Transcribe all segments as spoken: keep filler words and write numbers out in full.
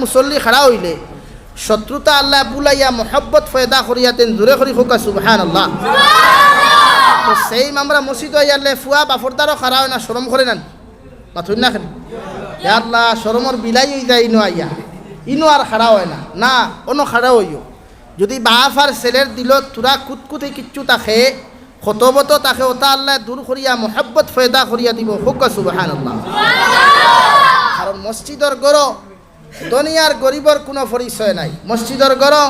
মুসল্লি খাড়া অইলে শত্রুতা আল্লায় ভুলাইয়া মহব্বত পয়দা করিয়া দেইন। জোরে করি কউক্কা সুবহানাল্লাহ। তো same আমরা মসজিদো আইয়ারলে ফুয়া বাফর দ্বারো খাড়া অয় না, শরম করে না নি? মাতইন না কেনে? ইয়া আল্লাহ, শরমর বিলাই অইযায় ইনো আইয়া। ইনো আর খাড়া অয় না। না, অনো খাড়া অইও। যুদি বাফ আর ছেলের দিলো থুড়া কুতকুতি কিচ্ছু থাকে, খতবত থাকে, অতা আল্লায় দূর করিয়া মহব্বত পয়দা করিয়া দিবো। কউক্কা সুবহানাল্লাহ। কারণ মসজিদর ঘরো ধনী আর গরিবর কুনু পরিচয় নাই। মসজিদর ঘরো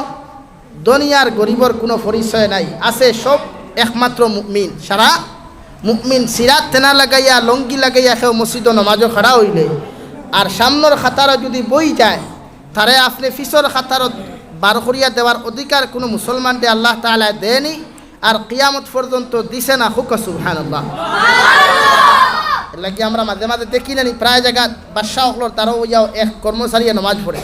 ধনী আর গরিবর কুনু পরিচয় নাই। আছে সব একমাত্র মুমিন। সারা মুমিন সিরাত তেনা লাগাইয়া, লুঙ্গি লাগাইয়া কেউ মসজিদো নমাজো খাড়া অইলে, আর সামনর কাতারো যুদি বই যায়, তারে আপনে পিছর কাতারো বার করিয়া দেওয়ার অধিকার কুনু মুসলমানরে আল্লাহ তাআলায় দেয়নি। আর কিয়ামত পর্যন্ত দিছে না। কউক্কা সুবহানাল্লাহ। এরলাগি আমরা মাঝে মাঝে দেখি না নি, প্রায় জাগাত বাদশা অকলর দ্বারো বইয়াও এক কর্মচারীয়ে নমাজ পড়ে,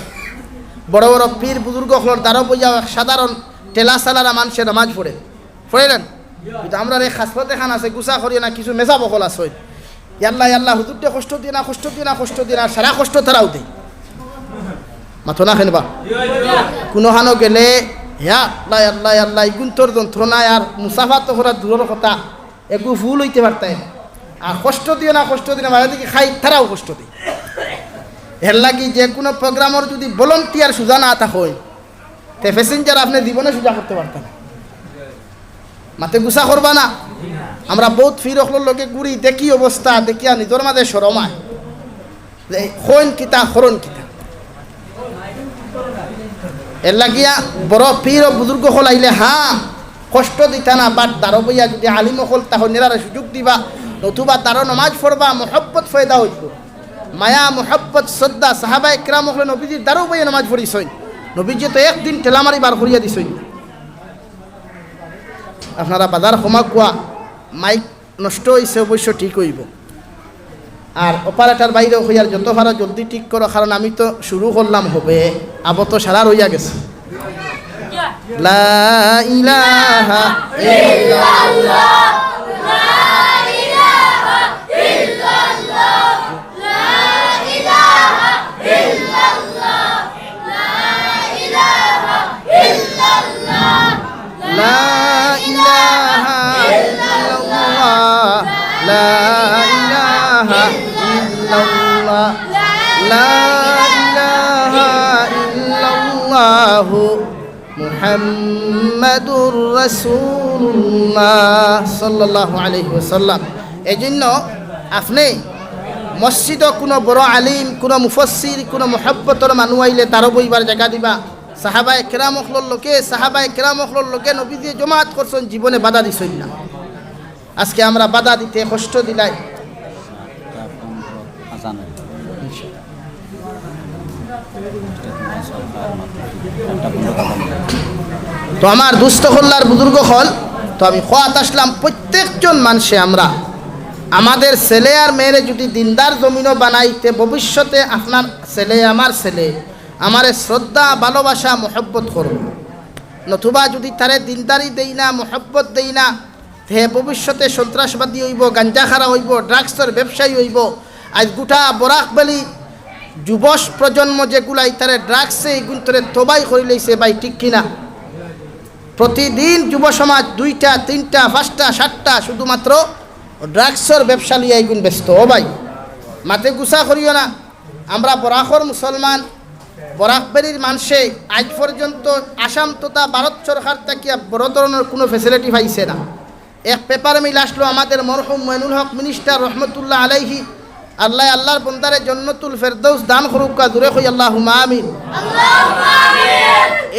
বড় বড় পীর বুজুর্গ অকলর দ্বারো বইয়াও এক সাধারণ ঠেলা চালারা মানষে নমাজ পড়ে। পড়ে না নি? কিন্তু আমরার এই খাসলত এখান আছে, গুছা করিও না, কিছু মেজাব অকল আছে। ইয়াল্লা, ইয়াল্লা, হুজুররে কষ্ট দিও না, কষ্ট দিও না, কষ্ট দিও না, সারা কষ্ট তারাও দেই। মাতো না কেনে বা? কুনুখানো গেলে, ইয়া আল্লাহ, আল্লাহ, আল্লাহ, ইগুন্তর যন্ত্রণায় আর মুসাফা তো করা দূরর কথা, এগু ফুল অইতে পারতায় না। আর কষ্ট দিও না, কষ্ট দিও না, বাইরে দেখি খাই, তারাও কষ্ট দেয়। এরলাগি যে কুনু প্রোগ্রামর যুদি ভলান্টিয়ার সুজা না থাকইন, তে প্যাসেঞ্জার আপনে জীবনে সুজা করতে পারতা না। মাতে গুছা করবা না। আমরা বউত পীর অকলর লগে ঘুরি, দেখি অবস্থা, দেখিয়া নিজর মাঝে শরম আয়। যে কইন কিতা, করইন কিতা। এরলাগিয়া বড় পীর ও বুজুর্গ অকল আইলে, হ্যাঁ, কষ্ট দিতা না, but দ্বারো বইয়া যুদি আলিম অকল থাকইন, এরারে সুযোগ দিবা, নতুবা দ্বারো নমাজ পড়বা, মহব্বত পয়দা অইবো। মায়া, মহব্বত, শ্রদ্ধা, সাহাবায়ে কেরাম অকলে নবীজির দ্বারো বইয়া নমাজ পড়ছইন। নবীজিয়ে তো একদিন ঠেলা মারি বার করিয়া দিছইন না। আপনারা বাজার ক্ষমা কুয়া, মাইক নষ্ট অইছে, অবশ্য ঠিক অইবো। আর অপারেটর ভাইরেও কইয়ার যত পারো জলদি ঠিক করো, কারণ আমি তো শুরু করলাম হবে, আবো তো সারা রইয়া গেছে। লা ইলাহা ইল্লাল্লাহ। لا إله إلا الله. لا إله إلا الله. لا إله إلا الله. محمد رسول الله صلى الله عليه وسلم. এই জন্য আপনে মসজিদো কুনু বড় আলিম, কুনু মুফাসসির, কুনু মহব্বতর মানু আইলে তারও বইবার জাগা দিবা। সাহাবায়ে কেরাম অকলর লগে, সাহাবায়ে কেরাম অকলর লগে নবীজিয়ে জমাত করছইন, জীবনে বাধা দিছইন না। আজকে আমরা বাধা দিতে কষ্ট দিলাই। তো আমার দুস্ত অকল আর বুজুর্গ অকল, তো আমি কওয়াত আসলাম, প্রত্যেকজন মানষে আমরা আমাদের ছেলে আর মেয়েরে যুদি দিনদার জমিনো বানাইতে, ভবিষ্যতে আপনার ছেলে, আমার ছেলে, আমারে শ্রদ্ধা, ভালোবাসা, মহব্বত করবো। নতুবা যুদি তারে দিনদারি দেই না, মহব্বত দেই না, তে ভবিষ্যতে সন্ত্রাসবাদী অইবো, গাঞ্জা খারা অইবো, ড্রাগসর ব্যবসায়ী অইবো। আইজ গুটা বরাক ভ্যালি যুব প্রজন্ম যেগুলা ইতারে ড্রাগসে ইগুন্তরে তবাই করিলাইছে ভাই, ঠিক কিনা? প্রতিদিন যুব সমাজ দুইটা, তিনটা, পাঁচটা, সাতটা শুধুমাত্র ড্রাগসর ব্যবসা লইয়া ইগুন ব্যস্ত। ও ভাই, মাতে গুছা করিও না। আমরা বরাকর মুসলমান, বরাক ভ্যালির মানষে আইজ পর্যন্ত আসাম তথা ভারত সরকার থাকিয়া বড় ধরনর কুনু facility পাইছে না। এক পেপার মিল আসলো আমাদের মরহুম মইনুল হক মিনিস্টার রহমতুল্লাহ আলাইহি, আল্লায় আল্লার বন্দারে জন্নতুল ফেরদৌস দান করুক্কা, জুরে কই আল্লাহুম্মা আমিন।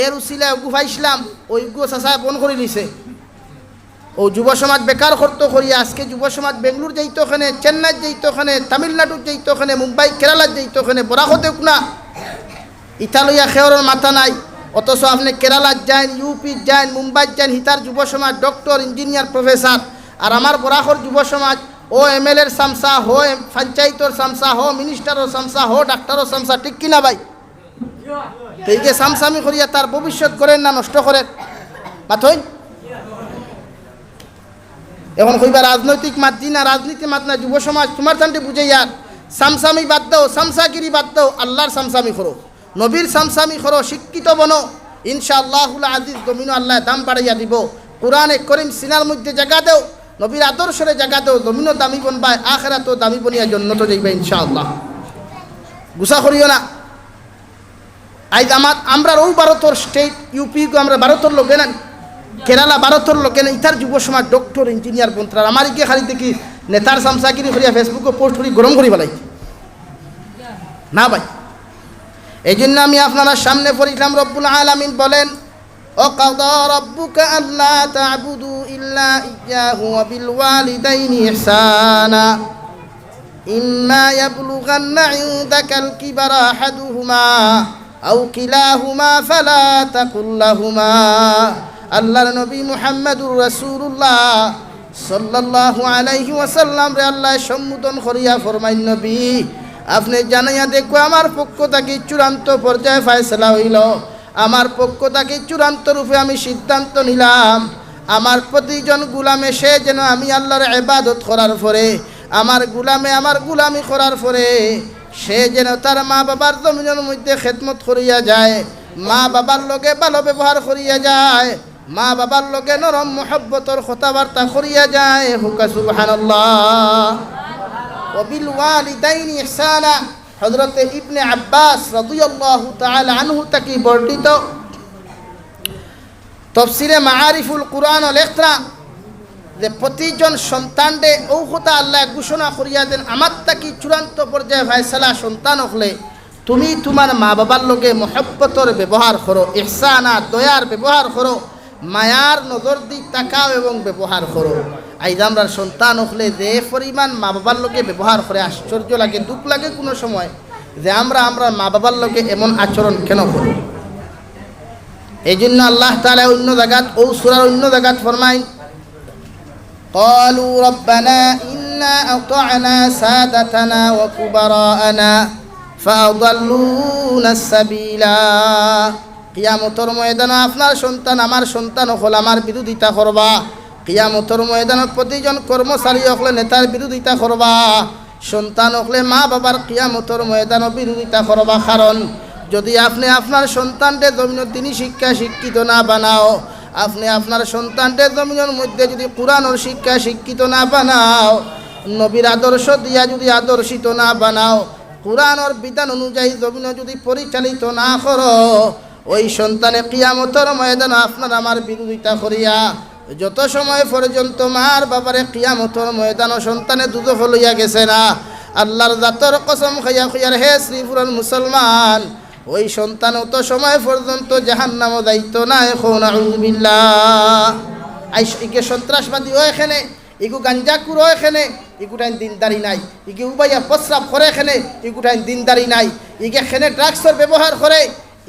এর উসিলায় অগু পাইছলাম, অইগু চাচায় বন্ধ করিলিছে। অউ যুব সমাজ বেকার করতো করিয়া আজকে যুব সমাজ বেঙ্গলোর যাইতো কেনে, চেন্নাইত যাইতো কেনে, তামিলনাড়ুত যাইতো কেনে, মুম্বাই, কেরালাত যাইতো কেনে, বরাকত দেউক না। ইতা লইয়া কেউরর মাথা নাই। অথচ আপনে কেরালাত যাইন, ইউপিত যাইন, মুম্বাইত যাইন, হিতার যুব সমাজ doctor, engineer, professor। আর আমার বরাকর যুব সমাজ, হউ MLAর চামচা, হউ পঞ্চায়েতর চামচা, হউ মিনিস্টারর চামচা, হউ ডাক্তারর চামচা, ঠিক কিনা ভাই? তে ইগে চামচামি করিয়া তার ভবিষ্যৎ গড়ের না নষ্ট করের? মাতইন। এখন কইবা রাজনৈতিক মাত দি না, রাজনীতি মাত না, যুব সমাজ তুমার তানরে বুঝাইয়ার, চামচামি বাদ দেও, চামচাগিরি বাদ দেও, আল্লার চামচামি করো। নবীর চামচামি করো, শিক্ষিত বনো, ইনশাআল্লাহুল আজিজ জমিনো আল্লায় দাম বাড়াইয়া দিবো। কোরআনে করিম সিনার মধ্যে জাগা দেও, নবীর আদর্শরে জাগা দেও, জমিনো দামি বনবায়, আখেরাতো দামি বনিয়া জন্নতো যাইবায় ইনশাআল্লাহ। গুসা করিও না। আইজ আমার, আমরার অউ ভারতর state, ইউপি গো, আমরা ভারতর লগে না, কেরালা ভারতর লগে না, ইতার যুব সমাজ doctor, engineer বনতরার। আমার ইগে খালি দেখি নেতার চামচাগিরি করিয়া Facebook-ও post করি গরম করি ফালাই। না ভাই, এই জন্য আমি আপনারার সামনে পড়ছিলাম, রব্বুল আলামিন বলেন, وقضى ربك ألا تعبدوا إلا إياه وبالوالدين إحسانا إما يبلغن عندك الكبر أحدهما أو كلاهما فلا تقل لهما। আল্লাহর নবী মুহাম্মাদুর রাসূলুল্লাহ সাল্লাল্লাহু আলাইহি ওয়াসাল্লামরে আল্লায় সম্বোধন করিয়া ফরমাইন, নবী, আপনে জানাইয়া দেখো, আমার পক্ষ থাকি চূড়ান্ত পর্যায়ে ফয়সালা অইলো, আমার পক্ষ থাকি চূড়ান্ত রূপে আমি সিদ্ধান্ত নিলাম, আমার প্রতিজন গুলামে সে যেন আমি আল্লাহর ইবাদত করার পরে, আমার গুলামে আমার গুলামি করার পরে, সে যেন তার মা বাবার জমিনর মধ্যে খেদমত করিয়া যায়, মা বাবার লগে ভালো ব্যবহার করিয়া যায়, মা বাবার লগে নরম মহব্বতর কথাবার্তা করিয়া যায়। কউক্কা সুবহানাল্লাহ। ওয়াবিল ওয়ালিদাইনি ইহসানা। হযরতে ইবনে আব্বাস রাদিয়াল্লাহু তাআলা আনহু থাকি বর্ণিত, তফসিরে মাআরিফুল কুরআনো লেখরা যে প্রতিজন সন্তানরে অউ কথা আল্লায় ঘোষণা করিয়া দেন, আমার থাকি চূড়ান্ত পর্যায়ে ফয়সালা সন্তান অকলে তুমি তুমার মা বাবার লগে মহব্বতর ব্যবহার করো, ইহসানা, দয়ার ব্যবহার করো, মায়ার নজর দি তাকাও এবং ব্যবহার করো। আইজ আমরার সন্তান অকলে যে পরিমাণ মা বাবার লগে ব্যবহার করে, আশ্চর্য লাগে, দুখ লাগে কুনু সময় যে আমরা আমরার মা বাবার লগে এমন আচরণ কেন করি। এই জন্য আল্লাহ তাআলা অন্য জাগাত, অউ সূরার অন্য জাগাত ফরমাইন, قالوا ربنا إنا أطعنا سادتنا وكبراءنا فأضلونا السبيلا। কিয়ামতর ময়দানো আপনার সন্তান, আমার সন্তান অকল আমার বিরোধিতা করবা। কিয়ামতর ময়দানো প্রতিজন কর্মচারী অকলে নেতার বিরোধিতা করবা। সন্তান অকলে মা বাবার কিয়ামতর ময়দানো বিরোধিতা করবা। কারণ যদি আপনে আপনার সন্তানরে জমিনর দিনী শিক্ষা শিক্ষিত না বানাও, আপনে আপনার সন্তানরে জমিনর মধ্যে যদি কুরআনর শিক্ষা শিক্ষিত না বানাও, নবীর আদর্শ দিয়া যদি আদর্শিত না বানাও, কুরআনর বিধান অনুযায়ী জমিনো যদি পরিচালিত না করো, ওই সন্তানে কিয়ামতর ময়দানো আপনার আমার বিরোধিতা করিয়া যত সময় পর্যন্ত মার বাবারে কিয়ামতর ময়দানো সন্তানে দুজখো লইয়া গেছে না, আল্লাহর জাতর কসম খাইয়া কইয়ার, হে শ্রীপুরর মুসলমান, ওই সন্তান অত সময় পর্যন্ত জাহান্নামো যাইতো নায়। কও নাউজুবিল্লাহ। আইস, ইগে সন্ত্রাসবাদী অয় কেনে, ইগু গাঞ্জাখুর অয় কেনে, ইগুটাইন দিনদারি নাই। ইগে উবাইয়া প্রস্রাব করে কেনে, ইগুটাইন দিনদারি নাই। ইগে কেনে drugsর ব্যবহার করে,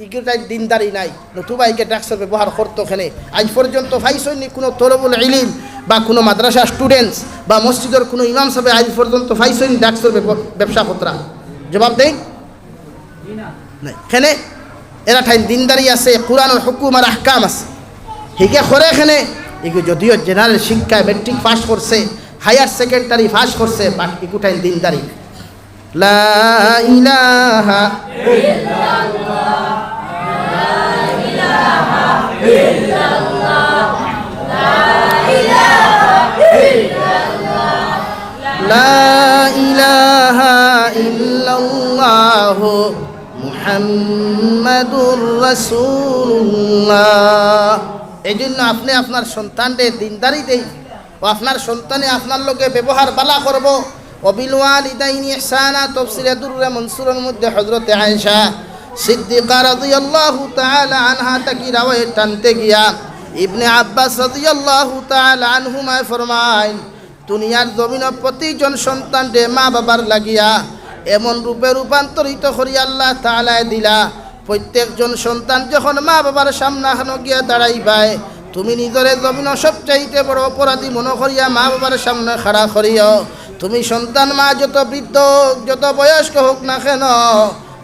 ইগুটাইন দিনদারি নাই। নতুবা ইগে drugsর ব্যবহার করতো কেনে? আইজ পর্যন্ত পাইছইন নি কুনু তলবুল ইলিম বা কুনু মাদ্রাসা students বা মসজিদর কুনু ইমাম সাবে আইজ পর্যন্ত পাইছইন drugsর ব্যব-, ব্যবসা করতরা? জবাব দেইন। নাই। কেনে? এরাটাইন দিনদারি আছে, কুরআনর হুকুম আর আহকাম আছে। হিগে করে কেনে? ইগু যদিও general শিক্ষায় matric পাস করছে, higher secondary পাস করছে, but ইগুটাইন দিনদারি নাই। লা ইলাহা লা ইলাহা ইল্লাল্লাহু মুহাম্মাদুর রাসূলুল্লাহ। এই জন্য আপনে আপনার সন্তানরে দিনদারি দেইন, ও আপনার সন্তানে আপনার লগে ব্যবহার বালা করবো। ওয়াবিল ওয়ালিদাইনি ইহসানা, তফসিরে দুররে মনসুরর মধ্যে হযরতে আয়েশা সিদ্দিকা রাদিয়াল্লাহু তাআলা আনহা থাকি রাওয়ায়েত টানতে গিয়া ইবনে আব্বাস রাদিয়াল্লাহু তাআলা আনহুমায় ফরমাইন, দুনিয়ার জমিনো প্রতিজন সন্তানরে মা বাবার লাগিয়া এমন রূপে রূপান্তরিত করি আল্লাহ তাআলায় দিলা। প্রত্যেকজন সন্তান যখন মা বাবার সামনে খানো গিয়া দাঁড়াইবায়, তুমি নিজরে জমিনো সবচাইতে বড় অপরাধী মনো করিয়া মা বাবার সামনে খাড়া করিও। তুমি সন্তান মা যত বৃদ্ধ হোক, যত বয়স্ক হোক না কেন,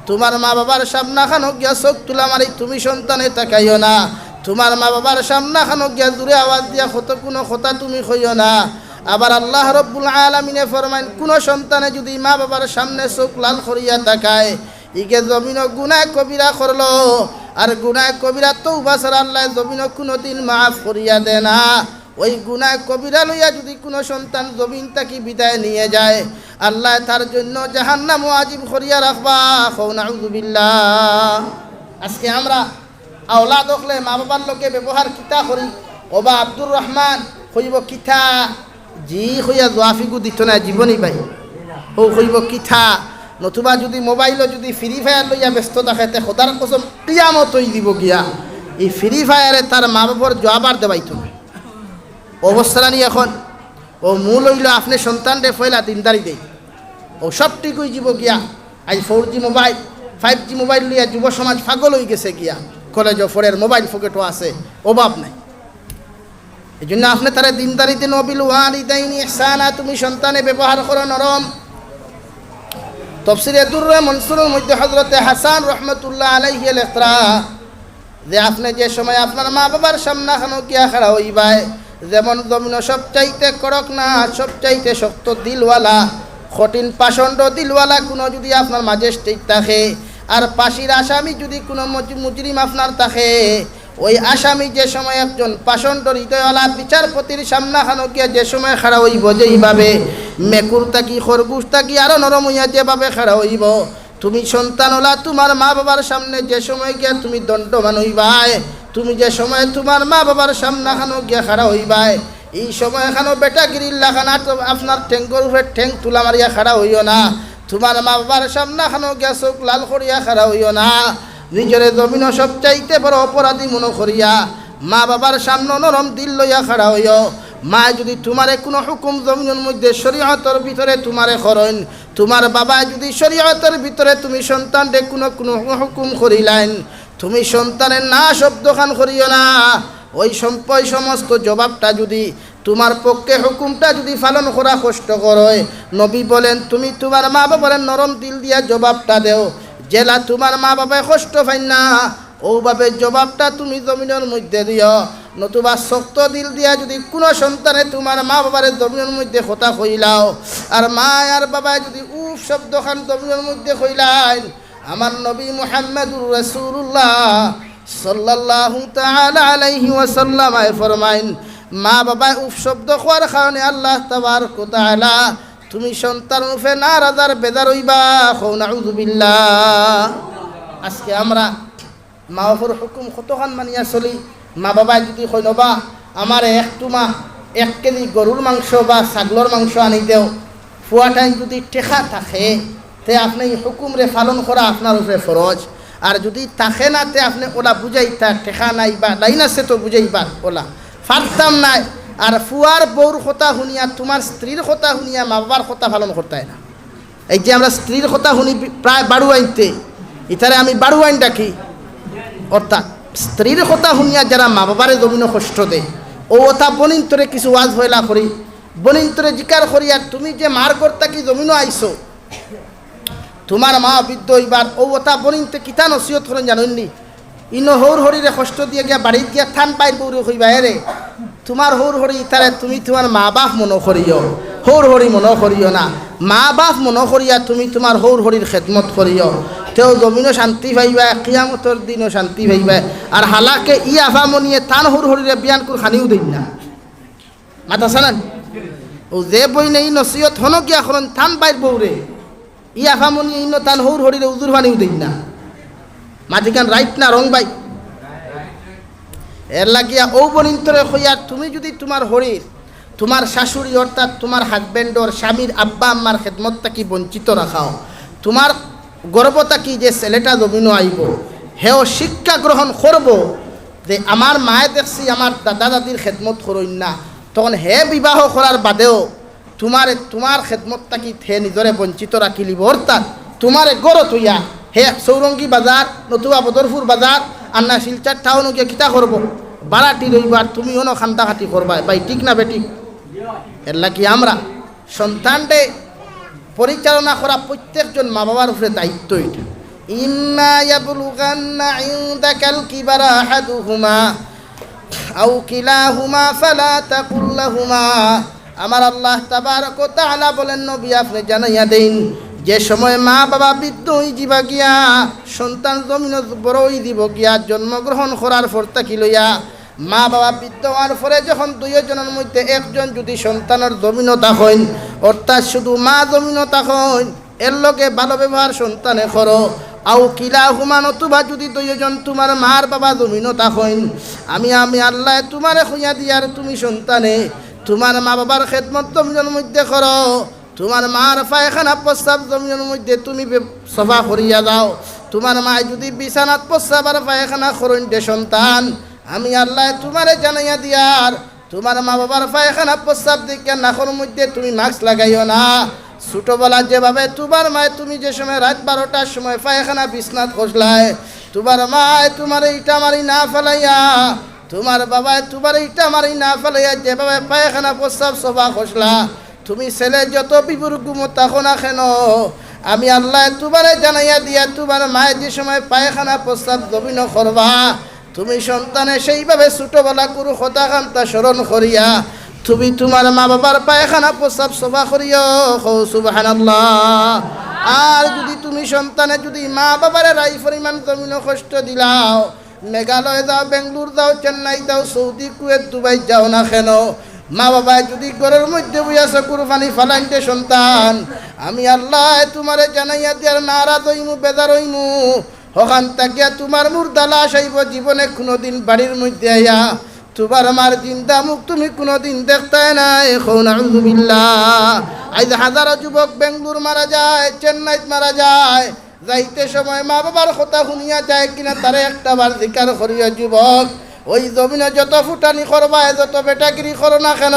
তুমার মা বাবার সামনে খানো গিয়া চোখ তুলা মারি তুমি সন্তানে তাকাইও না। তুমার মা বাবার সামনে খানো গিয়া জোরে আওয়াজ দিয়া কত কুনু কথা তুমি কইও না। আবার আল্লাহ রব্বুল আলামিনে ফরমাইন, কুনু সন্তানে যদি মা বাবার সামনে চোখ লাল করিয়া তাকায়, ইগে জমিনো গুনাহ কবিরা করলো, আর গুনাহ কবিরা তওবা ছাড়া আল্লায় জমিনো কুনুদিন মাফ করিয়া দেয় না। ওই গুনাহ কবিরা লইয়া যুদি কুনু সন্তান জমিন থাকি বিদায় নিয়া যায়, আল্লায় তার জন্য জাহান্নাম ওয়াজিব করিয়া রাখবা। কও নাউজুবিল্লাহ। আজকে আমরা আওলাদ অকলে মা বাবার লগে ব্যবহার কিতা করি? ওবা আব্দুর রহমান, কইবো কিতা? জি কইয়া জুয়াফিগু দিতো নায় জীবনী ভাই। ও কইবো কিতা? নতুবা যুদি মোবাইলো যুদি Free Fire লইয়া ব্যস্ত থাকে, তে খোদার কসম কিয়ামত অই দিবো গিয়া। ই Free Fire-এ তার মা বাবার জুয়াব আর দেওয়াইতো নায়। অবস্থা নি এখন? ও মূল অইলো আপনে সন্তানরে পয়লা দিনদারি দেইন। ও সব ঠিক অই যিবো গিয়া। আইজ four G mobile, five G mobile লইয়া যুব সমাজ পাগল অই গেছে গিয়া। কলেজো পড়ের, মোবাইল পকেটো আছে, অভাব নাই। এই জন্য আপনে তারে দিনদারি দেইন। "ওয়াবিল ওয়ালিদাইনি ইহসানা", তুমি সন্তানে ব্যবহার করো নরম। তফসিরে দুররে মনসুরর মধ্যে হযরতে হাসান রহমতুল্লাহ আলাইহি লেখরা যে আপনে যে সময় আপনার মা বাবার সামনে খানো গিয়া খাড়া অইবায়, যেমন জমিনো সবচাইতে কড়ক না, সবচাইতে শক্ত দিলওয়ালা, কঠিন পাষণ্ড দিলওয়ালা কুনু যুদি আপনার ম্যাজিস্ট্রেট থাকে, আর ফাঁসির আসামি যুদি কুনু মজ-, মুজরিম আপনার থাকে, ওই আসামি যে সময় একজন পাষণ্ড হৃদয়ওয়ালা বিচারপতির সামনে খানো গিয়া যে সময় খাড়া অইবো, যেইভাবে মেকুর থাকি, খরগোশ থাকি আরো নরম অইয়া যেভাবে খাড়া অইবো, তুমি সন্তান অলা তুমার মা বাবার সামনে যে সময় গিয়া তুমি দণ্ডমান অইবায়, তুমি যে সময় তুমার মা বাবার সামনে খানো গিয়া খাড়া অইবায়, ই সময় খানো বেটাগিরির লাখান আত-, আপনার ঠেঙ্গর উপরে ঠেং তুলা মারিয়া খাড়া অইও না। তুমার মা বাবার সামনে খানো গিয়া চউখ লাল করিয়া খাড়া অইও না। নিজরে জমিনো সবচাইতে বড় অপরাধী মনো করিয়া, মা বাবার সামনে নরম দিল লইয়া খাড়া অইও। মায় যুদি তুমারে কুনু হুকুম জমিনর মধ্যে শরীয়তর ভিতরে তুমারে করইন, তুমার বাবায় যুদি শরীয়তর ভিতরে তুমি সন্তানরে কুনু, কুনু হুকুম করিলাইন, তুমি সন্তানে না শব্দখান করিও না। ওই সম্পয় সমস্ত জবাবটা যুদি তুমার পক্ষে হুকুমটা যুদি পালন করা কষ্টকর অয়, নবী বলেন, তুমি তুমার মা বাবারে নরম দিল দিয়া জবাবটা দেও, যেলা তুমার মা বাবায় কষ্ট পাইন না, অউভাবে জবাবটা তুমি জমিনর মধ্যে দিও। নতুবা শক্ত দিল দিয়া যুদি কুনু সন্তানে তুমার মা বাবারে জমিনর মধ্যে কথা কইলাও, আর মা আর বাবায় যুদি উফ শব্দখান জমিনর মধ্যে কইলাইন, আমার নবী মুহাম্মাদুর রাসূলুল্লাহ সাল্লাল্লাহু তাআলা আলাইহি ওয়াসাল্লাম আয় ফরমাইন, মা বাবায় উফ শব্দ কওয়ার কারণে আল্লাহ তাবারক ওয়া তাআলা তুমি সন্তান রূপে নারাজ আর বেজার অইবা। কও নাউজুবিল্লাহ। আজকে আমরা মা বাবার হুকুম কতখান মানিয়া চলি? মা বাবায় যুদি কইন, "ওবা, আমারে এক টুমা এক কেজি গরুর মাংস বা ছাগলর মাংস আনি দেও", ফুয়াটাইন যুদি টেকা থাকে, তে আপনে ই হুকুমরে পালন করা আপনার উপরে ফরজ। আর যুদি থাকে না, তে আপনে অলা বুঝাইতা, টেকা নাই বা লাইন আছে তো বুঝাইবার, অলা পারতাম নায়। আর ফুয়ার বউর কথা হুনিয়া, তুমার স্ত্রীর কথা হুনিয়া মা বাবার কথা পালন করতায় না। এই যে আমরা স্ত্রীর কথা হুনি বি-, প্রায় বাড়ুয়াইন্তে, ইতারে আমি বাড়ুয়াইন ডাকি। অর্থাৎ স্ত্রীর কথা হুনিয়া যারা মা বাবারে জমিনো কষ্ট দেয়, অউ অতা বইনিন্তরে কিছু ওয়াজ ফয়লা করি, বইনিন্তরে জিকার করি, আর তুমি যে মার ঘর থাকি জমিনো আইছো, তুমার মা বৃদ্ধ অইবার, অউ অতা বইনিন্তে কিতা নসিহত করইন জানইননি? ইনো হউর হরিরে কষ্ট দিয়া গিয়া বাড়িত গিয়া তান বাইর বউরে কইবা, "এরে, তুমার হউর হরি ইতারে তুমি তুমার মা বাপ মনো করিও, হউর হরি মনো করিও না, মা বাপ মনো করিয়া তুমি তুমার হউর হরির খেদমত করিও।" তেউ জমিনো শান্তি পাইবা, কিয়ামতর দিনো শান্তি পাইবা। আর হালাকে ই আফামনিয়ে তান হউর হরিরে বিয়ানকুর খানিউ দেইন না। মাত আছে না? অউ যে বইনে ই নসিহত হনো গিয়া করইন তান বাইর বউরে, ই আফামনি ইনো তান হউর হরিরে উজুর পানিউ দেইন না। মাতিখান right না wrong ভাই? এর লাগিয়া অউ বইনিন্তরে কইয়ার, তুমি যুদি তুমার হরির, তুমার শাশুড়ি অর্থাৎ তুমার husband-অর, স্বামীর আব্বা আম্মার খেদমত থাকি বঞ্চিত রাখাও, তুমার গর্ভ থাকি যে ছেলেটা জমিনো আইবো, হেও শিক্ষা গ্রহণ করবো যে আমার মায়ে দেখছি আমার দাদা দাদির খেদমত করইন না, তখন হে বিবাহ করার বাদেও তুমারে, তুমার খেদমত থাকি হে নিজরে বঞ্চিত রাখিলিবো। অর্থাৎ তুমারে ঘরো থইয়া হে চৌরঙ্গী বাজার, নতুবা বদরপুর বাজার, আর না শিলচর টাউনো গিয়া কিতা করবো? ভাড়াটি রইবো, আর তুমি অনো কান্দাকাটি করবায়। ভাই, ঠিক না বেঠিক? এর লাগি আমরা সন্তানরে পরিচালনা করা প্রত্যেকজন মা বাবার উপরে দায়িত্ব এটা। إما يبلغن عندك الكبر أحدهما أو كلاهما فلا تقل لهما। আমার আল্লাহ তাবারক ওয়া তাআলা বলেন, নবী, আপনে জানাইয়া দেইন, যে সময় মা বাবা বৃদ্ধ অইযিবা গিয়া, সন্তান জমিনো বড় অইযিবো গিয়া, জন্মগ্রহণ করার পর থাকি লইয়া মা বাবা বৃদ্ধ অওয়ার পরে যখন দুইওজনর মধ্যে একজন যুদি সন্তানর জমিনো থাকইন, অর্থাৎ শুধু মা জমিনো থাকইন, এর লগে ভালো ব্যবহার সন্তানে করো। আও কিলাহুমা, নতুবা যুদি দুইওজন তুমার মার বাবা জমিনো থাকইন, আমি, আমি আল্লায় তুমারে কইয়া দিয়ার, তুমি সন্তানে তুমার মা বাবার খেদমত জমিনর মধ্যে করো। তুমার মার পায়খানা প্রস্রাব জমিনর মধ্যে তুমি বে-, সাফা করিয়া যাও। তুমার মায় যুদি বিছানাত প্রস্রাব আর পায়খানা করইন রে সন্তান, আমি আল্লায় তুমারে জানাইয়া দিয়ার, তুমার মা বাবার পায়খানা প্রস্রাব দেখিয়া নাকর মধ্যে তুমি mask লাগাইও না। ছোটবেলা যেভাবে তুমার মায় তুমি যে সময় রাইত বারোটার সময় পায়খানা বিছনাত করছলায়, তুমার মায় তুমারে ইটা মারি না ফালাইয়া, তুমার বাবায় তুমারে ইটা মারি না ফালাইয়া যেভাবে পায়খানা প্রস্রাব সাফা করছলা, তুমি ছেলে যত বিভোর ঘুমো থাকো না কেন, আমি আল্লায় তুমারে জানাইয়া দিয়া, তুমার মায় যে সময় পায়খানা প্রস্রাব জমিনো করবা, তুমি সন্তানে সেইভাবে ছোটবেলাকুর কথাখান্তা স্মরণ করিয়া, তুমি তুমার মা বাবার পায়খানা প্রস্রাব সাফা করিও। কও সুবহানাল্লাহ। আর যুদি তুমি সন্তানে যুদি মা বাবারে রাই পরিমাণ জমিনো কষ্ট দিলাও, মেঘালয় যাও, বেঙ্গালুর যাও, চেন্নাই যাও, সৌদি, কুয়েত, দুবাই যাও না কেন, মা বাবায় যুদি ঘরর মধ্যে বইয়া চকুর পানি ফালাইন রে সন্তান, আমি আল্লায় তুমারে জানাইয়া দিয়ার নারাজ অইমু, বেজার অইমু। হখান থাকিয়া তুমার মুর্দা লাশ আইবো, জীবনে কুনুদিন বাড়ির মধ্যে আইয়া তুমার মার জিন্দা মুখ তুমি কুনুদিন দেখতায় নায়। কও নাউজুবিল্লাহ। আইজ হাজারো যুবক বেঙ্গালুর মারা যায়, চেন্নাইত মারা যায়, যাইতে সময় মা বাবার কথা হুনিয়া যায় কিনা, তারে একটা বার জিকার করিও যুবক। ওই জমিনো যত ফুটানি করবায়, যত বেটাগিরি করো না কেন,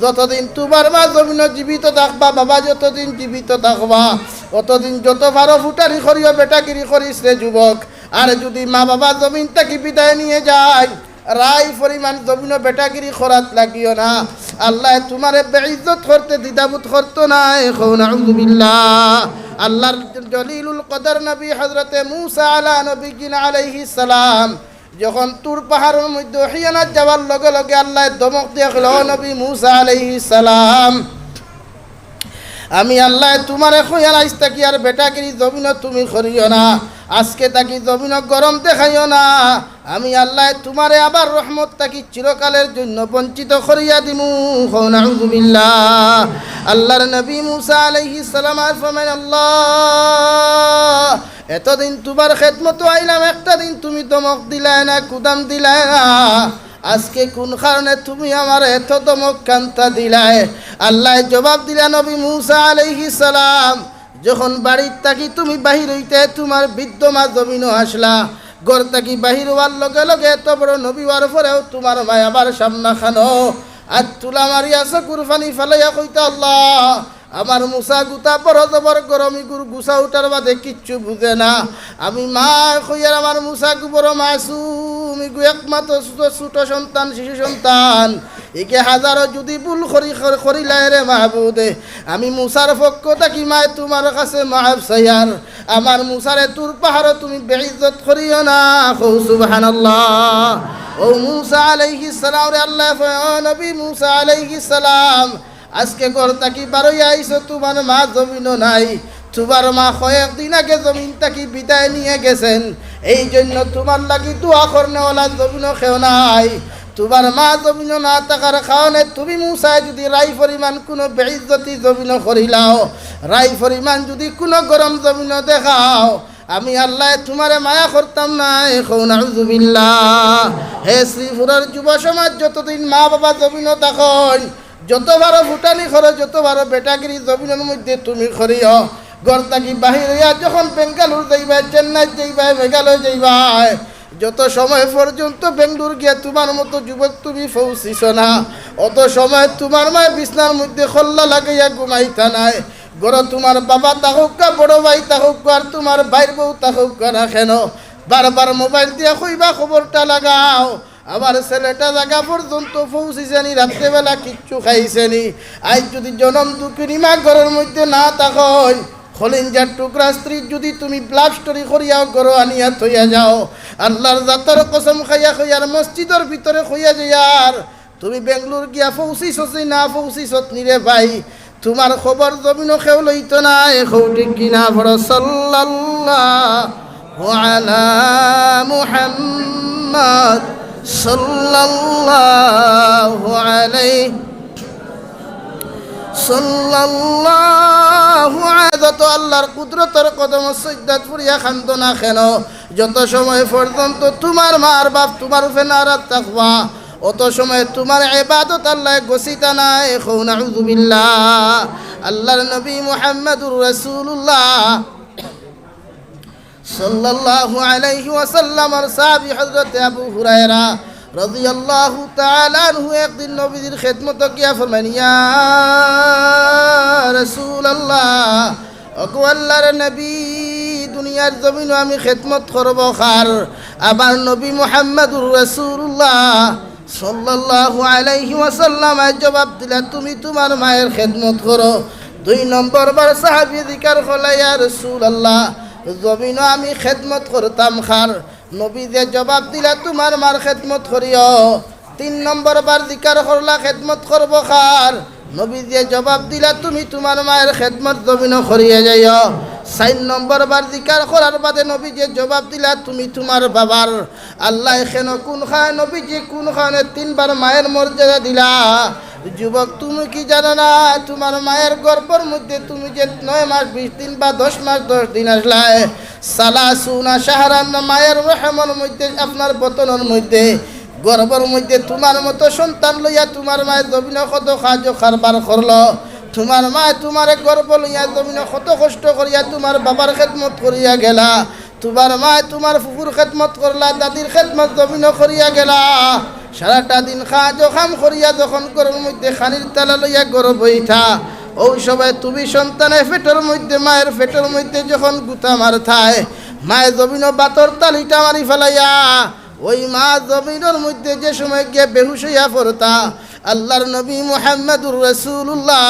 যতদিন তুমার মা জমিনো জীবিত থাকবা, বাবা যতদিন জীবিত থাকবা, অতদিন যত পারো ফুটানি করিও, বেটাগিরি করিস রে যুবক। আর যুদি মা বাবা জমিন থাকি বিদায় নিয়া যায়, রাই পরিমাণ জমিনো বেটাগিরি করাত লাগিও না। আল্লায় তুমারে বেইজ্জত করতে দ্বিধাবোধ করতো নায়। কও নাউজুবিল্লাহ। আল্লার জলিলুল কদর নবী হযরতে মুসা আলা নবিয়্যিনা আলাইহিস সালাম যখন তুর পাহাড়র মধ্যে হিয়ানাত যাওয়ার লগে লগে আল্লায় ধমক দিয়া কইলা, "ও নবী মুসা আলাইহিস সালাম, আমি আল্লায় তুমারে কইয়ার আইজ থাকি আর বেটাগিরি জমিনো তুমি করিও না, আজকে থাকি জমিনো গরম দেখাইও না, আমি আল্লায় তুমারে আবার রহমত থাকি চিরকালের জন্য বঞ্চিত করিয়া দিমু।" কও নাউজুবিল্লাহ। আল্লার নবী মুসা আলাইহিস সালাম আর ফরমাইন, "আল্লাহ, এতদিন তুমার খেদমতো আইলাম, একটা দিন তুমি ধমক দিলায় না, কুদাম দিলায় না, আজকে কুন কারণে তুমি আমারে এত ধমকখান্তা দিলায়?" আল্লায় জবাব দিলা, নবী মুসা আলাইহিস সালাম, যখন বাড়ির থাকি তুমি বাহির অইতে তুমার বৃদ্ধ মা জমিনো আসলা, ঘর থাকি বাহির অওয়ার লগে লগে এত বড় নবী অওয়ার পরেও তুমার মায় আবার সামনা খানো আর তুলা মারিয়া চকুর পানি ফালাইয়া কইতা, "আল্লাহ, আমার মুসা গুতা বড় জবর গরম, ইগুর গুছা উঠার বাদে কিচ্ছু বুঝে না। আমি মা কইয়ার আমার মুসা গু বড় মাসুম, ইগু একমাত্র ছোট, ছোট সন্তান, শিশু সন্তান। ইগে হাজারো যুদি ভুল করি, কর-, করিলায় রে মাবুদে, আমি মুসার পক্ষ থাকি মায় তুমার কাছে মাফ চাইয়ার। আমার মুসারে তুর পাহাড়ো তুমি বেইজ্জত করিও না।" কও সুবহানাল্লাহ। ও মুসা আলাইহিস সালাম রে আল্লায় ফ-, ও নবী মুসা আলাইহিস সালাম, আজকে ঘর থাকি বারইয়া আইছো, তুমার মা জমিনো নাই। তুমার মা কয়েকদিন আগে জমিন থাকি বিদায় নিয়া গেছেন। এই জন্য তুমার লাগি দোয়া করনেওয়ালা জমিনো কেউ নাই। তুমার মা জমিনো না থাকার কারণে তুমি মুসায় যুদি রাই পরিমাণ কুনু বেইজ্জতি জমিনো করিলাও, রাই পরিমাণ যুদি কুনু গরম জমিনো দেখাও, আমি আল্লায় তুমারে মায়া করতাম নায়। কও নাউজুবিল্লাহ। হে শ্রীপুরর যুব সমাজ, যতদিন মা বাবা জমিনো থাকইন, যত পারো ফুটানি করো, যত পারো বেটাগিরি জমিনর মধ্যে তুমি করিও। ঘর থাকি বাহির অইয়া যখন বেঙ্গালুর যাইবায়, চেন্নাই যাইবায়, মেঘালয় যাইবায়, যত সময় পর্যন্ত বেঙ্গালুর গিয়া তুমার মতো যুবক তুমি পৌঁছিছো না, অত সময় তুমার মায় বিছনার মধ্যে কল্লা লাগাইয়া ঘুমাইতা নায়। ঘরো তুমার বাবা থাকউক্কা, বড় ভাই থাকউক্কা, আর তুমার ভাইর বউ থাকউক্কা না কেন, বারবার মোবাইল দিয়া কইবা, "খবরটা লাগাও, আমার ছেলেটা জাগা পর্যন্ত পৌঁছিছে নি, রাত্রেবেলা কিচ্ছু খাইছে নি?" আইজ যুদি জনম দুঃখিনী মা ঘরর মধ্যে না থাকইন, কলিজার টুকরা স্ত্রী যুদি তুমি love story করিয়াও ঘরো আনিয়া থইয়া যাও, আল্লার জাতর কসম খাইয়া কইয়ার, মসজিদর ভিতরে কইয়া যাইয়ার, তুমি বেঙ্গালুর গিয়া পৌঁছিছস নি না পৌঁছিছত নি রে ভাই, তুমার খবর জমিনো কেউ লইতো নায়, কও ঠিক কিনা? পড়ো, সাল্লাল্লাহু আলা মুহাম্মদ, সাল্লাল্লাহু আলাইহি, সাল্লাল্লাহু আলাইহি। যত আল্লাহর কুদরতর কদম সইজদাত পড়িয়া কান্দো না কেন, যত সময় পর্যন্ত তুমার মার বাপ তুমার উপরে নারাজ থাকবা, অত সময় তুমার ইবাদত আল্লায় গছিতা নায়। কও নাউজুবিল্লাহ। আল্লাহর নবী মুহাম্মাদুর রাসূলুল্লাহ সাল্লাল্লাহু আলাইহি ওয়াসাল্লামর সাহাবী হযরতে আবু হুরায়রা রাদিয়াল্লাহু তাআলা আনহু একদিন নবীজির খেদমতো গিয়া ফরমাইন, ইয়া রাসূলুল্লাহ, ওগো আল্লাহর নবী, দুনিয়ার জমিনো আমি খেদমত করবো কার? আমার নবী মুহাম্মাদুর রাসূলুল্লাহ সাল্লাল্লাহু আলাইহি ওয়াসাল্লামে জবাব দিলা, তুমি তুমার মায়ের খেদমত করো। দুই নম্বর বার সাহাবী জিকার করলা, ইয়া রাসূলুল্লাহ, জমিনো আমি খেদমত করতাম কার? নবীজিয়ে জবাব দিলা, তুমার মার খেদমত করিও। তিন নম্বর বার জিকার করলা, খেদমত করবো কার? নবীজিয়ে জবাব দিলা, তুমি তুমার মায়ের খেদমত জমিনো করিয়া যাইও। চাইর নম্বর বার জিকার করার বাদে নবীজিয়ে জবাব দিলা, তুমি তুমার বাবার। আল্লায় কেন কুন কারণে, নবীজিয়ে কুন কারণে তিনবার মায়ের মর্যাদা দিলা? যুবক, তুমি কি জানো না, তুমার মায়ের গর্ভর মধ্যে তুমি যে নয় মাস বিশ দিন বা দশ মাস দশ দিন আছলায়, সালাসুনা শাহরান, মায়ের রহমর মধ্যে, আপনার বতনর মধ্যে, গর্ভর মধ্যে তুমার মতো সন্তান লইয়া তুমার মায়ে জমিনো কত কাজ কারবার করলো। তুমার মায়ে তুমারে গর্ভ লইয়া জমিনো কত কষ্ট করিয়া তুমার বাবার খেদমত করিয়া গেলা। তুমার মায়ে তুমার ফুফুর খেদমত করলা, দাদির খেদমত জমিনো করিয়া গেলা। সারাটা দিন কাজ কাম করিয়া যখন ঘরর মধ্যে খানির তালা লইয়া ঘরো বইতা, অউ সময় তুমি সন্তানে পেটর মধ্যে, মায়ের পেটর মধ্যে যখন গুতা মারতায়, মায়ে জমিনো ভাতর থালিটা মারি ফালাইয়া, ওই মা জমিনর মধ্যে যে সময় গিয়া বেহুশ অইয়া পড়তা, আল্লাহর নবী মুহাম্মাদুর রাসূলুল্লাহ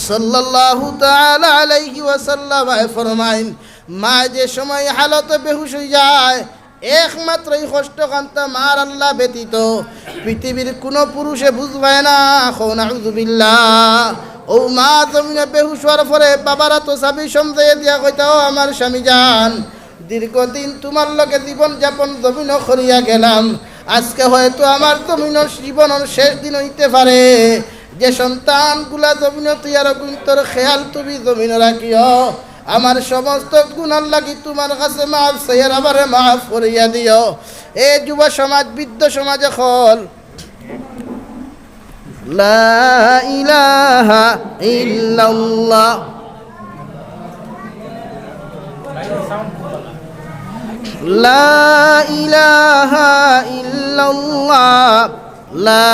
সাল্লাল্লাহু তাআলা আলাইহি ওয়াসাল্লামে ফরমাইন, মায়ে যে সময় হালতে বেহুশ অইযায়, একমাত্র ই কষ্টখানতা মার আল্লাহ ব্যতীত পৃথিবীর কুনু পুরুষে বুঝবায় না। কও নাউজুবিল্লাহ। অউ মা জমিনো বেহুশ অওয়ার পরে বাবারে তো চাবি সমঝাইয়া দিয়া কইতা, ও আমার স্বামী জান, দীর্ঘদিন তুমার লগে জীবন যাপন জমিনো করিয়া গেলাম, আজকে হয়তো আমার জমিনর জীবনর শেষ দিন অইতে পারে। যে সন্তানগুলা জমিনো থইয়া রইছি, অগুইন্তর খেয়াল তুমি জমিনো রাখিও। আমার সমস্ত গুনার লাগি তুমার কাছে মাফ চাইয়ার, আমারে মাফ করিয়া দিও। এ যুব সমাজ, বৃদ্ধ সমাজ অকল, লা ইলাহা ইল্লাল্লাহ। لا إله إلا الله، لا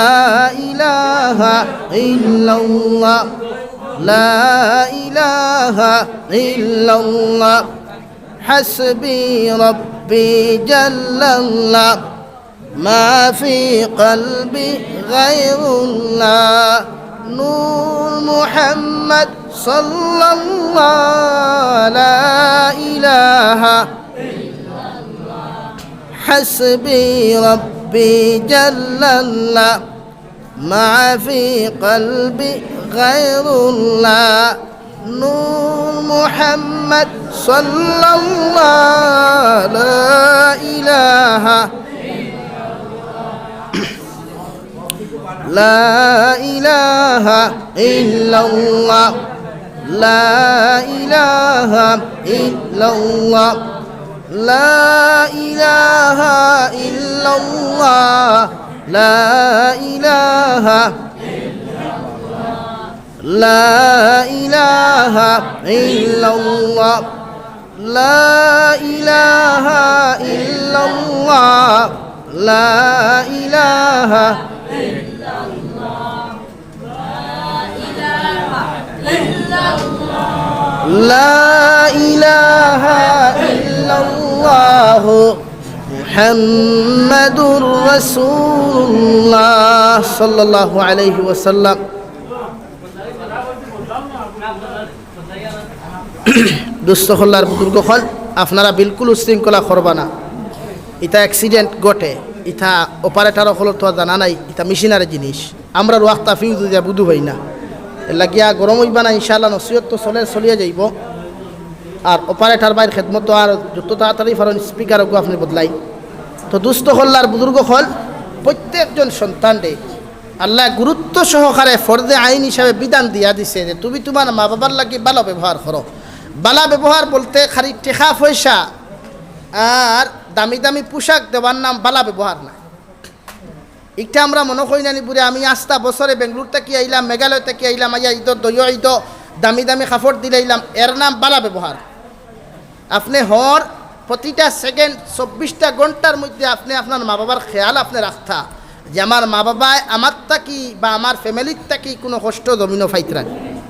إله إلا الله، لا إله إلا الله، حسبي ربي جل الله، ما في قلبي غير الله، نور محمد صلى الله، لا إله حسبي ربي جل الله، ما في قلبي غير الله، نور محمد صلى الله، لا إله، لا إله إلا الله، لا إله إلا الله، لا إله إلا الله، لا إله، لا إله إلا الله، لا إله إلا الله، لا إله، لا إله إلا الله، محمد رسول الله صلى الله عليه وسلم। দোস্ত অকল আর বুজুর্গ অকল, আপনারা বিলকুল উশৃঙ্খলা করবা না। ইতা accident ঘটে, ইতা operator অকলর তো জানা নাই, ইতা মেশিনারি জিনিস। আমরার ওয়াক্ত ফিউজ অইযায়, বুঝু পাই না। এর লাগিয়া গরম অইবা না, ইনশাআল্লাহ নসিহত তো চলের, চলিয়া যাইবো। আর অপারেটর ভাইর খেদমতো আর যত তাড়াতাড়ি পারইন স্পিকার ওগু আপনে বদলাই। তো দুস্ত অকল আর বুজুর্গ অকল, প্রত্যেকজন সন্তানরে আল্লায় গুরুত্ব সহকারে ফরজে আইন হিসাবে বিধান দিয়া দিছে যে তুমি তুমার মা-বাবার লাগি ভালা ব্যবহার করো। ভালা ব্যবহার বলতে খালি টেকা পয়সা আর দামি দামি পোশাক দেওয়ার নাম ভালা ব্যবহার না। ইটা আমরা মনো করি না নি বুড়ে, আমি আস্তা বছরে বেঙ্গালুর থাকি আইলাম, মেঘালয় থাকি আইলাম, আইয়া ইদো দইয় ইদো দামি দামি কাপড় দিলাইলাম, এর নাম ভালা ব্যবহার? আপনে হর প্রতিটা সেকেন্ড, চব্বিশটা ঘন্টার মধ্যে আপনে আপনার মা-বাবার খেয়াল আপনে রাখতা যে আমার মা-বাবায় আমার থাকি বা আমার ফ্যামিলির থাকি কুনু কষ্ট জমিনো পাইতরা নি।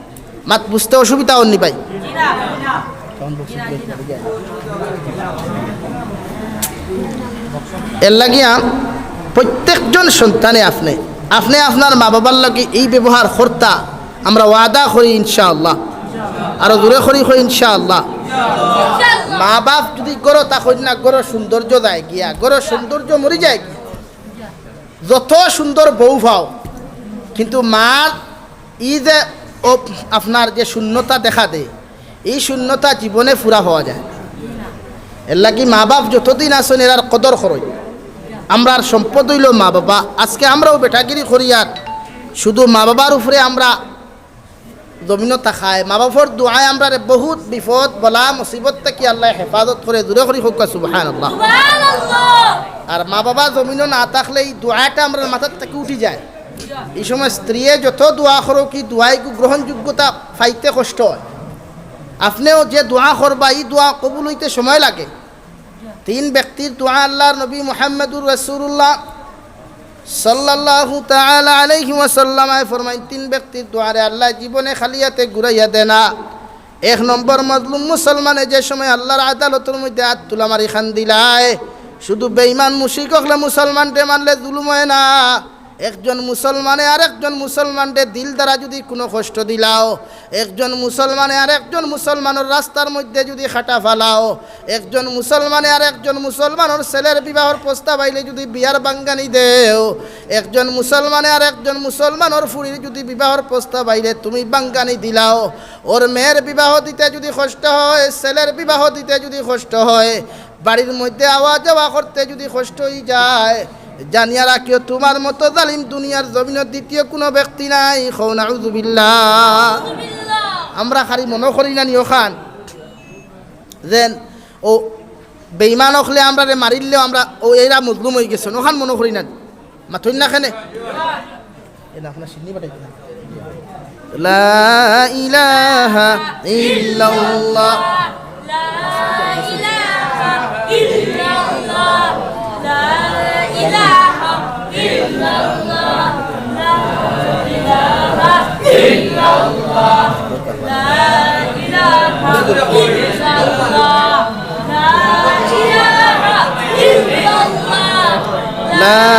মাত বুঝতে অসুবিধা অর নি ভাই? এর লাগিয়া প্রত্যেকজন সন্তানে আপনে, আপনে আপনার মা-বাবার লগে এই ব্যবহার করতা, আমরা ওয়াদা করি ইনশাআল্লাহ। আরো জোরে করি কই ইনশাআল্লাহ। মা-বাপ যুদি ঘরো থাকইন না, ঘরো সৌন্দর্য যায় গিয়া, ঘরো সৌন্দর্য মরি যায় গিয়া। যত সুন্দর বউ পাও, কিন্তু মার ই যে অপ-, আপনার যে শূন্যতা দেখা দেয়, ই শূন্যতা জীবনে পুরা পাওয়া যায় না। এর লাগি মা-বাপ যতদিন আছইন, এরার কদর করইন। আমরার সম্পদ অইলো মা-বাবা। আজকে আমরাও বেটাগিরি করি আর শুধু মা-বাবার উপরে আমরা জমিনো থাকায়, মা-বাপর দোয়ায় আমরারে বহুত বিপদ, বালা, মুসিবত থাকি আল্লায় হেফাজত করে। জোরে করি কউক্কা সুবহানাল্লাহ। আর মা-বাবা জমিনো না থাকলে ই দোয়াটা আমরার মাথার থাকি উঠি যায়। ই সময় স্ত্রীয়ে যত দোয়া করউক, ই দোয়াইগু গ্রহণযোগ্যতা পাইতে কষ্ট অয়। আপনেও যে দোয়া করবা, ই দোয়া কবুল অইতে সময় লাগে। তিন ব্যক্তির দোয়া আল্লার নবী মুহাম্মাদুর রাসূলুল্লাহ সাল্লাল্লাহু তাআলা আলাইহি ওয়াসাল্লামে ফরমাইন, তিন ব্যক্তির দোয়ারে আল্লায় জীবনে খালি আতে ঘুরাইয়া দেয় না। এক নম্বর, মজলুম মুসলমানে যে সময় আল্লার আদালতর মধ্যে আত তুলা মারি কান্দিলায়, শুধু বেঈমান মুশরিক অকলে মুসলমানরে মারলে জুলুম অয় না। একজন মুসলমানে আরেকজন মুসলমানরে দিল দ্বারা যুদি কুনু কষ্ট দিলাও, একজন মুসলমানে আরেকজন মুসলমানর রাস্তার মধ্যে যুদি কাটা ফালাও, একজন মুসলমানে আরেকজন মুসলমানর ছেলের বিবাহর প্রস্তাব আইলে যুদি বিয়ার বাঙ্গানি দেও, একজন মুসলমানে আরেকজন মুসলমানর ফুড়ির যুদি বিবাহর প্রস্তাব আইলে তুমি বাঙ্গানি দিলাও, ওর মেয়ের বিবাহ দিতে যুদি কষ্ট হয়, ছেলের বিবাহ দিতে যুদি কষ্ট হয়, বাড়ির মধ্যে আওয়া যাওয়া করতে যুদি কষ্ট অই যায়, জানিয়া রাখিও, তুমার মতো জালিম দুনিয়ার জমিনো দ্বিতীয় কুনু ব্যক্তি নাই। কও নাউজুবিল্লাহ। আমরা খালি মনো করি না নি অখান, যেন ও বেঈমান অকলে আমরারে মারিলেও আমরা, ও এরা মজলুম অই গেছইন, অখান মনো করি না নি? মাতইন না কেনে? এ না, আপনার সিন্নি বাটাই দিলাম। লা ইলাহা ইল্লাল্লাহ। لا إله إلا الله. لا إله إلا الله. لا إله إلا الله. لا إله إلا الله. لا إله إلا الله. لا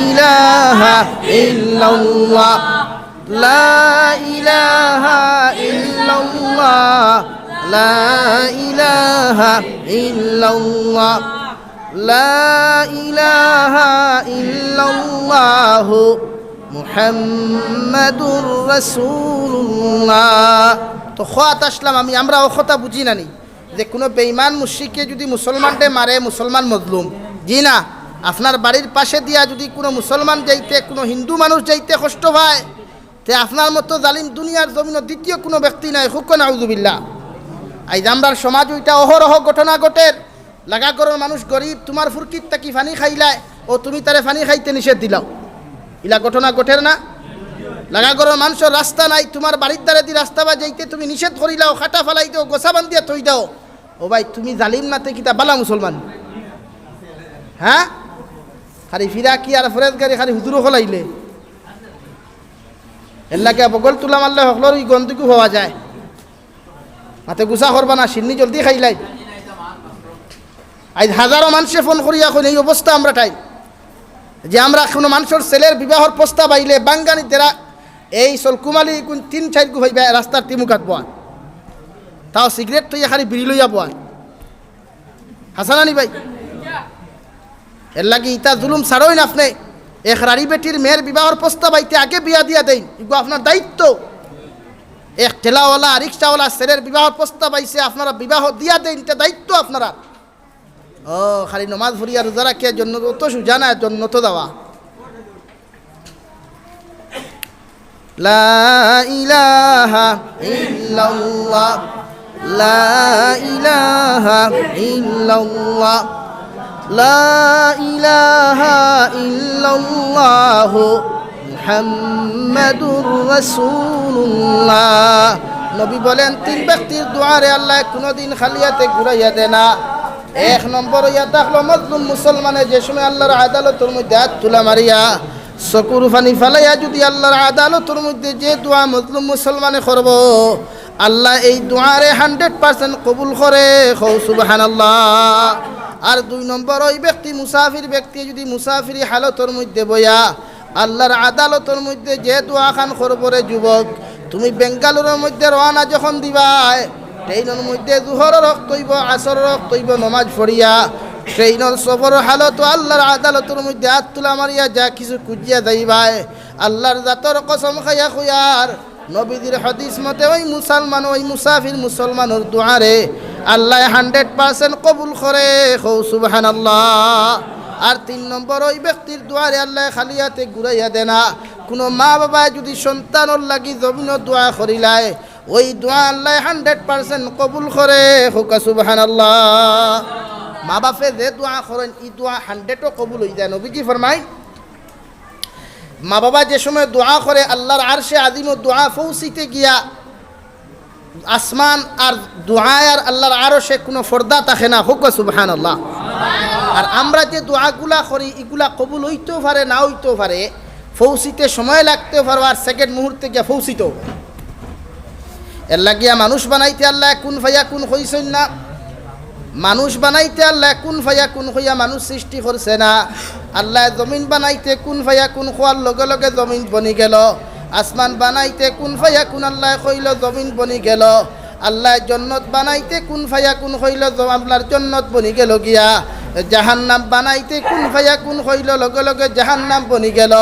إله إلا الله. لا إله إلا الله. لا إله إلا الله. لا إله إلا الله. محمد رسول الله. তো খোয়াত আসলাম আমি, আমরা ও কথা বুঝি না নি যে কুনু বেঈমান মুশরিকে যুদি মুসলমানরে মারে, মুসলমান মজলুম, জি না, আপনার বাড়ির পাশে দিয়া যুদি কুনু মুসলমান যাইতে, কুনু হিন্দু মানুষ যাইতে কষ্ট পায়, তে আপনার মতো জালিম দুনিয়ার জমিনো দ্বিতীয় কুনু ব্যক্তি নাই। কউক্কা নাউজুবিল্লাহ। আইজ আমরার সমাজ ওইটা অহরহ ঘটনা ঘটের। লাগা ঘরর মানুষ গরিব, তুমার ফুরকিত থাকি পানি খাইলায়, ও তুমি তারে পানি খাইতে নিষেধ দিলাও। ইলা ঘটনা ঘটের না? লাগা ঘরর মানষর রাস্তা নাই, তুমার বাড়ির দ্বারেদি রাস্তা বা যাইতে তুমি নিষেধ করিলাও, কাটা ফালাই দেও, গোছা বান্ধিয়া থই দাও। ও ভাই, তুমি জালিম নাতে কিতা বালা মুসলমান? হ্যাঁ? খালি ফিরাকি আর ফরেজগারি খালি হুজুরও খোলাইলে। এর লাগে বগল তুলা মারলে হকলর ই গন্ধগু হওয়া যায়। মাতে গুসা করবা না, সিন্নি জলদি খাইলাই। আইজ হাজারো মানষে ফোন করিয়া কইন, এই অবস্থা আমরা টাইম যে আমরা কুনু মানষর ছেলের বিবাহর প্রস্তাব আইলে বাঙ্গানি দেরা এই সলকুমালি কুন তিন চাইর গু হইবা রাস্তার তিমুকাত বওয়া, তাও সিগারেট থইয়া খালি বিড়ি লইয়া বওয়া। হাছা না নি ভাই? এর লাগি ইতা জুলুম ছাড়ইন আপনে। এক রাড়ি বেটির মেয়ের বিবাহর প্রস্তাব আইতে আগে বিয়া দিয়া দেইন, ইগু আপনার দায়িত্ব। এক ঠেলাওয়ালা, রিক্সাওয়ালা ছেলের বিবাহ প্রস্তাব আইছে, আপনারা বিবাহ দিয়া দেইন, ইটা দায়িত্ব আপনারার। ও, খালি নমাজ পড়িয়া রোজা রাখিয়া জন্নত অত সুজা নায়, জন্নত যাওয়া। لا إله إلا الله، لا إله إلا الله، لا إله إلا الله، محمد رسول الله। নবী বলেন, তিন ব্যক্তির দুয়ারে আল্লায় কুনুদিন খালি আতে ঘুরাইয়া দেয় না। এক নম্বর অইয়া থাকলো মজলুম মুসলমানে যে সময় আল্লার আদালতর মধ্যে আত তুলা মারিয়া চকুর পানি ফালাইয়া যুদি আল্লার আদালতর মধ্যে যে দোয়া মজলুম মুসলমানে করবো, আল্লায় এই দোয়ারে hundred percent কবুল করে, কও সুবহানাল্লাহ। আর দুই নম্বর, ওই ব্যক্তি, মুসাফির ব্যক্তি যুদি মুসাফিরি হালতর মধ্যে বইয়া আল্লার আদালতর মধ্যে যে দোয়াখান করবো, রে যুবক, তুমি বেঙ্গালুরুর মধ্যে রওয়ানা যখন দিবায়, ট্রেইনর মধ্যে জুহরর অক্ত অইবো, আসরর অক্ত অইবো, নমাজ পড়িয়া ট্রেইনর সফরর হালতো আল্লার আদালতর মধ্যে আত তুলা মারিয়া যা কিছু খুজিয়া যাইবায়, আল্লার জাতর কসম খাইয়া কইয়ার, নবীজির হাদিস মতে ওই মুসলমান, ওই মুসাফির মুসলমানর দোয়ারে আল্লায় hundred percent কবুল করে, কও সুবহানাল্লাহ। আর তিন নম্বর, ওই ব্যক্তির দোয়ারে আল্লায় খালি আতে ঘুরাইয়া দেয় না। কুনু মা বাবায় যুদি সন্তানর লাগি জমিনো দোয়া করিলায়, ওই দোয়া আল্লায় hundred percent কবুল করে, কউক্কা সুবহানাল্লাহ। মা বাপে যে দোয়া করইন, ই দোয়া hundred-ও কবুল অইযায়। নবীজি ফরমাইন, মা বাবা যে সময় দোয়া করে, আল্লার আরশে আজিমো দোয়া পৌঁছিতে গিয়া আসমান আর দোয়া আর আল্লার আরশে কুনু পর্দা থাকে না, কউক্কা সুবহানাল্লাহ। আর আমরা যে দোয়াগুলা করি, ইগুলা কবুল অইতেও পারে, না অইতেও পারে, পৌঁছিতে সময় লাগতেও পারে, আর second মুহূর্তে গিয়া পৌঁছিতেও পারে। এর লাগিয়া মানুষ বানাইতে আল্লায় কুন ফায়াকুন কইছইন না। মানুষ বানাইতে আল্লায় কুন ফায়াকুন কইয়া মানুষ সৃষ্টি করছে না। আল্লায় জমিন বানাইতে কুন ফায়াকুন কওয়ার লগে লগে জমিন বনি গেল। আসমান বানাইতে কুন ফায়াকুন আল্লায় কইল, জমিন বনি গেল। আল্লায় জন্নত বানাইতে কুন ফায়াকুন কইল, জ-, আল্লার জন্নত বনি গেল গিয়া। জাহান্নাম বানাইতে কুন ফায়াকুন কইল, লগে লগে জাহান্নাম বনি গেল।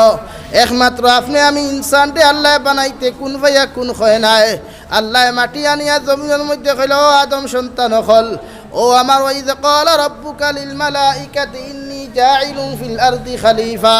একমাত্র আপনে আমি ইনসানরে আল্লায় বানাইতে কুন ফায়াকুন কয় নায়। আল্লায় মাটি আনিয়া জমিনর মধ্যে কইল, "ও আদম সন্তান অকল, ও আমার, وإذ قال ربك للملائكة إني جاعل في الأرض خليفة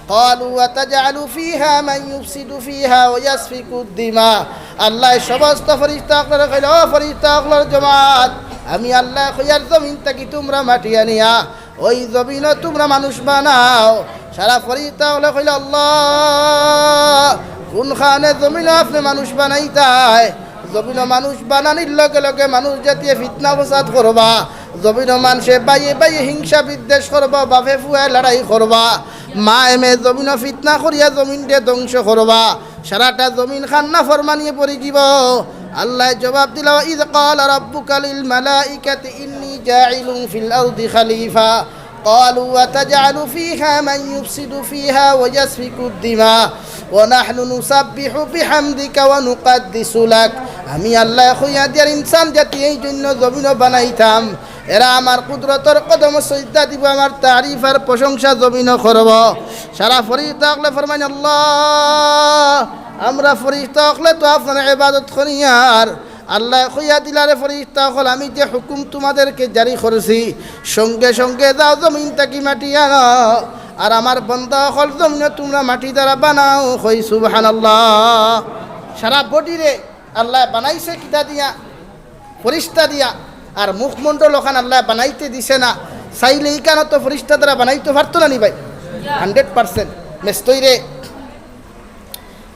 قالوا أتجعل فيها من يفسد فيها ويسفك الدماء।" আল্লায় সমস্ত ফিরিস্তা অকলরে কইল, "ও ফিরিস্তা অকলর জমাত, আমি আল্লায় কইয়ার জমিন থাকি তুমরা মাটি আনিয়া ওই জমিনো তুমরা মানুষ বানাও।" সারা ফিরিস্তা অকলে কইল, "আল্লাহ, কুনখানে জমিনো আপনে মানুষ বানাইতায়? জমিনো মানুষ বানানির লগে লগে মানুষ জাতিয়ে ফিতনা ফসাদ করবা, জমিনো মানষে বাইয়ে বাইয়ে হিংসা বিদ্বেষ করবা, বাপে ফুয়ায় লড়াই করবা, মায়ে মেয়ে জমিনো ফিতনা করিয়া জমিনরে ধ্বংস করবা, সারাটা জমিন খান নাফরমানিয়ে পড়ি যিবো।" আল্লায় জবাব দিলা, "وإذ قال ربك للملائكة إني جاعل في الأرض خليفة قالوا أتجعل فيها من يفسد فيها ويسفك الدماء ونحن نسبح بحمدك ونقدس لك।" আমি আল্লায় কইয়া দিয়ার ইনসান জাতি এই জন্য জমিনো বানাইতাম, এরা আমার কুদরতর কদমো সইজদা দিবো, আমার তারিফ আর প্রশংসা জমিনো করবো। সারা ফিরিস্তা অকলে ফরমাইন, "আল্লাহ, আমরা ফিরিস্তা অকলে তো আপনার ইবাদত করিয়ার।" আল্লায় কইয়া দিলা, "রে ফিরিস্তা অকল, আমি যে হুকুম তোমাদেরকে জারি করছি, সঙ্গে সঙ্গে যাও জমিন থাকি মাটি আনো, আর আমার বন্দা অকল জমিনো তুমরা মাটি দ্বারা বানাও।" কই সুবহানাল্লাহ। সারা বডিরে আল্লায় বানাইছে কিতা দিয়া? ফিরিস্তা দিয়া। আর মুখমণ্ডল অখান আল্লায় বানাইতে দিছে না, চাইলে ইখানো তো ফিরিস্তা দ্বারা বানাইতো পারতো না নি ভাই? Hundred percent। মেস্তইরে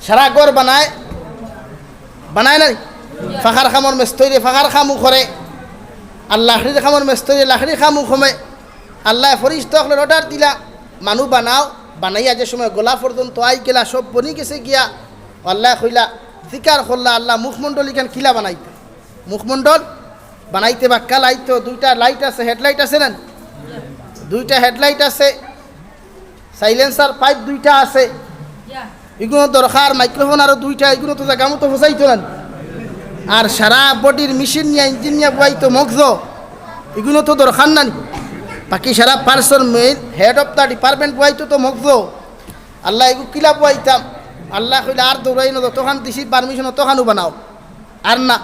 সারা ঘর বানায়, বানায় না নি? ফাখার কামর মেস্তইরে ফাখার কামও করে, আর লাকড়ির কামর মেস্তইরে লাকড়ির কামও করে। আল্লায় ফিরিস্তা অকলরে order দিলা, "মানু বানাও।" বানাইয়া যে সময় গলা পর্যন্ত আই গেলা, সব বনি গেছে গিয়া, আল্লায় কইলা, জিকার করলা, "আল্লাহ, মুখমণ্ডল ইখান কিলা বানাইতে?" মুখমণ্ডল বানাইতে বাক্কা light তো, দুইটা light আছে, headlight আছে না? দুইটা headlight আছে, silencer pipe দুইটা আছে, ইগুনো দরকার, microphone আরো দুইটা, ইগুনো তো জাগা মতো ফসাইতো না। আর সারা বডির মেশিন নিয়া, ইঞ্জিন নিয়া বওয়াইতো মগজো, ইগুনো তো দরকার না নি? বাকি সারা person main head of the department বওয়াইতো তো মগজো। আল্লাহ, ইগু কিলা বওয়াইতাম? আল্লায় কইলা, "আর দৌড়াই না, যতখান দিছি permission অতখানও বানাও।" আর না।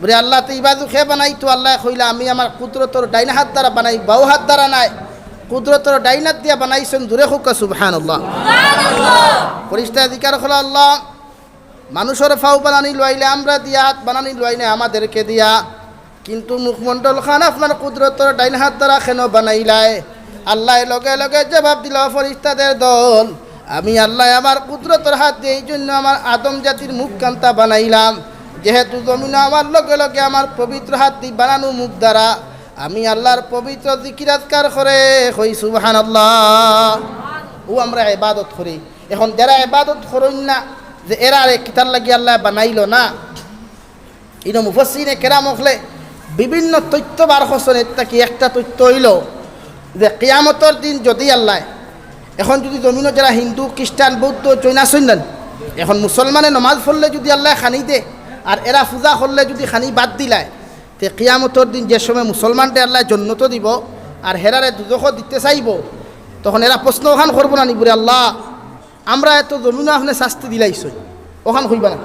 বুলে, "আল্লাহ, তে ইবাজু কে বানাইতো?" আল্লায় কইলা, "আমি আমার কুদরতর ডাইন হাত দ্বারা বানাই, বাউ হাত দ্বারা নায়। কুদরতর ডাইন হাত দিয়া বানাইছইন।" জুরে কউক্কা সুবহানাল্লাহ। ফিরিস্তায় জিকার করলা, "আল্লাহ, মানুষর ফাউ বানানি লওয়াইলে আমরা দিয়া, হাত বানানি লওয়াইলে আমাদেরকে দিয়া, কিন্তু মুখমণ্ডল খান আপনার কুদরতর ডাইন হাত দ্বারা কেন বানাইলায়?" আল্লায় লগে লগে জবাব দিলা, "ফিরিস্তাদের দল, আমি আল্লায় আমার কুদরতর হাত দিয়া এই জন্য আমার আদম জাতির মুখ কান্তা বানাইলাম, যেহেতু জমিনো আমার লগে লগে আমার পবিত্র হাত দি বানানো মুখ দ্বারা আমি আল্লাহর পবিত্র জিকির আজকার করে।" কই সুবহানাল্লাহ। অউ আমরা ইবাদত করি। এখন যেরা ইবাদত করইন না, যে এরারে কিতার লাগি আল্লায় বানাইলো না, ইনো মুফাসসিরিনে কেরাম অকলে বিভিন্ন তথ্য বার করছইন। এর থাকি একটা তথ্য অইলো যে কিয়ামতর দিন যদি আল্লায়, এখন যদি জমিনো যেরা হিন্দু, খ্রিস্টান, বৌদ্ধ, জৈন আছইন না, এখন মুসলমানে নমাজ পড়লে যদি আল্লায় খানি দে, আর এরা পূজা করলে যদি খানি বাদ দিলায়, তে কিয়ামতর দিন যে সময় মুসলমানরে আল্লায় জন্নতো দিবো, আর হেরারে দুজখো দিতে চাইবো, তখন এরা প্রশ্ন অখান করবো না নি, বুলে, "আল্লাহ, আমরা এত জমিনো আপনে শাস্তি দিলাইছইন?" অখান কইবা না?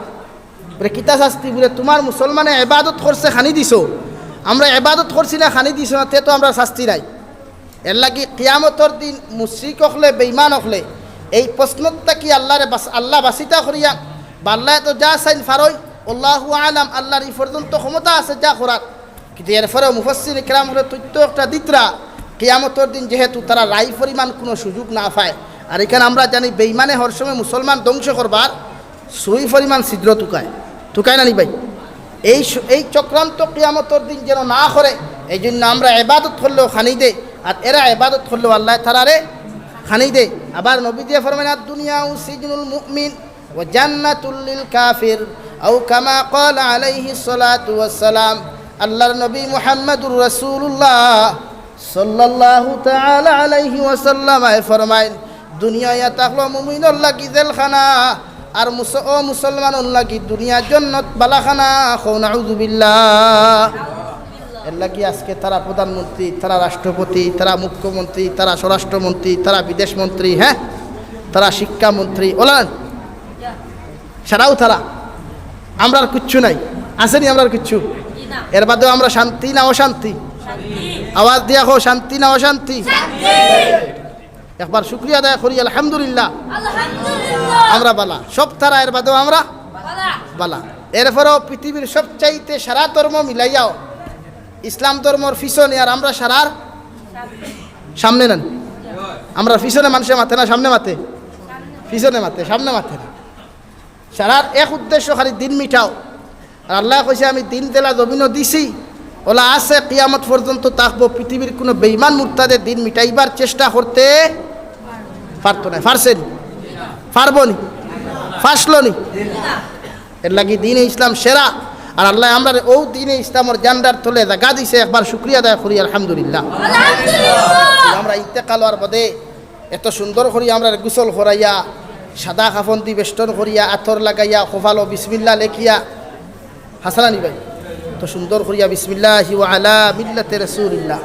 বুলে, "কিতা শাস্তি?" বুলে, "তুমার মুসলমানে ইবাদত করছে, খানি দিছো, আমরা ইবাদত করছি না, খানি দিছো না, তে তো আমরার শাস্তি নাই।" এর লাগি কিয়ামতর দিন মুশরিক অকলে, বেইমান অকলে এই প্রশ্ন থাকি আল্লাহরে বাস-, আল্লাহ বাসিতা করিয়া, বা আল্লায় তো যা চাইন ফারইন, আল্লাহু আলাম, আল্লাহর ই পর্যন্ত ক্ষমতা আছে যা করার। কিন্তু এরপরেও মুফাসসিরিনে কেরাম অকলে তথ্য একটা দিতরা, কিয়ামতর দিন যেহেতু তারা রায় পরিমাণ কুনু সুযোগ না পায়, আর ইখান আমরা জানি বেইমানে হর সময় মুসলমান ধ্বংস করবার সুই পরিমাণ ছিদ্র তুকায়, তুকায় না নি ভাই? এই স-, এই চক্রান্ত কিয়ামতর দিন যেন না করে, এই জন্য আমরা ইবাদত করলেও খানি দে, আর এরা ইবাদত করলেও আল্লায় তারারে খানি দে। আবার নবীজিয়ে ফরমাইন, "আদ দুনিয়া সিজনুল মুমিন ওয়া জান্নাতুল লিল কাফির", আও কামা ক্বালা আলাইহিস সালাতু ওয়াস সালাম। আল্লাহর নবী মুহাম্মাদুর রাসূলুল্লাহ সাল্লাল্লাহু তাআলা আলাইহি ওয়াসাল্লাম আয় ফরমাইন, "দুনিয়া ইয়া থাকলো মুমিনর লাগি জেলখানা, আর মুস-, ও মুসলমানর লাগি দুনিয়া জন্নত বালাখানা।" কও নাউজুবিল্লাহ। এর লাগি আজকে তারা প্রধানমন্ত্রী, তারা রাষ্ট্রপতি, তারা মুখ্যমন্ত্রী, তারা স্বরাষ্ট্রমন্ত্রী, তারা বিদেশ মন্ত্রী, হ্যাঁ, তারা শিক্ষামন্ত্রী, ওলান সারাও তারা, আমরার কিচ্ছু নাই, আছে নি আমরার কিচ্ছু? এর বাদেও আমরা শান্তি না অশান্তি? আওয়াজ দিয়া কও, শান্তি না অশান্তি? একবার শুকরিয়া আদায় করি, আলহামদুলিল্লাহ। আমরা বালা, সব তারা, এর বাদেও আমরা বালা। এরপরেও পৃথিবীর সবচাইতে সারা ধর্ম মিলাইয়াও ইসলাম ধর্মর পিছনে, আর আমরা সারার সামনে না নি? আমরা পিছনে, মানুষে মাতে না, সামনে মাতে? পিছনে মাতে, সামনে মাতে না। সারার এক উদ্দেশ্য খালি দিন মিটাও। আর আল্লায় কইছে, "আমি দিন যেলা জমিনো দিছি, ওলা আছে, কিয়ামত পর্যন্ত থাকবো।" পৃথিবীর কুনু বেইমান মুরতাদে দিন মিটাইবার চেষ্টা করতে পারতো নায়। পারছে নি? পারবো নি? পারলো নি? এর লাগি দিনে ইসলাম সেরা। আর আল্লায় আমরারে অউ দিনে ইসলামর জান্ডার তলে জাগা দিছে, একবার শুকরিয়া আদায় করি, আলহামদুলিল্লাহ। আমরা ইন্তেকাল অওয়ার বাদে এত সুন্দর করি আমরারে গোসল করাইয়া, সাদা কাফন দি বেষ্টন করিয়া, আতর লাগাইয়া, কপালো বিসমিল্লাহ লেখিয়া, হাসান আলী ভাই, তো সুন্দর করিয়া বিসমিল্লাহি ওয়া আলা মিল্লাতি রাসূলিল্লাহ।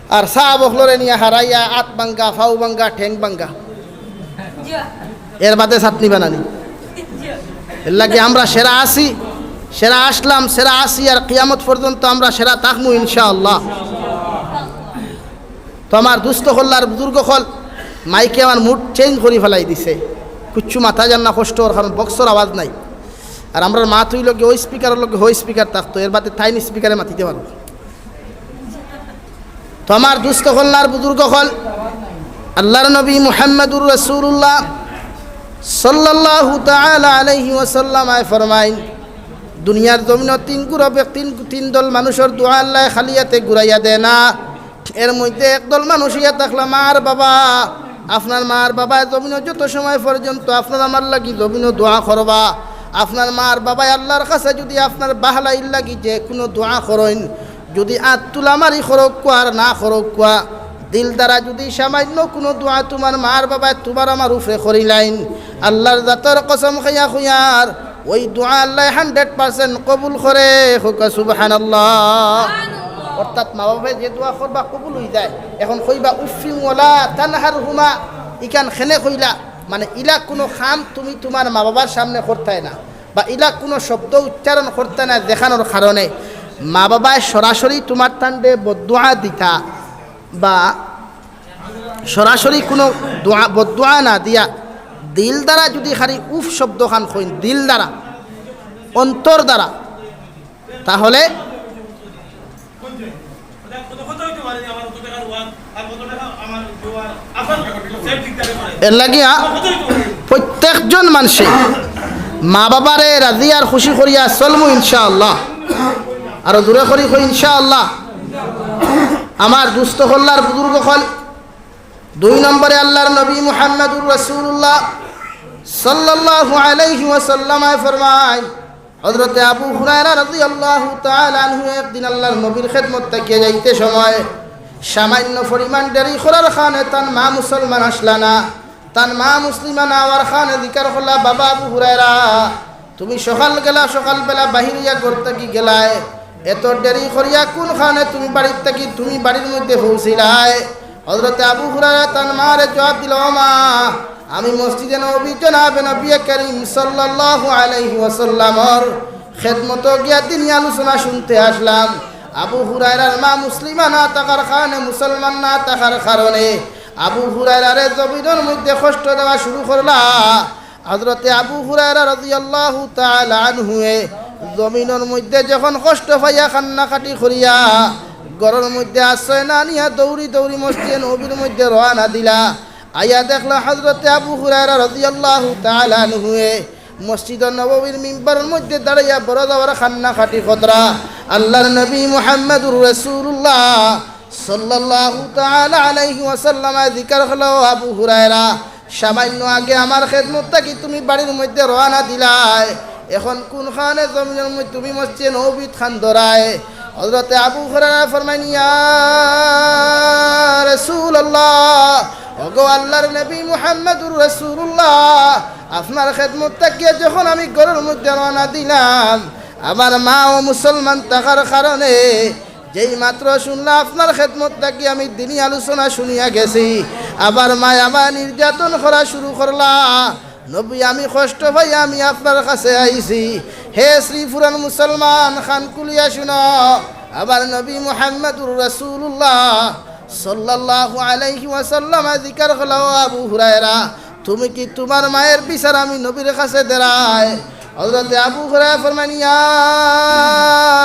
আর সাহাব অকলরে নিয়া হারাইয়া, আত ভাঙ্গা, ফাউ ভাঙ্গা, ঠেং ভাঙ্গা, এর বাদে চাটনি বানানি। এর লাগি আমরা সেরা আছি, সেরা আসলাম, সেরা আছি, আর কিয়ামত পর্যন্ত আমরা সেরা থাকমু ইনশাআল্লাহ। তো আমার দুস্ত অকল আর বুজুর্গ অকল, মাইকে আমার মুড চেঞ্জ করি ফালাই দিছে। কুচ্ছু মাতা যার না কষ্ট অর, কারণ বক্সর আওয়াজ নাই। আর আমরার মাত অইলো গি অউ স্পিকারর লগে অউ স্পিকার থাকতো, এর বাদে তাইন স্পিকারে মাতিতে পারবো। তো আমার দুস্ত অকল আর বুজুর্গ অকল, আল্লাহর নবী মুহাম্মাদুর রাসূলুল্লাহ সাল্লাল্লাহু তাআলা আলাইহি ওয়াসাল্লাম আয় ফরমাইন, দুনিয়ার জমিনো তিন গ্রুপ, তিন, তিন দল মানুষর দোয়া আল্লায় খালি আতে ঘুরাইয়া দেয় না। এর মধ্যে একদল মানুষ ইয়া থাকলা, মার বাবা, আপনার মার বাবায় জমিনো যত সময় পর্যন্ত আপনার আমার লাগি জমিনো দোয়া করবা, আপনার মার বাবায় আল্লাহর কাছে যুদি আপনার বাহলাইর লাগি যে কুনু দোয়া করইন, যুদি আত তুলামারি করউক্কা আর না করউক্কা, দিল দ্বারা যুদি সামান্য কুনু দোয়া তুমার মার বাবায় তুমার আমার উপরে করিলাইন, আল্লাহর জাতর কসম খাইয়া কইয়ার, অউ দোয়া আল্লায় hundred percent কবুল করে, কউক্কা সুবহানাল্লাহ। অর্থাৎ মা বাবায় যে দোয়া করবা কবুল অইযায়। এখন কইবা, "উফিন ওয়ালা তানহারহুমা", ইখান কেনে কইলা? মানে ইলা কুনু কাম তুমি তুমার মা বাবার সামনে করতায় না। বা ইলা কুনু শব্দ উচ্চারণ করতা না, যেখানোর কারণে মা বাবায় সরাসরি তুমার তানরে বদদোয়া দিতা বা সরাসরি কুনু দোয়া, বদদোয়া না দিয়া দিল দ্বারা যুদি খালি উফ শব্দ খান কইন, দিল দ্বারা, অন্তর দ্বারা, তাহলে এর লাগিয়া প্রত্যেকজন মানষে মা বাবারে রাজি আর খুশি করিয়া চলমু ইনশাআল্লাহ। আরো জোরে করি কই ইনশাআল্লাহ। আমার দুস্ত অকল আর বুজুর্গ অকল, দুই নম্বরে আল্লার নবী মুহাম্মাদুর রাসূলুল্লাহ সাল্লাল্লাহু আলাইহি ওয়াসাল্লামে ফরমাইন, হযরতে আবু হুরায়রা রাদিয়াল্লাহু তাআলা আনহু একদিন আল্লার নবীর খেদমত থাকিয়া যাইতে সময় সামান্য পরিমাণ দেরি করার কারণে তান মা মুসলমান আসলা না। তান মা মুসলিমা না অওয়ার কারণে জিকার করলা, "বাবা আবু হুরায়রা, তুমি সকাল বেলা, সকাল বেলা বাহির অইয়া ঘর থাকি গেলায়, এত দেরি করিয়া কুন কারণে তুমি বাড়ির থাকি, তুমি বাড়ির মধ্যে পৌঁছিলায়?" হযরতে আবু হুরায়রা তান মারে জবাব দিলা, "ও মা, আমি মসজিদে নববীত জনাবে নবী করিম সাল্লাল্লাহু আলাইহি ওয়াসাল্লামর খেদমতো গিয়া দিনি আলোচনা শুনতে আসলাম।" আবু হুরায়রার মা মুসলিমা না থাকার কারণে, মুসলমান না থাকার কারণে আবু হুরায়রারে জমিনর মধ্যে কষ্ট দেওয়া শুরু করলা। হযরতে আবু হুরায়রা রাদিয়াল্লাহু তাআলা আনহুয়ে জমিনর মধ্যে যখন কষ্ট পাইয়া কান্নাকাটি করিয়া ঘরর মধ্যে আশ্রয় না নিয়া দৌড়ি দৌড়ি মসজিদে নববীর মধ্যে রওয়ানা দিলা। আইয়া দেখলা হযরতে আবু হুরায়রা রাদিয়াল্লাহু তাআলা আনহুয়ে মসজিদে নববীর মিম্বরর মধ্যে দাঁড়াইয়া বড় জবর কান্নাকাটি করতরা। আল্লার নবী মুহাম্মাদুর রাসূলুল্লাহ সাল্লাল্লাহু তাআলা আলাইহি ওয়াসাল্লামে জিকার করলা, "ও আবু হুরায়রা, সামান্য আগে আমার খেদমত থাকি তুমি বাড়ির মধ্যে রওয়ানা দিলায়, এখন কুন কারণে জমিনর মধ্যে তুমি মসজিদে নববীত কান্দরায়?" হযরতে আবু হুরায়রা ফরমাইন, "ইয়া রাসূলুল্লাহ, ওগো আল্লার নবী মুহাম্মাদুর রাসূলুল্লাহ, আপনার খেদমত থাকিয়া যখন আমি ঘরর মধ্যে রওয়ানা দিলাম, আমার মা ও মুসলমান থাকার কারণে যেই মাত্র শুনলা আপনার খেদমত থাকি আমি দিনি আলোচনা শুনিয়া গেছি, আবার মায় আমায় নির্যাতন করা শুরু করলা। নবী, আমি কষ্ট পাইয়া আমি আপনার কাছে আইছি। হে শ্রীপুরান মুসলমান, কান খুলিয়া শুনো, আমার নবী মুহাম্মাদুর রাসূলুল্লাহ সাল্লাল্লাহু আলাইহি ওয়াসাল্লামে জিকার করলা, ও আবু হুরায়রা, তুমি কি তুমার মায়ের বিচার আমি নবীর কাছে দেরায়?" হযরতে আবু হুরায়রা ফরমাইন, "ইয়া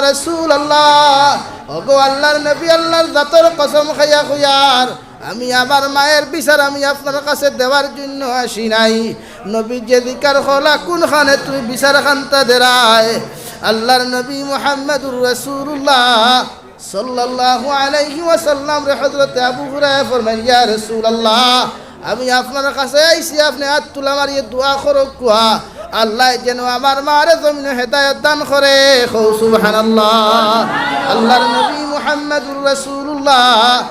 রাসূলুল্লাহ, ওগো আল্লার নবী, আল্লার জাতর কসম খাইয়া কইয়ার, আমি আমার মায়ের বিচার আমি আপনার কাছে দেওয়ার জন্য আসি নাই।" নবীজিয়ে জিকার করলা, "কুন কারণে তুমি বিচার কান্তা দেরায়?" আল্লার নবী মুহাম্মাদুর রাসূলুল্লাহ সাল্লাল্লাহু আলাইহি ওয়াসাল্লামরে হযরতে আবু হুরায়রা ফরমাইন, "ইয়া রাসূলুল্লাহ, আমি আপনার কাছে আইছি, আপনে আত তুলা মারিয়া দোয়া করউক্কা, আল্লায় যেন আমার মারে জমিনো হেদায়েত দান করে।" কও সুবহানাল্লাহ। আল্লার নবী মুহাম্মাদুর রাসূলুল্লাহ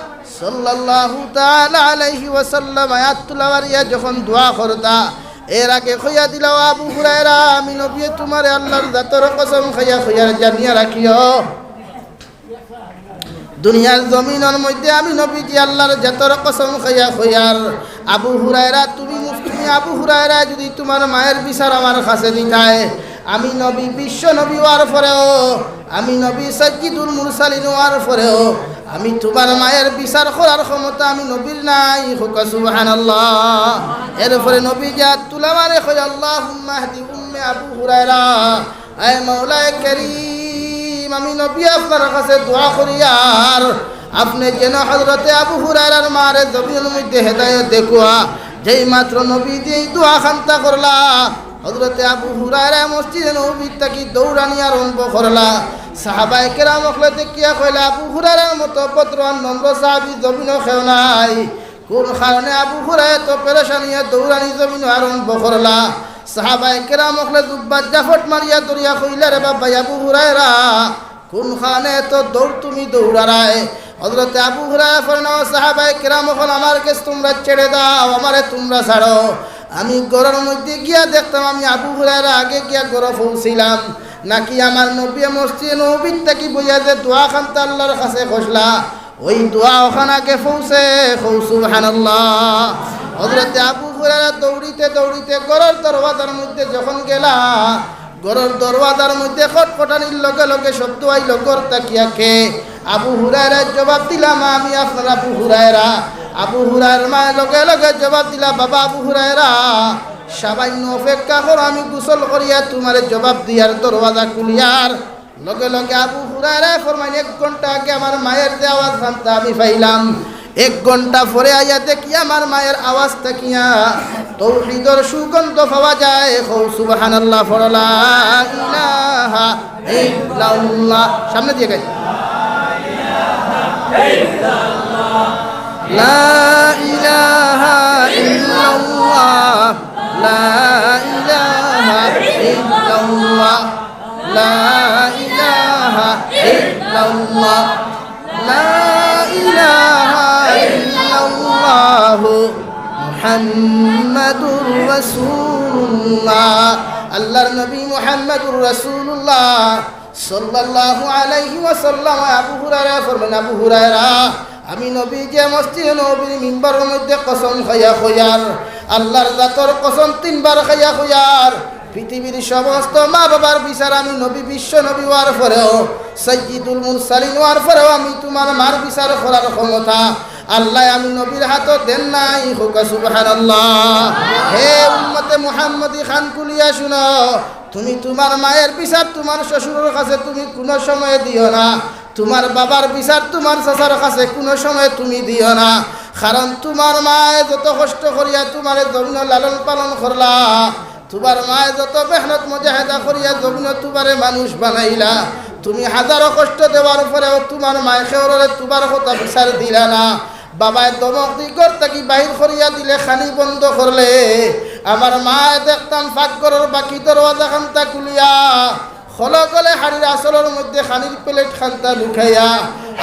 সাল্লাল্লাহু তাআলা আলাইহি ওয়াসাল্লামে আত তুলা মারিয়া যখন দোয়া করতা, এর আগে কইয়া দিলা, "ও আবু হুরায়রা, আমি নবীয়ে তুমারে আল্লার জাতর কসম খাইয়া কইয়ার, জানিয়া রাখিও, দুনিয়ার জমিনর মধ্যে আমি নবীজি আল্লার জাতর কসম খাইয়া কইয়ার, আবু হুরায়রা, তুমি মুস-, তুমি আবু হুরায়রা যুদি তুমার মায়ের বিচার আমার কাছে দিতায়, আমি নবী, বিশ্ব নবী অওয়ার পরেও, আমি নবী সাইয়্যিদুল মুরসালিন অওয়ার পরেও আমি তুমার মায়ের বিচার করার ক্ষমতা আমি নবীর নাই।" কউক্কা সুবহানাল্লাহ। এরপরে নবীজিয়ে আত তুলা মারে কয়, "আল্লাহুম্মা ইহদি উম্মে আবু হুরায়রা।" আয় মাওলায়ে করিম, আমি নবী আপনার কাছে দোয়া করিয়ার, আপনে যেন হযরতে আবু হুরায়রার মারে জমিনর মধ্যে হেদায়েত দেউক্কা। যেই মাত্র নবীজিয়ে এই দোয়া কান্তা করলা, হযরতে আবু হুরায়রা মসজিদে নববীত থাকি দৌড়ানি আরম্ভ করলা। সাহাবায়ে কেরাম অকলে দেখিয়া কইলা, "আবু হুরায়রার মতো ভদ্র আর নম্র সাহাবী জমিনো কেউ নাই।" কুন কারণে আবু হুরায়রা এত পেরেশান অইয়া দৌড়ানি জমিনো আরম্ভ করলা? সাহাবায়ে কেরাম অকলে জুব্বাত জাফট মারিয়া ধরিয়া কইলা, "রে বাবা আবু হুরায়রা, কুন কারণে এত দৌড় তুমি দৌড়ারায়?" হযরতে আবু হুরায়রা ফরমাইন, "ও সাহাবায়ে কেরাম অকল, আমার গেছ তুমরা ছেড়ে দাও, আমারে তুমরা ছাড়ো। আমি ঘরর মধ্যে গিয়া দেখতাম, আমি আবু হুরায়রা আগে গিয়া ঘরো পৌঁছিলাম, নাকি আমার নবীয়ে মসজিদে নববীত থাকি বইয়া যে দোয়া কান্তা আল্লার কাছে করলা, ওই দোয়া অখান আগে পৌঁছে।" কও সুবহানাল্লাহ। হযরতে আবু হুরায়রা দৌড়িতে দৌড়িতে ঘরর দরওয়াজার মধ্যে যখন গেলা, ঘরর দরওয়াজার মধ্যে খটখটানির লগে লগে শব্দ আইলো, "ঘর থাকিয়া কে?" আবু হুরায়রায় জবাব দিলা, "মা, আমি আপনার আবু হুরায়রা।" আবু হুরায়রার মায়ে লগে লগে জবাব দিলা, "বাবা আবু হুরায়রা, সামান্য অপেক্ষা করো, আমি গোসল করিয়া তুমারে জবাব দিয়ার, দরওয়াজা খুলিয়ার।" লগে লগে আবু হুরায়রায় ফরমাইন, "এক ঘন্টা আগে আমার মায়ের যে আওয়াজ খান্তা আমি পাইলাম, এক ঘন্টা পরে আইয়া দেখি আমার মায়ের আওয়াজ থাকিয়া তৌহিদর সুগন্ধ পাওয়া যায়।" কও সুবহানাল্লাহ, পড়ো লা ইলাহা ইল্লাল্লাহ। সামনে দিয়া গাই। লা ইলাহা ইল্লাল্লাহ, লা ইলাহা ইল্লাল্লাহ, লা ইলাহা ইল্লাল্লাহ, লা ইলাহা ইল্লাল্লাহু মুহাম্মাদুর রাসূলুল্লাহ। আল্লাহর নবী মুহাম্মাদুর রাসূলুল্লাহ সাল্লাল্লাহু আলাইহি ওয়াসাল্লাম। আবু হুরায়রা ফরমান, "আবু হুরায়রা, আমি নবী যে মসজিদে নববীর মিম্বরর মধ্যে কসম খাইয়া কইয়ার, আল্লাহর জাতর কসম তিনবার খাইয়া কইয়ার, পৃথিবীর সমস্ত মা বাবার বিচার আমি নবী, বিশ্ব নবী অওয়ার পরেও, সাইয়্যিদুল মুরসালিন অওয়ার পরেও আমি তুমার মার বিচার করার ক্ষমতা আল্লায় আমি নবীর হাতো দেন নাই।" কউক্কা সুবহানাল্লাহ। হে উম্মতে মুহাম্মদী, কান খুলিয়া শুনো, তুমি তুমার মায়ের বিচার তুমার শ্বশুরর কাছে তুমি কুনু সময় দিও না, তুমার বাবার বিচার তুমার চাচার কাছে কুনু সময় তুমি দিও না। কারণ তুমার মায়ে যত কষ্ট করিয়া তুমারে জমিনো লালন পালন করলা, তুমার মায়ে যত মেহনত মুজাহেদা করিয়া জমিনো তুমারে মানুষ বানাইলা, তুমি হাজারো কষ্ট দেওয়ার পরেও তুমার মায়ে কেউররে তুমার কথা বিচার দিলা না। বাবায় ধমক দি ঘর থাকি বাইর করিয়া দিলে, খানি বন্ধ করলে, আমার মায়ে দেখতাম পাকঘরর বাকি দরওয়াজা খান্তা খুলিয়া, খলখলে হাড়ির আঁচলর মধ্যে খানির প্লেট খান্তা লুকাইয়া,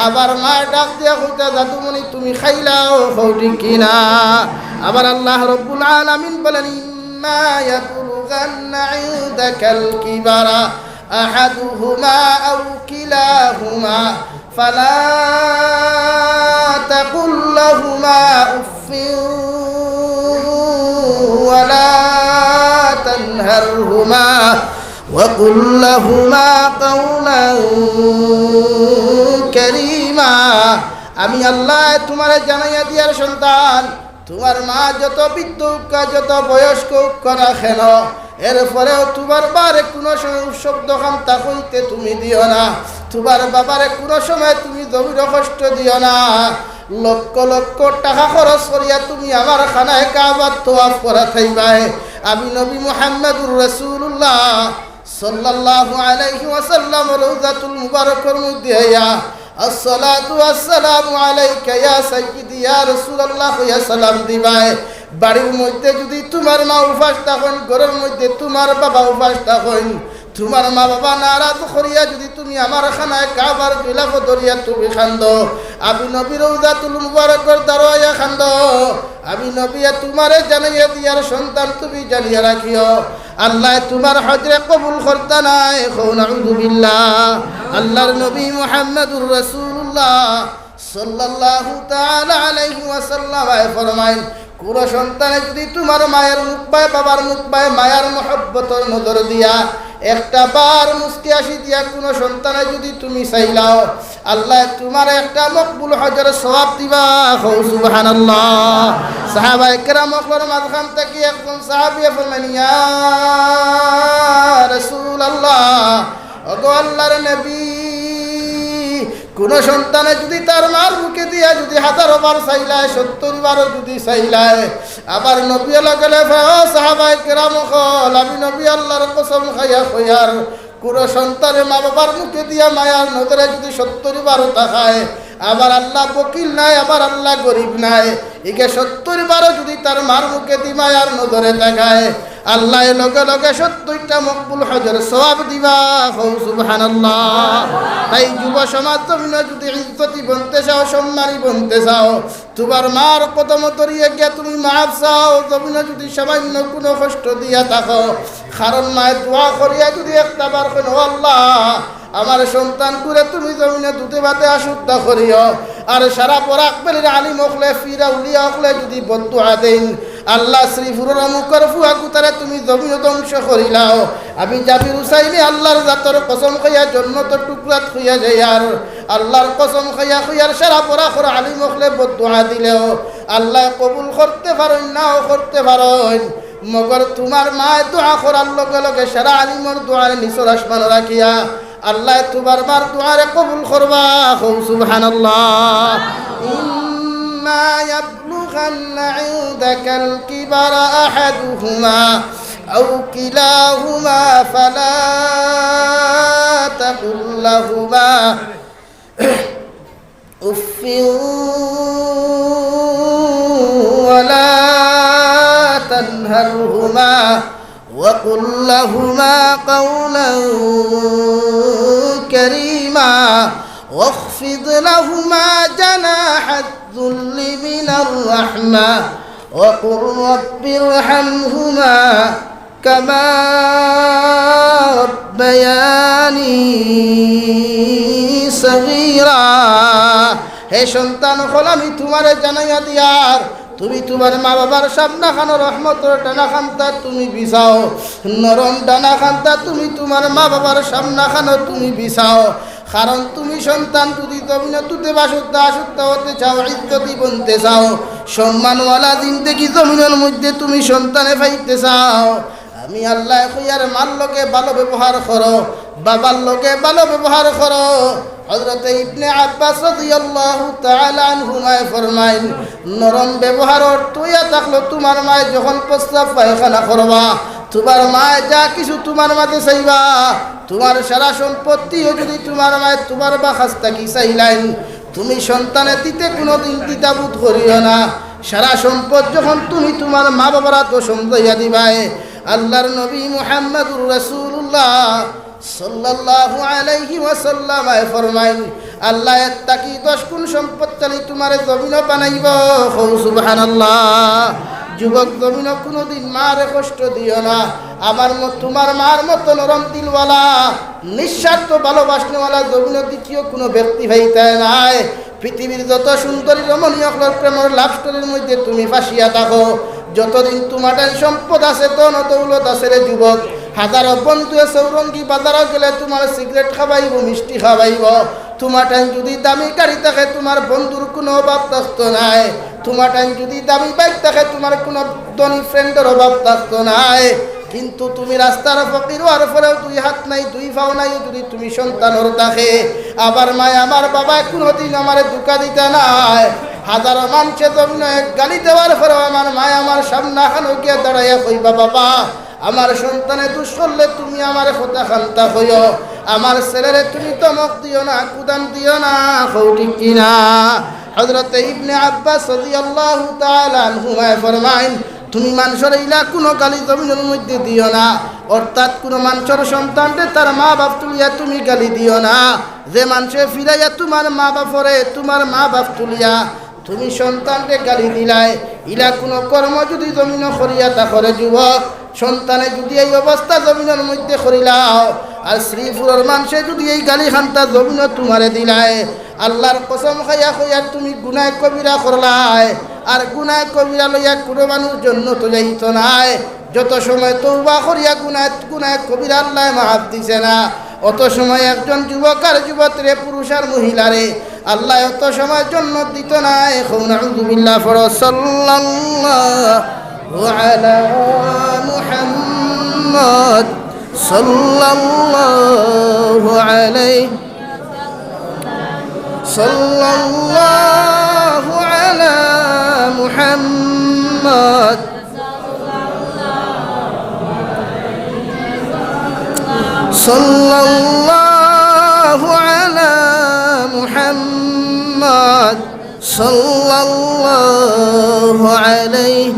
আবার মায়ে ডাক দিয়া কইতা, "জাদুমণি, তুমি খাইলাও?" কও ঠিক কি না? আবার আল্লাহ রব্বুল আলামিন বলেন, "ইম্মা ইয়াবলুগান্না ইনদাকাল কিবারা আহাদুহুমা আও কিলাহুমা ফালা তাকুল লাহুমা উফফিন ওয়ালা তানহারহুমা ওয়াকুল লাহুমা কাওলান কারীমা।" আমি আল্লায় তুমারে জানাইয়া দিয়ার সন্তান, তুমার মা যত বৃদ্ধ অউক্কা, যত বয়স্ক অউক্কা না কেন, এরপরেও তুমার মারে কুনু সময় অপশব্দ খান্তা কইতে তুমি দিও না, তুমার বাবারে কুনু সময় তুমি জমিনো কষ্ট দিও না। লক্ষ লক্ষ টাকা খরচ করিয়া তুমি আমার খানায়ে কাবার তওয়াফ করাইতায়। আমি নবী মুহাম্মাদুর রাসূলুল্লাহ সাল্লাল্লাহু আলাইহি ওয়াসাল্লাম রওজাতুল মুবারকর মধ্যে আইয়া, "আসসালাতু ওয়াসসালামু আলাইকা ইয়া সাইয়্যিদি ইয়া রাসূলুল্লাহ" কইয়া সালাম দিবায়। বাড়ির মধ্যে যুদি তুমার মা উপাস থাকইন, ঘরর মধ্যে তুমার বাবা উপাস থাকইন, তুমার মা বাবা নারাজ করিয়া যুদি তুমি আমার খানায়ে কাবার গিলাফো ধরিয়া তুমি কান্দো, আমি নবী রওজাতুল মুবারকর দ্বারো আইয়া কান্দো, আমি নবীয়ে তুমারে জানাইয়া দিয়ার সন্তান তুমি জানিয়া রাখিও, আল্লায় তুমার হজরে কবুল করতা নায়। কও নাউযুবিল্লাহ। আল্লাহর নবী মুহাম্মাদুর রাসূলুল্লাহ সাল্লাল্লাহু তাআলা আলাইহি ওয়াসাল্লাম ফরমাইন, কুনু সন্তানে যুদি তুমার মায়ের মুখ বায়, বাবার মুখ বায় মায়ার মহব্বতর নজর দিয়া একটা বার মুচকি হাসি দিয়া কুনু সন্তানে যুদি তুমি চাইলাও, আল্লায় তুমারে একটা মকবুল হজর সওয়াব দিবা। কও সুবহানাল্লাহ। সাহাবায়ে কেরাম অকলর মাঝখান থাকি একজন সাহাবিয়ে ফরমাইন, "ইয়া রাসূলুল্লাহ, ওগো আল্লাহর নবী, কুনু সন্তানে যুদি তার মার মুখে দিয়া যুদি হাজারো বার চাইলায়, সত্তর বারও যুদি চাইলায়, আবার নবীয়ে লগে লগে ফে-, ও সাহাবায়ে কেরাম অকল, আমি নবী আল্লাহর কসম খাইয়া কইয়ার, কুনু সন্তানে মা বাবার মুখে দিয়া মায়ার নজরে যুদি সত্তর বারও তাকায়, আমার আল্লাহ বকিল নায়, আমার আল্লাহ গরিব নায়। ইগে সত্তর বারও যুদি তার মার মুখে দি মায়ার নজরে তাকায়, আল্লায় লগে লগে সত্তরটা মকবুল হজর সওয়াব দিবা।" কও সুবহানাল্লাহ। তাই যুব সমাজ, তুমিও যুদি ইজ্জতি বনতে চাও, সম্মানী বনতে চাও, তুমার মার কদমো ধরিয়া গিয়া তুমি মাফ চাও, জমিনো যুদি সামান্য কুনু কষ্ট দিয়া থাকো। কারণ মায়ে দোয়া করিয়া যুদি একটা বার কইন, "ও আল্লাহ, আমার সন্তানগুরে তুমি জমিনো দুধে ভাতে আশুদ্ধা করিও।" আর সারা বরাক ভ্যালির আলিম অকলে, পীর আউলিয়া অকলে যুদি বদদোয়া দেইন, আল্লাহ, শ্রীপুরর অমুকর ফুয়া কুতারে তুমি জমিনো ধ্বংস করিলাও। আমি জাবির হুসাইনে আল্লাহর জাতর কসম খাইয়া জন্নতর টুকরাত খুইয়া যাইয়ার। আল্লাহর কসম খাইয়া খুইয়ার সারা বরাকর আলিম অকলে বদদোয়া দিলেও আল্লায় কবুল করতে পারইন, নাও করতে পারইন। মগর তুমার মায় দোয়া করার লগে লগে সারা আলিমর দোয়ারে নিচর আসমানো রাখিয়া আল্লায় তুমার মার দোয়ারে কবুল করবা। কও সুবহানাল্লাহ। إما يبلغن عندك الكبر أحدهما أو كلاهما فلا تقل لهما أف ولا تنهرهما وقل لهما قولا كريما واخفض لهما جناح الذل من الرحمة وقل رب ارحمهما كما ربياني صغيرا। হে সন্তান অকল, আমি তুমারে জানাইয়া দিয়ার, তুমি তুমার মা বাবার সামনাখানো রহমতর ডানাখান্তা তুমি বিছাও, নরম ডানাখান্তা তুমি তুমার মা বাবার সামনাখানো তুমি বিছাও। কারণ তুমি সন্তান যুদি জমিনো তুতে বাসুদ্ধা আসুদ্ধা অইতে চাও, ইজ্জতি বনতে চাও, সম্মানওয়ালা জিন্দেগি জমিনর মইধ্যে তুমি সন্তানে পাইতে চাও, আমি আল্লায় কইয়ার মার লগে ভালো ব্যবহার করো, বাবার লগে ভালো ব্যবহার করো। হযরতে ইবনে আব্বাস রাদিয়াল্লাহু তাআলা আনহুমায় ফরমাইন, নরম ব্যবহার অর্থ অইয়া থাকলো তুমার মায় যখন প্রস্রাব পায়খানা করবা, তুমার মায় যা কিছু তুমার মাঝে চাইবা, তুমার সারা সম্পত্তিও যুদি তুমার মায় তুমার বাখাস থাকি চাইলাইন, তুমি সন্তানে দিতে কুনুদিন দ্বিধাবোধ করিও না। সারা সম্পদ যখন তুমি তুমার মা বাবার আতো সমজাইয়া দিবায়, আল্লাহর নবী মুহাম্মাদুর রাসূলুল্লাহ সাল্লাল্লাহু আলাইহি ওয়াসাল্লাম আয় ফরমাইন, আল্লায় এক থাকি দশ গুণ সম্পদশালী তুমারে জমিনো বানাইবো। কও সুবহানাল্লাহ। যুবক, জমিনো কুনুদিন মারে কষ্ট দিও না। আমার মত-, তুমার মার মতো নরম দিলওয়ালা, নিঃস্বার্থ ভালোবাসনেওয়ালা জমিনো দ্বিতীয় কুনু ব্যক্তি পাইতায় নায়। পৃথিবীর যত সুন্দরী রমণী অকলর প্রেমর love story-র মইধ্যে তুমি ফাঁসিয়া থাকো, যতদিন তুমাটাইন সম্পদ আছে, ধন দৌলত আছে রে যুবক, হাজারো বন্ধুয়ে চৌরঙ্গী বাজারো গেলে তুমার সিগারেট খাবাইবো, মিষ্টি খাবাইবো। তুমাটাইন যুদি দামি গাড়ি থাকে, তুমার বন্ধুর কুনু অভাব থাকতো নায়। তুমাটাইন যুদি দামি bike থাকে, তুমার কুনু ধনী friend-র অভাব থাকতো নায়। কিন্তু তুমি রাস্তার ফকির অওয়ার পরেও দুই হাত নাই, দুই পাও নাই, যুদি তুমি সন্তানর থাকে, আমার মায় আমার বাবায় কুনুদিন আমারে ধুকা দিতা নায়। হাজারো মানষে জমিনো এক গালি দেওয়ার পরেও আমার মায় আমার সামনাখানো গিয়া দাঁড়াইয়া কইবা, "বাবা, আমার সন্তানে দুষ করলে তুমি আমারে কথাখান্তা কইও, আমার ছেলেরে তুমি ধমক দিও না, কুদান দিও না।" কও ঠিক কি না? হযরতে ইবনে আব্বাস রাদিয়াল্লাহু তাআলা আনহুমায় ফরমাইন, তুমি মানষরে ইলা কুনু গালি জমিনর মইধ্যে দিও না, অর্থাৎ কুনু মানষর সন্তানরে তার মা বাপ তুলিয়া তুমি গালি দিও না। যে মানষে ফিরাইয়া তুমার মা বাপরে, তুমার মা বাপ তুলিয়া তুমি সন্তানরে গালি দিলায়, ইলা কুনু কর্ম যুদি জমিনো করিয়া থাকো রে যুবক, সন্তানে যুদি এই অবস্থা জমিনর মইধ্যে করিলাও, আর শ্রীপুরর মানষে যুদি এই গালিখান্তা জমিনো তুমারে দিলায়, আল্লাহর কসম খাইয়া কইয়ার তুমি গুনায় কবিরা করলায়, আর গুনায় কবিরা লইয়া কুনু মানুষ জন্নতো যাইতো নায়। যত সময় তওবা করিয়া গুনায়, গুনায় কবিরা আল্লায় মাফ দিছে না, অত সময় একজন যুবক আর যুবতীরে, পুরুষ আর মহিলারে আল্লায় অত সময় জন্নত দিতো নায়। কও নাউজুবিল্লাহ পড়ো। সাল্লাল্লাহু আলা মুহাম্মদ, সাল্লাল্লাহু আলাইহি, সাল্লাল্লাহু আলা মুহাম্মদ, সাল্লাল্লাহু আলা মুহাম্মদ, সাল্লাল্লাহু আলাইহি।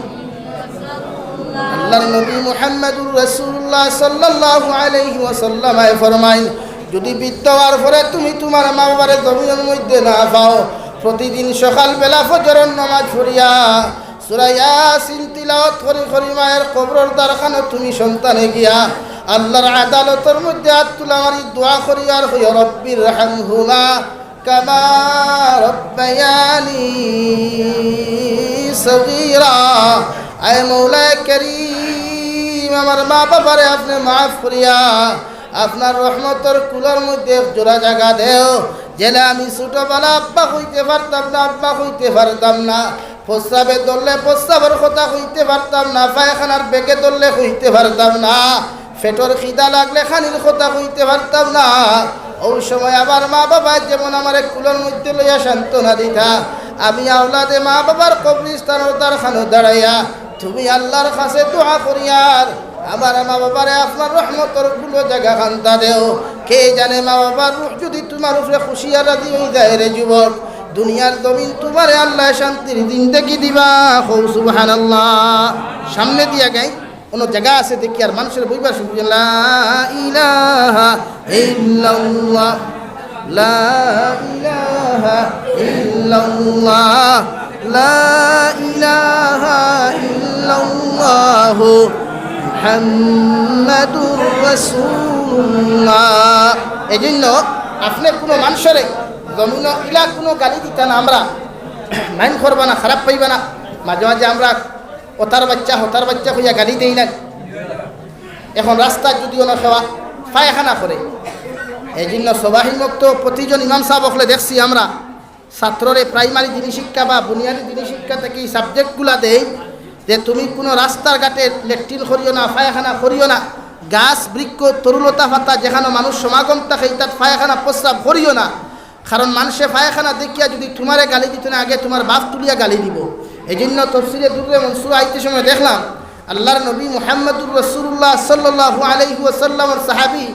আল্লাহর নবী মুহাম্মাদুর রাসূলুল্লাহ সাল্লাল্লাহু আলাইহি ওয়াসাল্লাম আয় ফরমাইন, যুদি বৃদ্ধ অওয়ার পরে তুমি তুমার মা বাবারে জমিনর মইধ্যে না পাও, প্রতিদিন সকালবেলা ফজরর নামাজ পড়িয়া সূরা ইয়াসিন তিলাওয়াত করি করি মায়ের কবরর দ্বারখানো তুমি সন্তানে গিয়া আল্লাহর আদালতর মইধ্যে আত তুলা মারি দোয়া করি আর কইও, "রব্বির হামহুমা কামা রব্বায়ানি সগীরা।" আয় মৌলায় করিম, আমার মা বাবারে আপনে মাফ করিয়া আপনার রহমতর কুলর মধ্যে এক জোড়া জাগা দেও। যেলা আমি ছোটবেলা আব্বা কইতে পারতাম না, আব্বা কইতে পারতাম না, প্রস্রাবে ধরলে প্রস্রাবর কথা কইতে পারতাম না, পায়খানার বেগে ধরলে কইতে পারতাম না, পেটর খিদা লাগলে খানির কথা কইতে পারতাম না। অউ সময় আমার মা বাবায় যেমন আমারে কুলর মধ্যে লইয়া সান্ত্বনা দিতা, আমি আওলাদে মা বাবার কবরস্থানর দ্বারখানো দাঁড়াইয়া তুমি আল্লার কাছে দোয়া করিয়ার আমার মা বাবারে আপনার রহমতর কুলো জাগা খান্তা দেও। কে জানে মা বাবার রুহ যুদি তুমার উপরে খুশি আর রাজি অই যায় রে যুবক, দুনিয়ার জমিন তুমারে আল্লায় শান্তির জিন্দেগি দিবা। কও সুবহানাল্লাহ। সামনে দিয়া গাই, অনো জাগা আছে দেখিয়ার, মানষর বইবার সুযোগ। লা ইলাহা ইল্লাল্লাহ, লা ইলাহা ইল্লাল্লাহ, লা ইলাহা ইল্লাল্লাহ, মুহাম্মাদুর রাসূলুল্লাহ। এই জন্য আপনে কুনু মানষরে জমিনো ইলা কুনু গালি দিতা না। আমরা মাইন্ড করবা না, খারাপ পাইবা না। মাঝে মাঝে আমরা অতার বাইচ্চা, হতার বাইচ্চা কইয়া গালি দেই না। এখন রাস্তাত যুদি অনো কেউ পায়খানা করে, এই জন্য সবাই মুক্ত প্রতিজন ইমাম সাব অকলে দেখছি আমরা, ছাত্ররে প্রাইমারি দিনী শিক্ষা বা বুনিয়াদী দিনী শিক্ষা থাকি এই সাবজেক্টগুলা দেই যে তুমি কুনু রাস্তার ঘাটে লেট্রিন করিও না, পায়খানা করিও না, গাছ, বৃক্ষ, তরুলতা, পাতা যেখানো মানুষ সমাগম থাকে, ইতাত পায়খানা, প্রস্রাব করিও না। কারণ মানষে পায়খানা দেখিয়া যুদি তুমারে গালি দিতো না, আগে তুমার বাপ তুলিয়া গালি দিবো। এই জন্য তফসিরে দুররে মনসুর আইতে সময় দেখলাম, আল্লার নবী মুহাম্মাদুর রাসূলুল্লাহ সাল্লাল্লাহু আলাইহি ওয়াসাল্লামর সাহাবী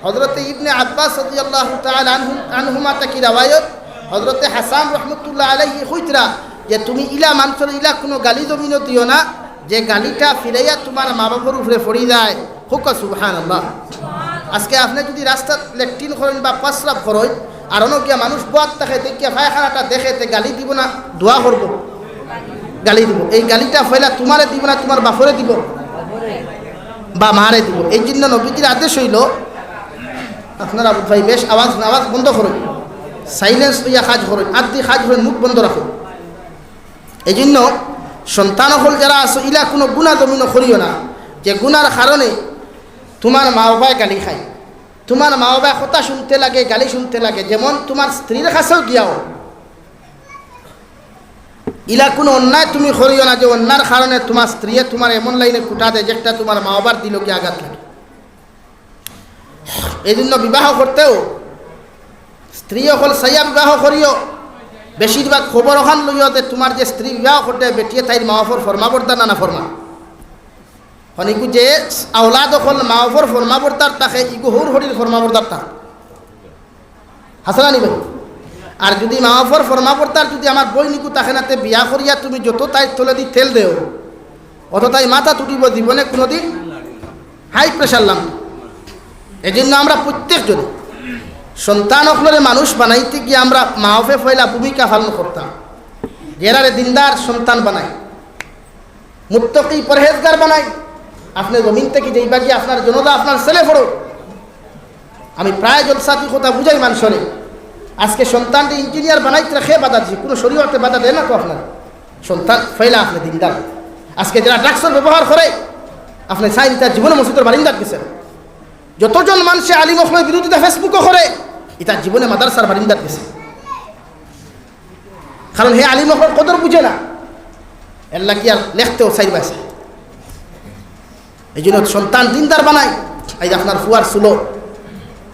হযরতে ইবনে আব্বাস রাদিয়াল্লাহু তাআলা আনহু, আনহুমা থাকি রেওয়ায়ত, হযরতে হাসান রহমতুল্লাহ আলাইহি কইতরা যে তুমি ইলা মানষরে ইলা কুনু গালি জমিনো দিও না, যে গালিটা ফিরাইয়া তুমার মা বাপর উপরে পড়ি যায়। কউক্কা সুবহানাল্লাহ। আজকে আপনে যুদি রাস্তাত লেট্রিন করইন বা প্রস্রাব করইন, আর অনো গিয়া মানুষ বওয়াত থাকে, দেখিয়া পায়খানাটা দেখে, তে গালি দিবো না, দোয়া করবো? গালি দিবো। এই গালিটা পয়লা তুমারে দিবো না, তুমার বাপরে দিবো বা মারে দিবো? এই জন্য নবীজির আদেশ অইলো, আপনারা আবু ভাই বেশ আওয়াজ, আওয়াজ বন্ধ করইন, সাইলেন্স অইয়া কাজ করইন, আদি কাজ করইন, মুখ বন্ধ রাখইন। এই জন্য সন্তান অকল যারা আছো, ইলা কুনু গুনা জমিনো করিও না, যে গুনার কারণে তুমার মা বাবায় গালি খায়, তুমার মা বাবায় কথা শুনতে লাগে, গালি শুনতে লাগে, যেমন তুমার স্ত্রীর কাছেও গিয়াও। ইলা কুনু অন্যায় তুমি করিও না যে অন্যার কারণে তুমার স্ত্রীয়ে তুমার এমন লাইনে কুটা দেয় যেটা তুমার মা বাবার দিলো গিয়া আঘাত লাগে। এই জন্য বিবাহ করতেও স্ত্রী অকল চাইয়া বিবাহ করিও। বেশিরভাগ খবর অখান লইও যে তুমার যে স্ত্রী বিবাহ করতে বেটিয়ে তাইর মা বাপর ফরমাবরদার না, না ফরমান। অনেকু যে আওলাদ অকল মা বাপর ফরমাবরদার থাকে, ইগু হউর হরির ফরমাবরদার থাকে। হাছা না নি ভাই? আর যুদি মা বাপর ফরমাবরদার যুদি আমার বইন ইগু থাকে না, তে বিয়া করিয়া তুমি যত তাইর তলেদি তেল দেও, অত তাই মাথাত উঠিবো, জীবনে কুনুদিন হাই প্রেশার লাম। এই জন্য আমরা প্রত্যেকজনে সন্তান অকলরে মানুষ বানাইতে গিয়া আমরা মা বাপে পয়লা ভূমিকা পালন করতাম। যেরারে দিনদার সন্তান বানাই, মুত্তাকি পরহেজগার বানাই, আপনে জমিন থাকি যাইবা গিয়া আপনার জনাজা আপনার ছেলে পড়ো। আমি প্রায় জলসাত ই কথা বুঝাই মানষরে, আজকে সন্তানরে ইঞ্জিনিয়ার বানাইতে কে বাধা দিছে? কুনু শরীয়তে বাধা দেয় না তো আপনার। সন্তান পয়লা আপনে দিনদার। আজকে যেরা ড্রাগসর ব্যবহার করে, আপনে চাইন ইতা জীবনে মসজিদর বারিন্দাত গেছে। যতজন মানষে আলিম অকলর বিরোধিতা Facebook-ও করে, ইতা জীবনে মাদ্রাসার বারিন্দাত গেছে। কারণ হে আলিম অকলর কদর বুঝে না, এরলাগি আর লেখতেও চাইর বায় চাইর। এই জন্য সন্তান দিনদার বানাই। এই যে আপনার ফুয়ার চুলো,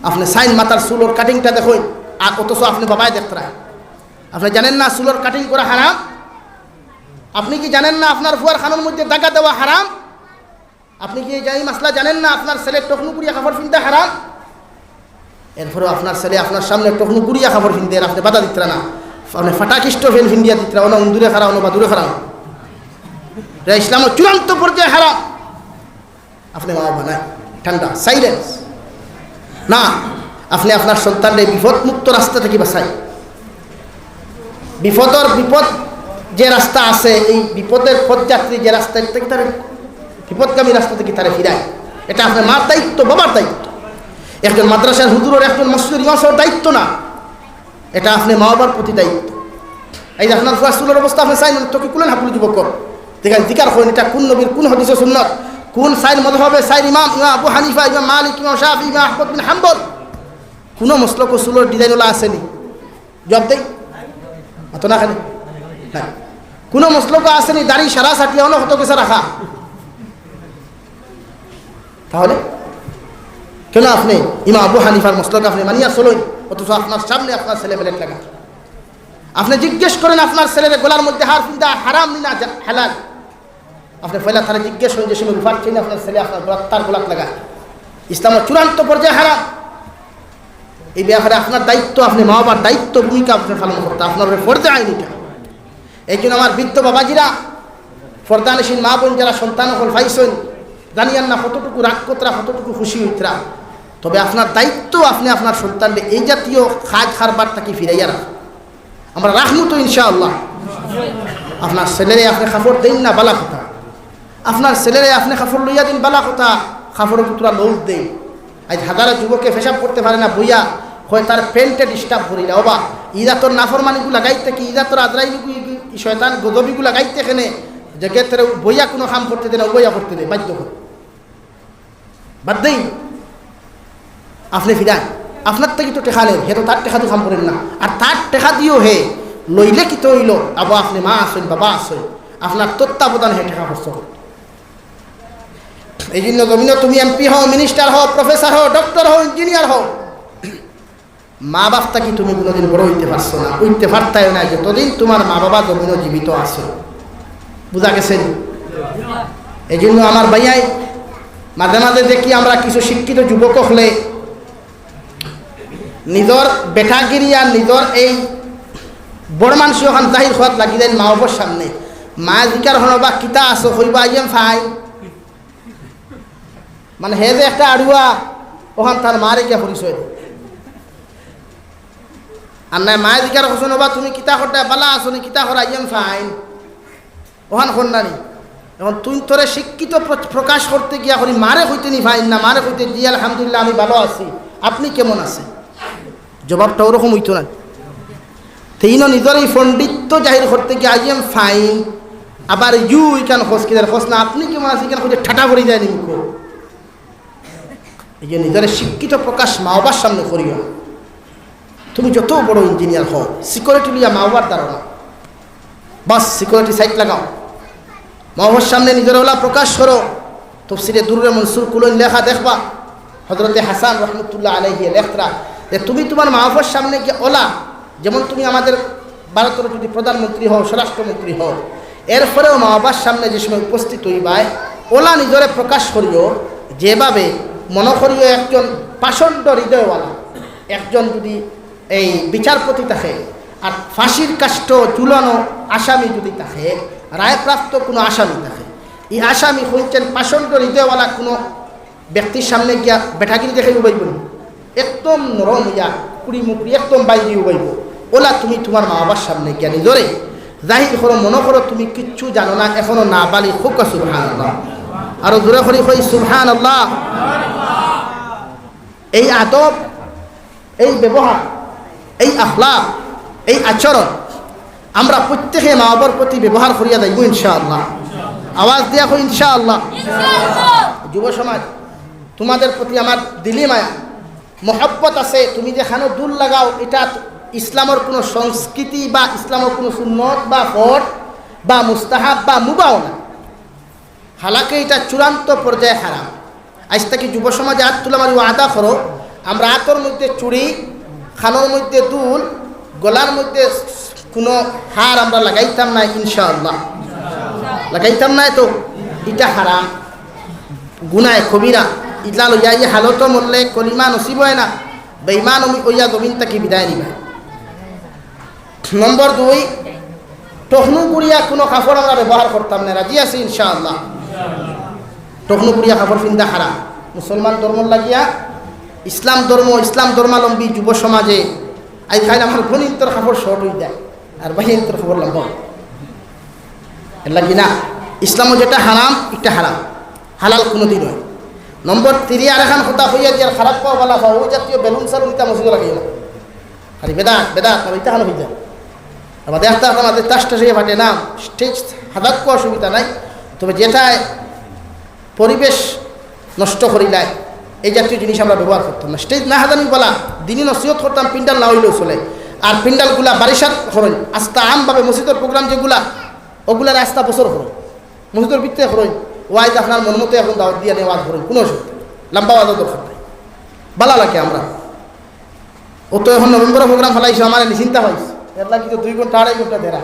আপনে চাইন মাথার চুলর কাটিংটা দেখইন, আর অথচ আপনে বাবায় দেখতরা। আপনে জানেন না চুলর কাটিং করা হারাম? আপনে কি জানেন না আপনার ফুয়ার কানর মধ্যে দাগা দেওয়া হারাম? আপনে কি এই যে এই মাসলা জানেন না আপনার ছেলে টকনু করিয়া কাপড় পিন্দা হারাম? এরপরেও আপনার ছেলে আপনার সামনে টকনু করিয়া কাপড় পিন্দে, আর আপনে বাধা দিতরা না, আপনে ফাটা কিষ্ট ফেল ফিন্দিয়া দিতরা, অনো উন্দুরে খাড়া, অনো বাদুরে খাড়া। ইটা ইসলামর চূড়ান্ত পর্যায়ে হারাম। আপনে মা বাবা নাই, ঠান্ডা, সাইলেন্স। না, আপনে আপনার সন্তানরে বিপদ মুক্ত রাস্তা থাকি বাঁচাই। বিপদর বিপদ যে রাস্তা আছে, এই বিপদের পথযাত্রী যে রাস্তা থাকি তারে, বিপদগামী রাস্তা থাকি তারে ফিরাই। ইটা আপনার মার দায়িত্ব, বাবার দায়িত্ব। একজন মাদ্রাসার হুজুরর, একজন মসজিদর ইমাম সাবর দায়িত্ব না, ইটা আপনে মা বাবার প্রতি দায়িত্ব। এই যে আপনার ফুয়ার চুলর অবস্থা আপনে চাইন, টকি কুলেন হাবুল যুবক। দেখেন, জিকার করেন, ইটা কুন নবীর, কুন হাদিসো সুন্নত, কুন চাইর মজহবে চাইর ইমাম, ইমাম আবু হানিফা, ইমাম মালিক, ইমাম শাফি, ইমাম আহমদ বিন হাম্বল, কুনো মসলকো চুলর design ওলা আছেনি? জবাব দেই। অত না খালি? না। কুনো মসলকো আছেনি দাড়ি সারা সাটিয়া অনো কত কিছু রাখা? তাহলে কেন আপনে ইমাম আবু হানিফার মসলক আপনে মানিয়া চলইন, অথচ আপনার সামনে আপনার ছেলে বেলেট লাগা? আপনে জিজ্ঞেস করেন আপনার ছেলেরে গলার মধ্যে হার ফিন্দা হারাম নি না জা-, হালাল? আপনে পয়লা তারে জিজ্ঞেস করেন যে সময় রুফার চেইন আপনার ছেলে আপনার গলাত, তার গলাত লাগা, ইসলামর চূড়ান্ত পর্যায়ে হারাম। এই ব্যাপারে আপনার দায়িত্ব, আপনে মা বাবার দায়িত্ব ভূমিকা আপনে পালন করতা, আপনার উপরে ফরজে আইন ইটা। এই জন্য আমার বৃদ্ধ বাবাজিরা, পর্দানশীল মা বোন যারা সন্তান অকল পাইছইন, জানিয়ার না কতটুকু রাগ করতরা, কতটুকু খুশি অইতরা। তবে আপনার দায়িত্ব, আপনে আপনার সন্তানরে এই জাতীয় কাজ কারবার থাকি ফিরাইয়া রাখা। আমরা রাখমু তো ইনশাআল্লাহ। আপনার ছেলেরে আপনে কাপড় দেইন না, বালা কথা। আপনার ছেলেরে আপনে কাপড় লইয়া দিন, বালা কথা। কাপড়র ভিতরা লউজ দেইন। আইজ হাজারো যুবকে পেশাব করতে পারে না, বইয়া কয় তার প্যান্টে disturb করিলা। ওবা, ইজাতর নাফরমানিগু লাগাইতে কি, ইজাতর আজরাইলগু, ই শয়তান গজবিগু লাগাইতে কেনে, যে গেতরে বইয়া কুনো কাম করতে দেয় না, বইয়া করতে দেয়, বাধ্য করে। বাদ দেই, আপনে ফিরাইন। আপনার থাকি তো টেকা নেইন, হে তো তার টেকা দি কাম করের না। আর তার টেকা দিও হে লইলে কিতা অইলো? আবো আপনে মা আছইন, বাবা আছইন, আপনার তত্ত্বাবধান হে টেকা খরচ করে। এই জন্য জমিনো তুমি এমপি হও, মিনিস্টার হও, প্রফেসর হও, ডক্টর হও, ইঞ্জিনিয়ার হও, মা বাপ থাকি তুমি কোনোদিন বড় অইতে পারছো না, অইতে পারতায় না যতদিন তুমার মা বাবা জমিনো জীবিত আছে। বুঝা গেছে নি? এই জন্য আমার ভাইয়াই, মাঝে মাঝে দেখি আমরা কিছু শিক্ষিত যুবক অকলে নিজর বেটাগিরি আর নিজর এই বড় মানষি অখান জাহির করাত লাগি যাইন মা বাবার সামনে। মায়ে জিকার করইন, "বা কিতা আছো?" কইবা, "I am fine।" মানে হে যে একটা আড়ুয়া, অখান তার মারে গিয়া পরিচয় দেয়। আর নায় মায়ে জিকার করছইন, "ওবা তুমি কিতা কররায়, বালা আছো নি, কিতা কররায়?" "I am fine।" অখান কর না নি? এখন তুই তোরে শিক্ষিত প্র-, প্রকাশ করতে গিয়া করি মারে কইতে নি fine না, মারে কইতে, "জি আলহামদুলিল্লাহ, আমি ভালো আছি, আপনি কেমন আছেন?" জবাবটা ওরকম অইতো না। তে ইনো নিজর এই পণ্ডিত্য জাহির করতে গিয়া, "I am fine।" আবার "you" ইখান কস কিতা, কস না, "আপনি কেমন আছেন?" ইখান কইতে ঠাটা পড়ি যায় নি মুখো। এই যে নিজরে শিক্ষিত প্রকাশ মা বাবার সামনে করিও না। তুমি যত বড় ইঞ্জিনিয়ার হও, সিকিউরিটি লইয়া মা বাবার দাঁড়াও না। বাস, সিকিউরিটি সাইড লাগাও, মা বাবার সামনে নিজরে ওলা প্রকাশ করো। তফসিরে দুররে মনসুর কুলইন লেখা দেখবা, হজরতে হাসান রহমতুল্লাহ আলাইহি লেখরা যে তুমি তুমার মা বাবার সামনে গিয়া ওলা, যেমন তুমি আমাদের ভারতর যদি প্রধানমন্ত্রী হও, স্বরাষ্ট্রমন্ত্রী হও, এরপরেও মা বাবার সামনে যে সময় উপস্থিত অইবায়, ওলা নিজরে প্রকাশ করিও, যেভাবে মনো করিও একজন পাষণ্ড হৃদয়ওয়ালা, একজন যদি এই বিচারপতি থাকে, আর ফাঁসির কাষ্ঠ ঝুলানো আসামি যদি থাকে, রায়প্রাপ্ত কোনো আসামি থাকে, এই আসামি হইছেন পাষণ্ড হৃদয়ওয়ালা কোনো ব্যক্তির সামনে গিয়া বেটাগিরি দেখাইবো পাইবো নি? একদম নরম অইয়া, কুড়ি মুকুড়ি একদম বাইরে উবাইবো। ওলা তুমি তুমার মা বাবার সামনে গিয়া নিজরে জাহির করো, মনো করো তুমি কিচ্ছু জানো না, এখনো নাবালিগ। কউক্কা সুবহানাল্লাহ। আরো জোরে করি কই সুবহানাল্লাহ। এই আদব, এই ব্যবহার, এই আখলাক, এই আচরণ আমরা প্রত্যেকে মা বাবার প্রতি ব্যবহার করিয়া যাইবো ইনশাআল্লাহ। আওয়াজ দিয়া কই ইনশাআল্লাহ। যুব সমাজ, তোমাদের প্রতি আমার দিলি মায়া, মহব্বত আছে। তুমি যেখানো দুল লাগাও, ইটা ইসলামর কোনো সংস্কৃতি বা ইসলামর কোনো সুন্নত বা ফরজ বা মুস্তাহাব বা মুবাহ না। হালাকে ইটা চূড়ান্ত পর্যায়ে হারাম। আইজ থাকি যুব সমাজে আত তুলা মারি ওয়াদা করো, আমরা আতর মধ্যে চুড়ি, কানর মধ্যে দুল, গলার মধ্যে কোনো হার আমরা লাগাইতাম না ইনশাআল্লাহ। লাগাইতাম না তো, ইটা হারাম, গুনায় কবিরা। ইলা লইয়া ই হালতো মরলে কলিমা নসিব অয় না, বেঈমান অইয়া জমিন থাকি বিদায় নিবা। নম্বর দুই, টকনু করিয়া কোনো কাপড় আমরা ব্যবহার করতাম না, রাজি আছি ইনশাআল্লাহ। টকনু করিয়া কাপড় ফিন্দা হারাম। মুসলমান ধর্ম লাগিয়া, ইসলাম ধর্ম, ইসলাম ধর্মাবলম্বী যুব সমাজে, আইজ কাইল আমার বইনতর কাপড় শর্ট অই যায়, আর ভাইনতর কাপড় লম্বা অয়। এর লাগি না, ইসলামো যেটা হারাম, ইটা হারাম, হালাল কোনোদিন অয়। নম্বর তিন, আরেকখান কথা কইয়া দিয়ার, খারাপ পাও, ভালা পাও, ওই জাতীয় বেলুন সালুন ইতা মসজিদো লাগাইও না। খালি বেদাত, বেদাত, আর ইতা হারাম অই যায়। আবার দেখতে দেখতে আমাদের তাস টাস হইয়া ফাটে না, স্টেজ হাজার কো অসুবিধা নাই, তবে যেটায় পরিবেশ নষ্ট করিলায়, এই জাতীয় জিনিস আমরা ব্যবহার করতাম না। স্টেজ না হাজানি বলা, দিনই নসিহত করতাম, পিন্ডাল না হইলেও চলে। আর পিন্ডালগুলা বারিশাত করইন, আস্তা আমভাবে মসজিদর প্রোগ্রাম যেগুলা, ওগুলার আস্তা বছর করইন, মসজিদর ভিতরে করইন। ওয়াইজ আপনার মন মতো এখন দাওয়াত দিয়া নিয়া ওয়াজ করইন, কোনো অসুবিধা নাই। লম্বা ওয়াজও দরকার নাই, ভালা লাগে আমরা। ও তো এখন নভেম্বরো প্রোগ্রাম ফালাইছো, আমার এনে চিন্তা পাইছে। এর লাগি তো দুই ঘন্টা, আড়াই ঘন্টা দেরা,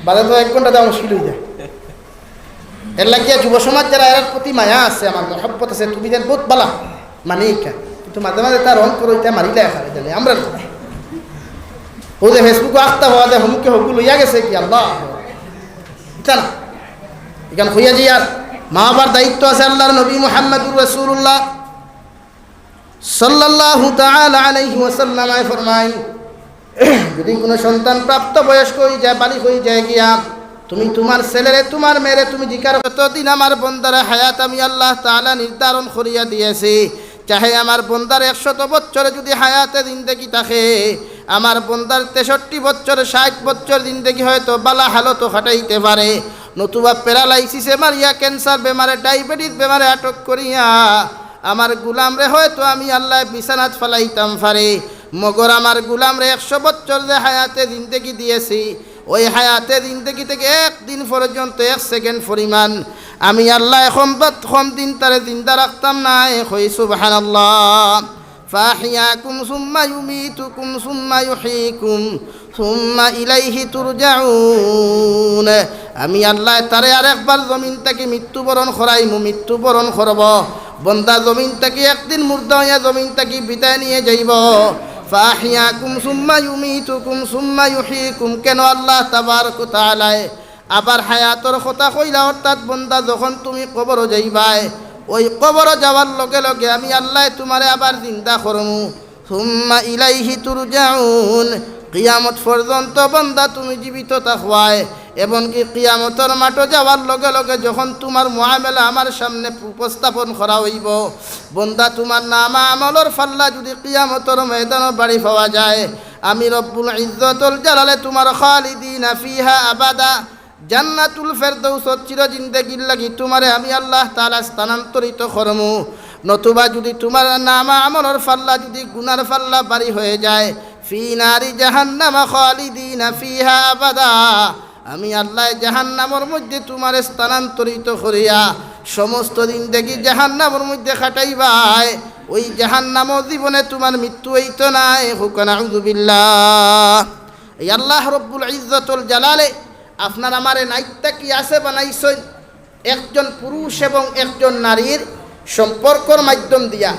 বাদে তো এক ঘন্টা দেওয়া মুশকিল হয়ে যায়। এর লাগিয়া যুব সমাজ যারা, এরার প্রতি মায়া আছে, আমার মহব্বত আছে, তুমি যেন বহুত ভালা, মানি ইকা। কিন্তু মাঝে মাঝে তার রং করো, ইটা মারিলে এখানে জানে আমরা না। ও যে ফেসবুকো আখতা হওয়া যায়, হমুকে হকু লইয়া গেছে কি আল্লাহ, ইটা না। এখান হইয়া যে আর মা বাবার দায়িত্ব আছে আল্লাহর নবী মুহাম্মাদুর রাসূলুল্লাহ সাল্লাল্লাহু তাআলা আলাইহি ওয়াসাল্লামে ফরমাইন, যদি কোনো সন্তান প্রাপ্তবয়স্ক হয়ে যায়, বালিগ হয়ে যায় গিয়া, তুমি তোমার ছেলেরে, তোমার মেয়েরে তুমি জিকার, যতদিন আমার বন্দারে হায়াত আমি আল্লাহ তাআলা নির্ধারণ করিয়া দিয়েছি, চাহে আমার বন্দার একশত বছরে যদি হায়াতে জিন্দেগি থাকে, আমার বন্দার তেষট্টি বছর, ষাট বছর জিন্দেগি হয়তো বালা হালতো খাটাইতে পারে, নতুবা প্যারালাইসিসে মারিয়া, ক্যান্সার বেমারে, ডায়াবেটিস বেমারে আটক করিয়া আমার গুলামরে হয়তো আমি আল্লাহ বিছানাত ফালাইতাম পারে, মগর আমার গুলামরে একশো বছর যে হায়াতে জিন্দেগি দিয়েছি, ওই হায়াতে জিন্দেগি থেকে একদিন পর্যন্ত, এক সেকেন্ড পরিমাণ আমি আল্লাহ কম বাত-, কম দিন তারে জিন্দা রাখতাম না। এ কই সুবহানাল্লাহ। فأحياكم ثم يميتكم ثم يحييكم ثم إليه ترجعون। আমি আল্লাহ তারে আরেকবার জমিন থাকি মৃত্যুবরণ করাইমু, মৃত্যুবরণ করব। বন্দা জমিন থাকি একদিন মুর্দা হইয়া জমিন থাকি বিদায় নিয়ে যাইব। فأحياكم ثم يميتكم ثم يحييكم। কেন আল্লাহ তাবারক ওয়া তাআলায় আবার হায়াতর কথা কইলা, অর্থাৎ বন্দা যখন তুমি কবরো যাইবায়, ওই কবরো যাওয়ার লগে লগে আমি আল্লাহ তোমারে আবার জিন্দা করমু। ثم إليه ترجعون। কিয়ামত পর্যন্ত বন্দা তুমি জীবিত থাকবায়, এমনকি কিয়ামতর মাঠো যাওয়ার লগে লগে যখন তোমার মুআমেলা আমার সামনে উপস্থাপন করা হইব, বন্দা তোমার নামা আমলর পাল্লা যদি কিয়ামতর ময়দানো ভারী পাওয়া যায়, আমি রব্বুল ইজ্জতুল জালালে তোমার খালিদিনা ফিহা আবাদা, জান্নাতুল ফেরদৌসত চির জিন্দেগির লাগি তোমারে আমি আল্লাহ তাআলা স্থানান্তরিত করমু। নতুবা যদি তোমার নামা আমলর পাল্লা যদি গুনার পাল্লা ভারী হয়ে যায়, ফি নারি জাহান্নামা খালিদিনা ফিহা আবাদা, আমি আল্লাহ জাহান্নামর মধ্যে তোমারে স্থানান্তরিত করিয়া সমস্ত জিন্দেগি জাহান্নামর মধ্যে কাটাইবায়। ওই জাহান্নামর জীবনে তোমার মৃত্যু হইতো নায়। কউক্কা নাউযুবিল্লাহ। এই আল্লাহ রব্বুল ইজ্জতুল জালালে আপনার আমারে নাইত থাকি আছে বানাইছইন, একজন পুরুষ এবং একজন নারীর সম্পর্কর মাধ্যম দিয়া।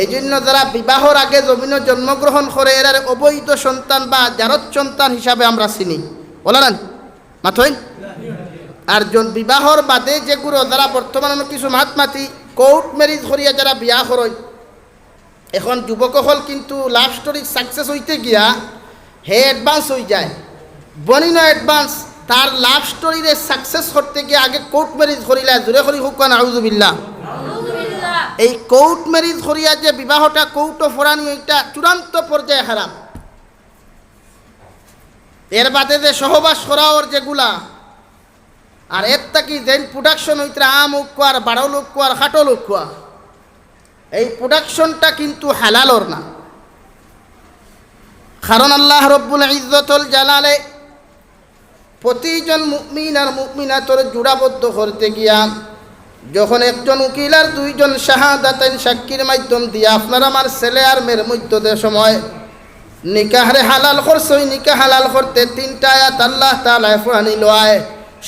এই জন্য যারা বিবাহর আগে জমিনো জন্মগ্রহণ করে, এরারে অবৈধ সন্তান বা জারজ সন্তান হিসাবে আমরা চিনি, বলা না? মাতইন। আর জন বিবাহর বাদে যেগুলো যারা বর্তমানে কিছু মাত মাতি কোর্ট ম্যারেজ করিয়া যারা বিয়া করইন, এখন যুবক অকল কিন্তু লাভ স্টোরি সাকসেস হইতে গিয়া হে অ্যাডভান্স হয়ে যায়। বনিনো অ্যাডভান্স, তার লাভ স্টোরিরে সাকসেস করতে গিয়া আগে কোর্ট ম্যারেজ করিলা, জোরে করি কউক্কা নাউযুবিল্লাহ। এই কোর্ট ম্যারেজ করিয়া যে বিবাহটা কোর্টো ফরানি, এটা চূড়ান্ত পর্যায়ে হারাম। এর বাদে যে সহবাস করা ওর যেগুলা, আর এর থাকি যেন প্রোডাকশন হইতরা আম উকুয়ার, বারো লুকুয়ার, খাটো লুকুয়া, এই প্রোডাকশনটা কিন্তু হালালর না। কারণ আল্লাহ রব্বুল ইজ্জতুল জালালে প্রতিজন মুমিন আর মুমিনাতর জোড়াবদ্ধ করতে গিয়া যখন একজন উকিল আর দুইজন শাহাদাতাইন সাক্ষীর মাধ্যম দিয়া আপনার আমার ছেলে আর মেয়ের মধ্যে যে সময় নিকাহরে হালাল করছে, ওই নিকাহ হালাল করতে তিনটা আয়াত আল্লাহ তাআলায় ফরানি লয়।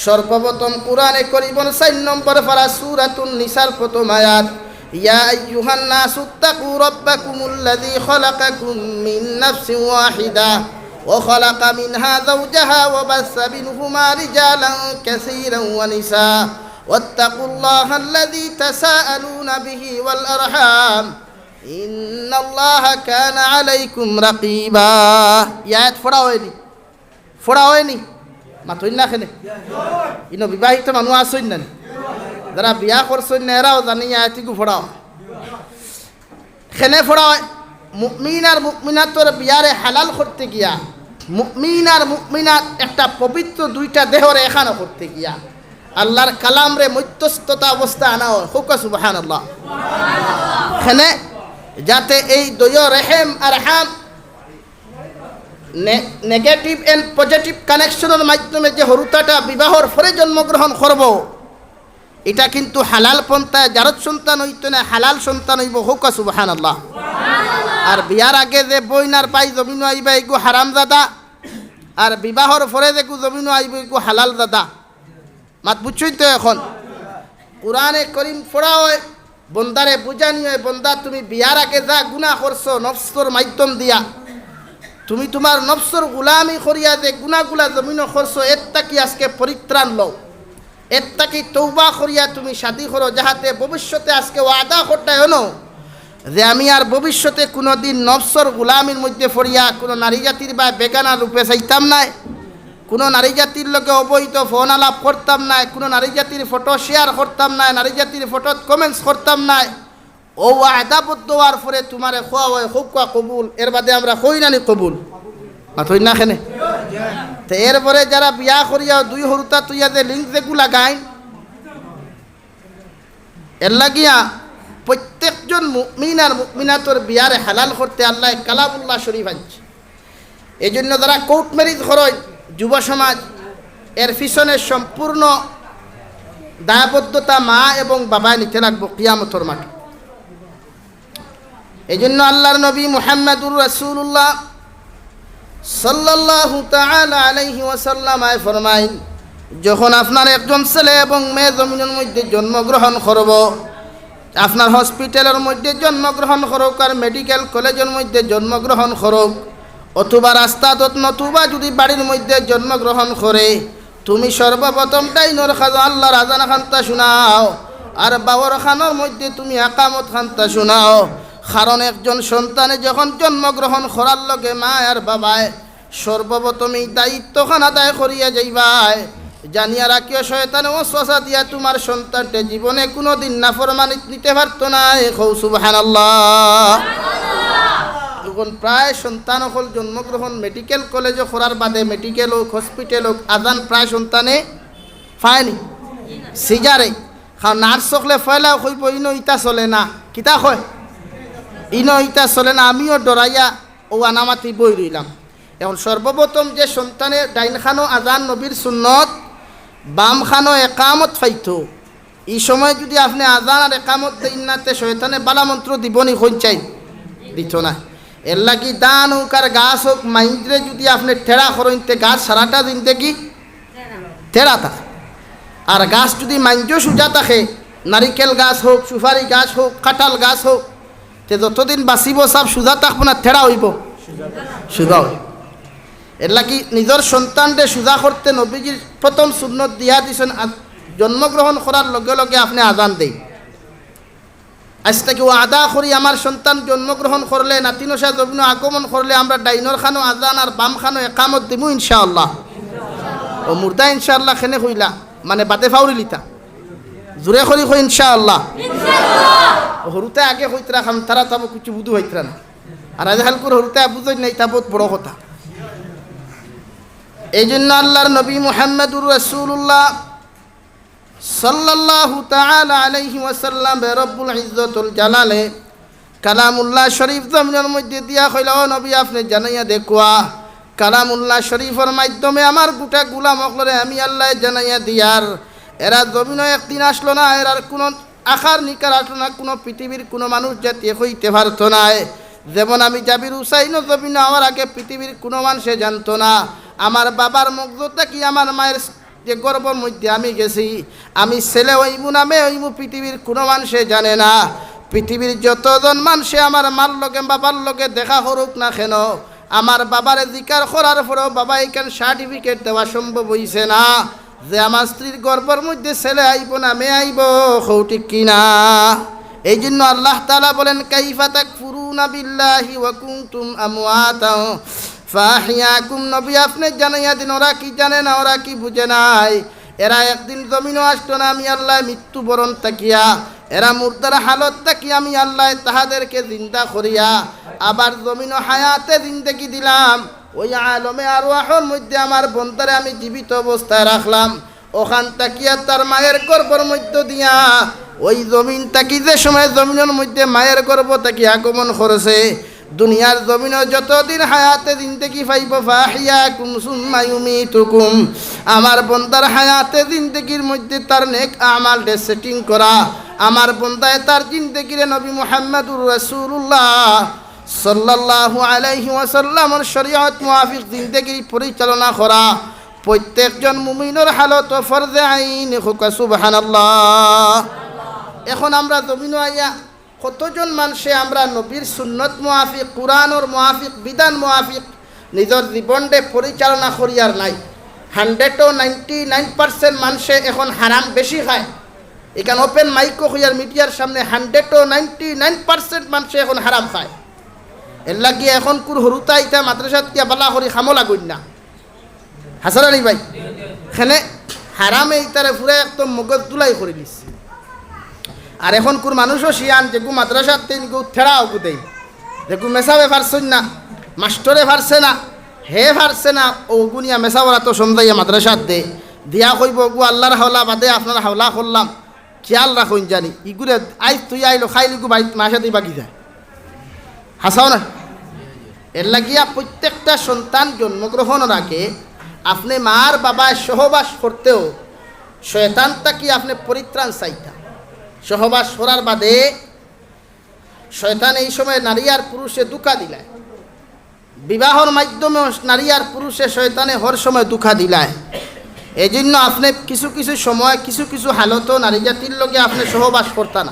সর্বপ্রথম কোরআনে করিমর চার নম্বর পারা সূরাতুন নিসার প্রথম আয়াত, يا أيها الناس اتقوا ربكم الذي خلقكم من نفس واحدة وخلق منها زوجها وبث منهما رجالا كثيرا ونساء واتقوا الله الذي تساءلون به والأرحام إن الله كان عليكم رقيبا। এই আয়াত পড়া হয়নি? পড়া হয়নি? মাতইন না কেনে? ইনো বিবাহিত মানুষ আছইন না নি? যারা বিয়া করছইন না, এরাও জানি আয়াতিগু পড়া হয়। কেনে পড়া হয়? মুমিন আর মুমিনাতর বিয়ারে হালাল করতে গিয়া মুমিন আর মুমিনাত একটা পবিত্র দুইটা দেহরে একখানো করতে গিয়া আল্লাহর কালামরে মধ্যস্থতা অবস্থা আনা অয়। কউক্কা সুবহানাল্লাহ। এখানে যাতে এই দইয় রেহেম আর হাম নে-, negative and positive connection-র মাধ্যমে যে হুরুতাটা বিবাহর পরে জন্মগ্রহণ করবো, ইটা কিন্তু হালাল পন্থায় জারজ সন্তান অইতো নায়, হালাল সন্তান অইবো। কউক্কা সুবহানাল্লাহ। আর বিয়ার আগে যে বইন আর ভাই জমিনো আইবা, ইগু হারামজাদা, আর বিবাহর পরে যেগু জমিনো আইবো, ইগু হালালজাদা। মাত বুঝছইন তো? এখন কোরআনে করিম পড়া অয়, বন্দারে বুঝানি অয়, বন্দা, তুমি বিয়ার আগে যা গুনা করছো নফসর মাধ্যম দিয়া, তুমি তুমার নফসর গুলামি করিয়া যে গুনাগুলা জমিনো করছো, এর থাকি আজকে পরিত্রাণ লও, এর থাকি তওবা করিয়া তুমি শাদি করো, যাহাতে ভবিষ্যতে আজকে ওয়াদা করতায় অনো যে আমি আর ভবিষ্যতে কুনুদিন নফসর গুলামির মধ্যে পড়িয়া কুনু নারী জাতির বা বেগানা রূপে চাইতাম নায়, কুনু নারী জাতির লগে অবৈধ ফোন আলাপ করতাম নায়, কুনু নারী জাতির ফটো share করতাম নায়, নারী জাতির ফটোত comments করতাম নায়। অউ ওয়াদাবদ্ধ অওয়ার পরে তুমারে কওয়া অয়, কউক্কা কবুল, এর বাদে আমরা কই না নি কবুল? মাতইন না কেনে? তে এরপরে যারা বিয়া করিয়া দুই হুরুতা থইয়া যে link যেগু লাগাইন, এর লাগিয়া প্রত্যেকজন মুমিন আর মুমিনাতর বিয়ারে হালাল করতে আল্লায় কালামুল্লাহ শরীফ আনছে। এই জন্য যারা court marriage করইন, যুব সমাজ, এর পিছনে সম্পূর্ণ দায়বদ্ধতা মা এবং বাবায় নিতে লাগবো কিয়ামতর মাঠে। এই জন্য আল্লাহর নবী মুহাম্মাদুর রাসূলুল্লাহ সাল্লাল্লাহু তাআলা আলাইহি ওয়াসাল্লাম আয় ফরমাইন, যখন আপনার একজন ছেলে এবং মেয়ে জমিনর মধ্যে জন্মগ্রহণ করবো, আপনার hospital-র মধ্যে জন্মগ্রহণ করউক আর medical college-র মধ্যে জন্মগ্রহণ করউক, অথবা রাস্তাত, নতুবা যুদি বাড়ির মধ্যে জন্মগ্রহণ করে, তুমি সর্বপ্রথম ডাইনর কানো আল্লাহর আজান খান্তা শুনাও, আর বাওর কানর মধ্যে তুমি একামত খান্তা শুনাও। কারণ একজন সন্তানে যখন জন্মগ্রহণ করার লগে মা আর বাবায় সর্বপ্রথম এই দায়িত্বখান আদায় করিয়া যাইবায়। জানিয়া রাখিও, শয়তানে ওয়াসওয়াসা দিয়া তুমার সন্তানরে জীবনে কুনুদিন নাফরমানিত নিতে পারতো নায়। কও সুবহানাল্লাহ। এখন প্রায় সন্তান অকল জন্মগ্রহণ মেডিকেল কলেজো করার বাদে, মেডিকেল অউক, হসপিটাল অউক, আজান প্রায় সন্তানে পায়নি। সিজারে, কারণ নার্স অকলে পয়লাউ কইবো, "ইনো ইতা চলে না।" কিতা কয়? "ইনো ইতা চলে না।" আমিও ডরাইয়া অউ আনামাতি বই রইলাম। এখন সর্বপ্রথম যে সন্তানে ডাইন কানো আজান নবীর সুন্নত, বাম কানো একামত পাইতো, ই সময় যুদি আপনে আজান আর একামত দেইন না, তে শয়তানে বালা মন্ত্র দিবো নি? কইন চাই, দিতো নায়। এর লাগি ধান অউক আর গাছ অউক, মাইনষরে যুদি আপনে টেড়া করইন, তে গাছ সারাটা জিন্দেগি টেড়া থাকে। আর গাছ যুদি মাইনষও সুজা থাকে, নারিকেল গাছ অউক, সুপারি গাছ অউক, কাঁঠাল গাছ অউক, তে যতদিন বাঁচিবো সব সুজা থাকবো না, টেড়া অইবো? সুজা অইবো। এর লাগি নিজর সন্তানরে সুজা করতে নবীজির প্রথম সুন্নত দিয়া দিছইন, আর জন্মগ্রহণ করার লগে লগে আপনে আজান দেইন। আইজ থাকি ওয়াদা করি, আমার সন্তান জন্মগ্রহণ করলে, নাতি নশা জমিনো আগমন করলে, আমরা ডাইনর কানো আজান আর বাম কানো একামত দিমু ইনশাআল্লাহ। অউ মুর্দা ইনশাআল্লাহ কেনে কইলা, মানে বাদে ফাউরিলিতা। জুরে করি কই ইনশাআল্লাহ। অউ হুরুতায় আগে কইতরা কাম, তারা তাবো কুচু বুধু হইতরা না। আর আইজ কাইলকুর হুরুতায় বুঝইন না, ইতা বউত বড় কথা। এই জন্য আল্লাহর নবী মুহাম্মাদুর রাসূলুল্লাহ সাল্লাল্লাহু তাআলা আলাইহি ওয়াসাল্লামরে রব্বুল ইজ্জতুল জালালে কালামুল্লাহ শরীফ জমিনর মধ্যে দিয়া কইলা, "ও নবী, আপনে জানাইয়া দেখউক্কা।" কালামুল্লাহ শরীফর মাধ্যমে আমার গুটা গুলাম অকলরে আমি আল্লায় জানাইয়া দিয়ার। এরা জমিনো একদিন আসলো না, এরার কুনু আকার নিকার আসলো না, কুনু পৃথিবীর কুনু মানুষ জাতিয়ে কইতে পারতো নায়। যেমন আমি জাবির হুসাইন জমিনো আওয়ার আগে পৃথিবীর কুনু মানষে জানতো না। আমার বাবার মগজ থাকি আমার মায়ের যে গর্ভর মধ্যে আমি গেছি, আমি ছেলে অইমু না মেয়ে অইমু, পৃথিবীর কুনু মানষে জানে না। পৃথিবীর যতজন মানষে আমার মার লগে, বাবার লগে দেখা করুক না কেন, আমার বাবারে জিকার করার পরেও বাবা ইখান সার্টিফিকেট দেওয়া সম্ভব অইছে না যে আমার স্ত্রীর গর্ভর মধ্যে ছেলে আইবো না মেয়ে আইবো। কও ঠিক কি না? এই জন্য আল্লাহ তাআলা বলেন, "কাইফা তাকফুরুনা বিল্লাহি ওয়া কুনতুম আমওয়াতান ফাআহইয়াকুম।" নবী, আপনে জানাইয়া দিন, ওরা কি জানে না, ওরা কি বুঝে নাই? এরা একদিন জমিনো আসতো না, আমি আল্লায় মৃত্যুবরণ থাকিয়া, এরা মুর্দার হালত থাকি আমি আল্লায় তাহাদেরকে জিন্দা করিয়া আবার জমিনো হায়াতে জিন্দেগি দিলাম। ওই আলমে আরওয়াহর মধ্যে আমার বন্দারে আমি জীবিত অবস্থায় রাখলাম, ওখান থাকিয়া তার মায়ের গর্ভর মধ্য দিয়া ওই জমিন থাকি যে সময় জমিনর মধ্যে মায়ের গর্ভ থাকি আগমন করছে, দুনিয়ার জমিনও যতদিন হায়াতে জিন্দেগি পাইব, ফাহিয়াকুম সুম্মা ইউমিতুকুম, আমার বন্দার হায়াতে জিন্দেগির মধ্যে তার নেক আমালরে সেটিং করা, আমার বন্দায় তার জিন্দেগিরে নবী মুহাম্মাদুর রাসূলুল্লাহ সাল্লাল্লাহু আলাইহি ওয়াসাল্লামর শরীয়ত মুআফিক জিন্দেগি পরিচালনা করা প্রত্যেকজন মুমিনর হালত ও ফরজে আইন। কউক্কা সুবহানাল্লাহ। এখন আমরা জমিনো আইয়া কতজন মানষে আমরা নবীর সুন্নত মুআফিক, কুরআনর মুআফিক, বিধান মুআফিক নিজর জীবনরে পরিচালনা করিয়ার নাই? হান্ড্রেডও নাইনটি নাইন পার্সেন্ট মানষে এখন হারাম বেশি খায়। ইখান ওপেন মাইকও কইয়ার মিডিয়ার সামনে, হান্ড্রেডও নাইনটি নাইন পার্সেন্ট মানষে এখন হারাম খায়। এরলাগি এখনকুর হুরুতায় ইতা মাদ্রাসাত গিয়া বালা করি কামো লাগইন না। হাছা নানি ভাই? কেনে হারামে ইতারে পুরা একদম মগজ ধুলাই করি দিছে। আর এখনকুর মানুষও শিয়ান, যেগু মাদ্রাসাত দেইন, ইগু ঠেড়া অগু দেইন। যেগু মেসাবে পারছইন না, মাস্টরে পারছে না, হে পারছে না, অগু নিয়া মেসাবর আতো সমজাইয়া মাদ্রাসাত দে, দিয়া কইবো, "অগু আল্লার হাওলা বাদে আপনার হাওলা করলাম, খিয়াল রাখইন জানি।" ইগুরে আইজ থুইয়া আইলো, কাইল ইগু বাড়িত মার সাথে বাগি যায়। হাছাও না? এরলাগিয়া প্রত্যেকটা সন্তান জন্মগ্রহণর আগে আপনে মার বাবায় সহবাস করতেও শয়তান থাকি আপনে পরিত্রাণ চাইতা। সহবাস করার বাদে শয়তানে এই সময় নারী আর পুরুষে ধুকা দিলায়। বিবাহর মাধ্যমে নারী আর পুরুষে শয়তানে হর সময় ধুকা দিলায়। এই জন্য আপনে কিছু কিছু সময়, কিছু কিছু হালতও নারী জাতির লগে আপনে সহবাস করতা না।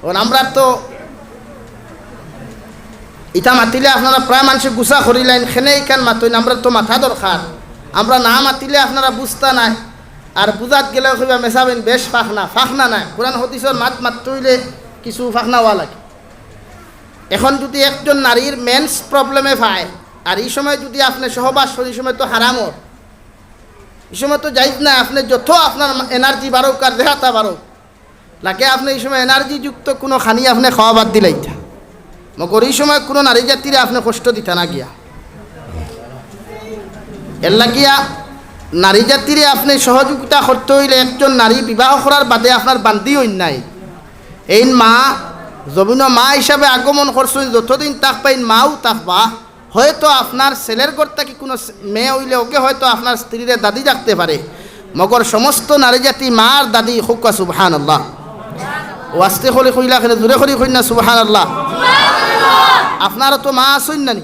কারণ আমরা তো ইতা মাতিলে আপনারা প্রায় মানষে গুসা করিলাইন, কেনে ইখান মাতইন, আমরা তো মাতা দরকার। আমরা না মাতিলে আপনারা বুঝতা নায়। আর বুঝাত গেলেও কইবা, "মেসাবিন বেশ ফাখনা, ফাখনা নায়।" কোরআন হাদিসর মাত মাততে অইলে কিছু ফাখনা অওয়া লাগে। এখন যুদি একজন নারীর মেন্স প্রবলেমে পায়, আর ই সময় যুদি আপনে সহবাস করইন, ই সময় তো হারামর, ই সময় তো জায়েজ না। আপনে যত আপনার এনার্জি বাড়উক আর যেতা বাড়উক, লাগে আপনে ই সময় এনার্জি যুক্ত কুনু খানি আপনে খাওয়া বাদ দিলাইতা, মগর ই সময় কুনু নারী জাতিরে আপনে কষ্ট দিতা না গিয়া। এরলাগিয়া নারী জাতিরে আপনে সহযোগিতা করতে অইলে একজন নারী বিবাহ করার বাদে আপনার বান্দি অইন নায়। এইন মা, জমিনো মা হিসাবে আগমন করছইন, যতদিন থাকবা এইন মাউ থাকবা। হয়তো আপনার ছেলের ঘর থাকি কুনু ছে-, মেয়ে অইলে অগে হয়তো আপনার স্ত্রীরে দাদি ডাকতে পারে, মগর সমস্ত নারী জাতি মার দাদি। কউক্কা সুবহানাল্লাহ। ও আস্তে করি কইলা কেনে, জোরে করি কইন না সুবহানাল্লাহ। আপনারও তো মা আছইন নানি,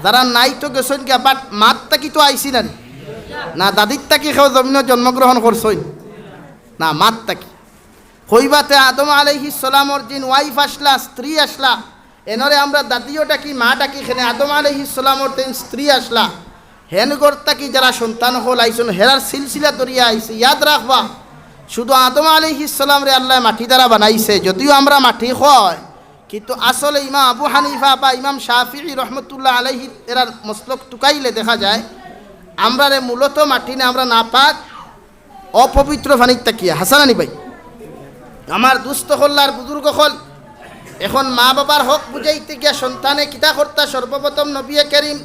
যারা নাই তো গেছইন গিয়া, but মাত থাকি তো আইছি নানি। না দাদির থাকি কেউ জমিনো জন্মগ্রহণ করছইন? না, মাত থাকি। কইবাতে আদম আলাইহিস সালামর যেইন ওয়াইফ আছলা, স্ত্রী আছলা, এনরে আমরা দাদিও ডাকি, মা ডাকি, কেনে আদম আলাইহিস সালামর যেইন স্ত্রী আছলা, হেন ঘর থাকি যারা সন্তান অকল আইছইন, হেরার সিলসিলা ধরিয়া আইছে। ইয়াদ রাখবা, শুধু আদম আলাইহিস সালামরে আল্লায় মাটি দ্বারা বানাইছে, যদিও আমরা মাটি কই, কিন্তু আসলে ইমাম আবু হানিফা বা ইমাম শাফিঈ রহমতুল্লাহ আলাইহি এরার মসলক তুকাইলে দেখা যায়, আমরারে মূলত মাটি না, আমরা নাপাক, অপবিত্র পানির থাকিয়া। হাছা নানি ভাই? আমার দুস্ত অকল আর বুজুর্গ অকল, এখন মা বাবার হক বুঝাইতে গিয়া সন্তানে কিতা করতা? সর্বপ্রথম নবী করিম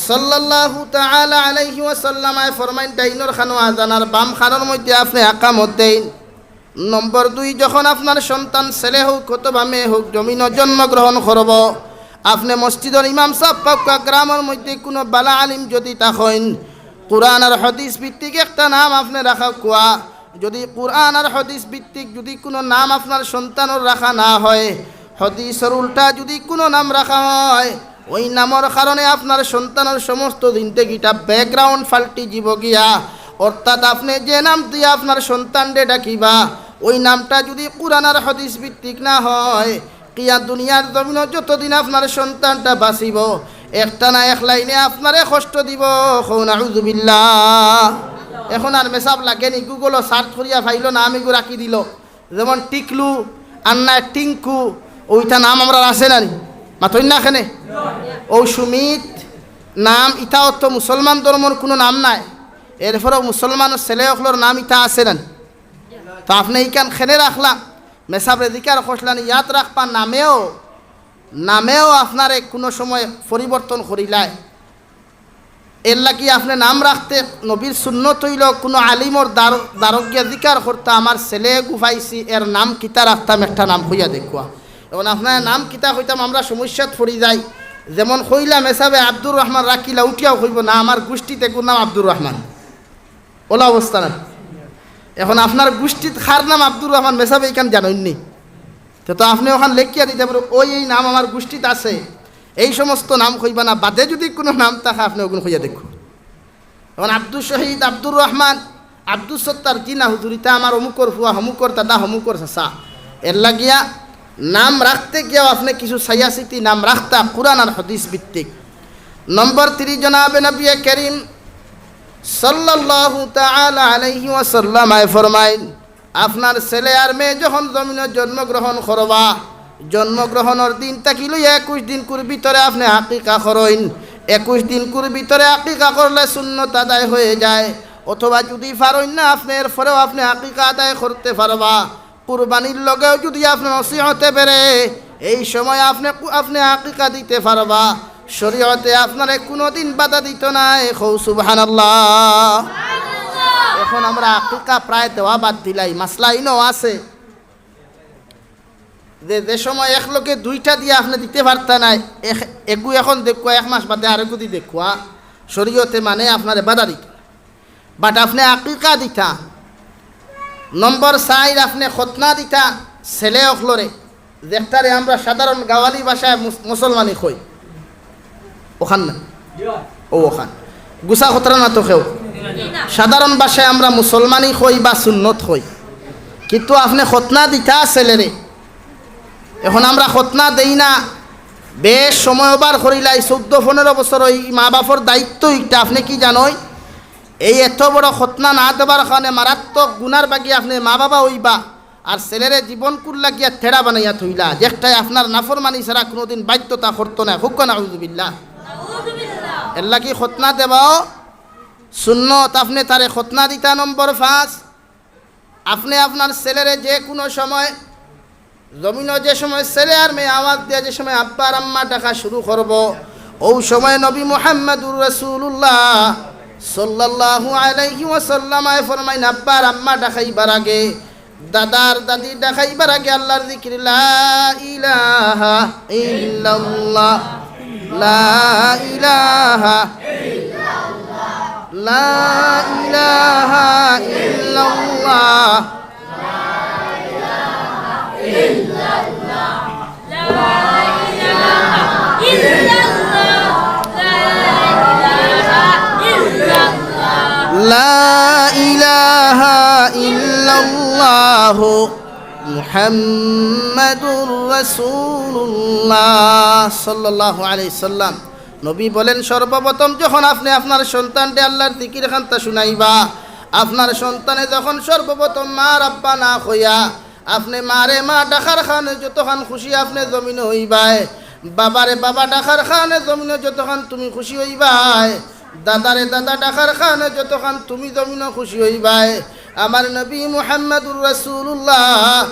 সাল্লাল্লাহু তাআলা আলাইহি ওয়াসাল্লাম আয় ফরমাইন, ডাইনর কানো আজান আর বাম কানোর মধ্যে আপনে আকামত দেইন। নম্বর দুই, যখন আপনার সন্তান ছেলে হউক অথবা মেয়ে হউক, জমিনো জন্মগ্রহণ করবো, আপনে মসজিদর ইমাম সাব পাউক্কা, গ্রামর মধ্যে কুনু বালা আলিম যুদি থাকইন, কুরআন আর হাদিস ভিত্তিক একটা নাম আপনে রাখউক্কা। যুদি কুরআন আর হাদিস ভিত্তিক যুদি কুনু নাম আপনার সন্তানর রাখা না হয়, হাদিসর উল্টা যুদি কুনু নাম রাখা হয়, ওই নামর কারণে আপনার সন্তানর সমস্ত জিন্দেগিটা ব্যাকগ্রাউন্ড পাল্টি যিবো গিয়া, অর্থাৎ আপনে যে নাম দিয়া আপনার সন্তানরে ডাকিবা, ওই নামটা যুদি কুরআন আর হাদিস ভিত্তিক না হয়, কিয়া দুনিয়ার জমিনো যতদিন আপনার সন্তানটা বাঁচিবো, একটা না এক লাইনে আপনারে কষ্ট দিবো। কউন আউযুবিল্লাহ। এখন আর মেসাব লাগে নি, গুগলো সার্চ করিয়া পাইলো, নাম ইগু রাখি দিলো। যেমন টিকলু, আর নায় টিঙ্কু, অউ ইতা নাম আমরার আছে না নি? মাতইন না কেনে? অউ সুমিত নাম, ইতাও তো মুসলমান ধর্মর কুনু নাম নায়, এরপরেও মুসলমানর ছেলে অকলর নাম ইতা আছে না নি? তো আপনে ইখান কেনে রাখলা? মেসাবরে জিকার করছলা নি, ইয়াদ রাখবা, নামেও নামেও আপনারে কুনু সময় পরিবর্তন করিলায়। এরলাগি আপনে নাম রাখতে নবীর সুন্নত অইলো কুনু আলিমর দ্বার-, দ্বারো গিয়া জিকার করতা, "আমার ছেলে এগু পাইছি, এর নাম কিতা রাখতাম, একটা নাম কইয়া দেখউক্কা।" এখন আপনারে নাম কিতা কইতাম, আমরা সমস্যাত পড়ি যাই। যেমন কইলাম হিসাবে আব্দুর রহমান রাখিলা, উঠিয়াও কইবো, "না, আমার গুষ্টিত এগুর নাম আব্দুর রহমান।" অলা অবস্থা না? এখন আপনার গুষ্টিত কার নাম আব্দুর রহমান, মেসাবে ইখান জানইন নি? তে তো আপনে অখান লেখিয়া দিতা পারইন, "ওই, এই নাম আমার গুষ্টিত আছে।" এই সমস্ত নাম কইবা না, বাদে যুদি কুনু নাম থাকে আপনে অগুন কইয়া দেখউক্কা। এখন আব্দুর শহীদ, আব্দুর রহমান, আব্দুস সত্তার, "জি না হুজুর, ইতা আমার অমুকর ফুয়া, অমুকর দাদা, অমুকর চাচা।" এরলাগিয়া নাম রাখতে গিয়াও আপনে কিছু চাইয়া চিতি নাম রাখতা, কুরআন আর হাদিস ভিত্তিক। নম্বর তিন, জনাবে নবী করিম সাল্লাল্লাহু তাআলা আলাইহি ওয়াসাল্লাম আয় ফরমাইন, আপনার ছেলে আর মেয়ে যখন জমিনো জন্মগ্রহণ করবা, জন্মগ্রহণর দিন থাকি লইয়া একুশ দিনকুর ভিতরে আপনে আকিকা করইন। একুশ দিনকুর ভিতরে আকিকা করলে সুন্নত আদায় হয়ে যায়, অথবা যুদি পারইন না আপনে, এরপরেও আপনে আকিকা আদায় করতে পারবা। কুরবানির লগেও যুদি আপনার নসিহতে বেড়ে, এই সময় আপনে কু-, আপনে আকিকা দিতে পারবা। শরীয়তে আপনারে কুনুদিন বাধা দিতো নায়। কও সুবহানাল্লাহ। এখন আমরা আকিকা প্রায় দেওয়া বাদ দিলাই, মাসলা ইনো আছে যে, যে সময় একলগে দুইটা দিয়া আপনে দিতে পারতা নায়, এক-, এগু এখন দেখউক্কা, এক মাস বাদে আরেগুদি দেখউক্কা, শরীয়তে মানে আপনারে বাধা দিতো না। But আপনে আকিকা দিতা। নম্বর চাইর, আপনে খতনা দিতা ছেলে অকলরে, যেটারে আমরা সাধারণ গাওয়ালি ভাষায় মুস-, মুসলমানি কই। অখান না? অউ অখান। গুছা খতরা না তো কেউ? সাধারণ ভাষায় আমরা মুসলমানি কই বা সুন্নত কই। কিন্তু আপনে খতনা দিতা ছেলেরে। এখন আমরা খতনা দেই না, বেশ সময় ওভার করিলাই, চৌদ্দ পনেরো বছর ওই মা বাপর দায়িত্ব একটা। আপনে কি জানইন? এই এত বড় খতনা না দেবার কারণে মারাত্মক গুনার বাগি আপনে মা বাবা অইবা, আর ছেলেরে জীবনকুর লাগিয়া তেড়া বানাইয়া থইলা, যেটায় আপনার নাফরমানি ছাড়া কুনুদিন বাধ্যতা করতো না। কউক্কা নাউজুবিল্লাহ। এরলাগি খতনা দেওয়াও সুন্নত। আপনে তারে খতনা দিতা। নম্বর পাঁচ, আপনে আপনার ছেলেরে যে কুনু সময় জমিনো যে সময় ছেলে আর মেয়ে আওয়াজ দিয়া যে সময় আব্বা আর আম্মা ডাকা শুরু করবো, অউ সময় নবী মুহাম্মাদুর রাসূলুল্লাহ সাল্লাল্লাহু আলাইহি ওয়াসাল্লাম আয় ফরমাইন, আব্বা আর আম্মা ডাকাইবার আগে, দাদা আর দাদি ডাকাইবার আগে আল্লাহর জিকির, লা ইলাহা ইল্লাল্লাহ, লা ইলাহা, লা ইলাহা ইল্লাল্লাহ। لا إله إلا الله محمد رسول الله صلى الله عليه وسلم। নবী বলেন, সর্বপ্রথম যখন আপনে আপনার সন্তানরে আল্লাহর জিকির খান্তা শুনাইবা, আপনার সন্তানে যখন সর্বপ্রথম মা রাব্বানা কইয়া আপনে মারে মা ডাকার কারণে যতখান খুশি আপনে জমিনো অইবায়, বাবারে বাবা ডাকার কারণে জমিনো যতখান তুমি খুশি অইবায়, দাদারে দাদা ডাকার কারণে যতখান তুমি জমিনো খুশি অইবায়, আমার নবী মুহাম্মাদুর রাসূলুল্লাহ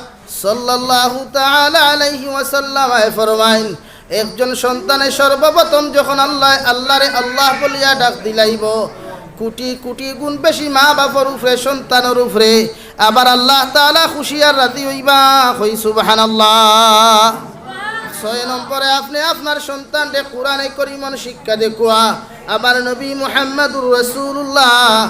সাল্লাল্লাহু তাআলা আলাইহি ওয়াসাল্লাম আয় ফরমাইন, একজন সন্তানে সর্বপ্রথম যখন আল্লাহ, আল্লাহরে আল্লাহ বলিয়া ডাক দিলাইবো, কোটি কোটি গুণ বেশি মা বাপর উপরে, সন্তানর উপরে আবার আল্লাহ তাআলা খুশি আর রাজি অইবা। কই সুবহানাল্লাহ। ছয় নম্বরে, আপনে আপনার সন্তানরে কোরআনে করিমর শিক্ষা দেওয়া। আবার নবী মুহাম্মাদুর রাসূলুল্লাহ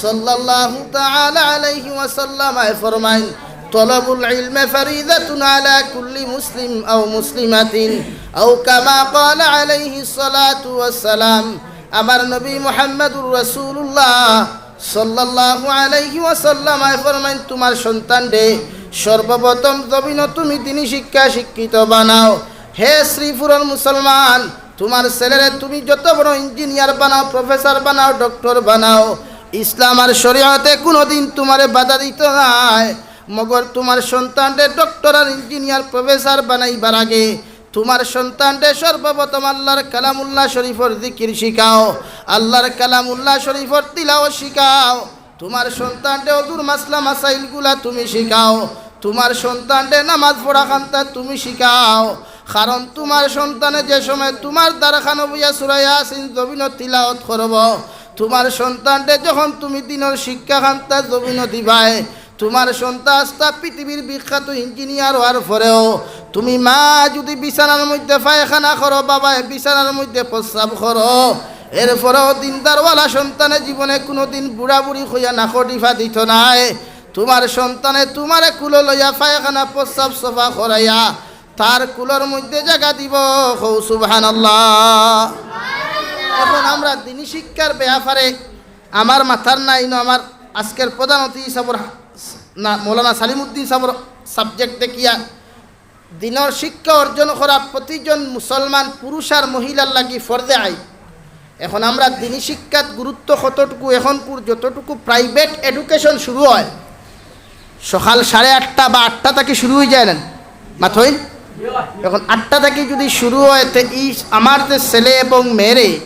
সাল্লাল্লাহু তাআলা আলাইহি ওয়াসাল্লাম আয় ফরমাইন, তলবুল ইলমে ফারিদাতুন আলা কুল্লি মুসলিম আও মুসলিমাতিন, আও কামা ক্বালা আলাইহিস সালাতু ওয়াস সালাম। আবার নবী মুহাম্মাদুর রাসূলুল্লাহ সাল্লাল্লাহু আলাইহি ওয়াসাল্লাম আয় ফরমাইন, তুমার সন্তানরে সর্বপ্রথম জমিনো তুমি দ্বীনি শিক্ষা শিক্ষিত বানাও। হে শ্রীপুরর মুসলমান, তুমার ছেলেরে তুমি যত বড় ইঞ্জিনিয়ার বানাও, প্রফেসর বানাও, ডক্টর বানাও, ইসলাম আর শরীয়তে কুনুদিন তুমারে বাধা দিতো নায়। মগর তুমার সন্তানরে ডক্টর আর ইঞ্জিনিয়ার, প্রফেসর বানাইবার আগে তুমার সন্তানরে সর্বপ্রথম আল্লাহর কালামুল্লাহ শরীফর জিকির শিখাও, আল্লাহর কালামুল্লাহ শরীফর তিলাওয়াত শিখাও। তুমার সন্তানরে অজুর মাসলা মাসাইলগুলা তুমি শিখাও, তুমার সন্তানরে নামাজ পড়া খান্তা তুমি শিখাও। কারণ তুমার সন্তানে যে সময় তুমার দ্বারখানো বইয়া সূরা ইয়াসিন জমিনো তিলাওয়াত করবো, তুমার সন্তানরে যখন তুমি দ্বীনর শিক্ষা খান্তা জমিনো দিবায়, তুমার সন্তান আস্তা পৃথিবীর বিখ্যাত ইঞ্জিনিয়ার অওয়ার পরেও তুমি মা যুদি বিছানার মধ্যে পায়খানা করো, বাবায় বিছানার মধ্যে প্রস্রাব করো, এরপরেও দিনদারওয়ালা সন্তানে জীবনে কুনুদিন বুড়া-বুড়ি কইয়া নাকো টিফা দিতো নায়। তুমার সন্তানে তুমারে কুলো লইয়া পায়খানা প্রস্রাব সাফা করাইয়া তার কুলোর মধ্যে জাগা দিবো। কও সুবহানাল্লাহ। এখন আমরা দ্বীনি শিক্ষার ব্যাপারে আমার মাথার নাই, ইনো আমার আজকের প্রধান অতিথি সাবর, না, মৌলানা সালিমউদ্দিন সাবর subject দেখিয়া দ্বীনর শিক্ষা অর্জন করা প্রতিজন মুসলমান পুরুষ আর মহিলার লাগি ফরজে আইন। এখন আমরা দ্বীনি শিক্ষাত গুরুত্ব কতটুকু, এখনকুর যতটুকু private education শুরু অয়, সকাল সাড়ে আটটা বা আটটা থাকি শুরু অইযায় না, মাতইন? এখন আটটা থাকি যুদি শুরু অয়, তে ই আমার যে ছেলে এবং মেয়েরে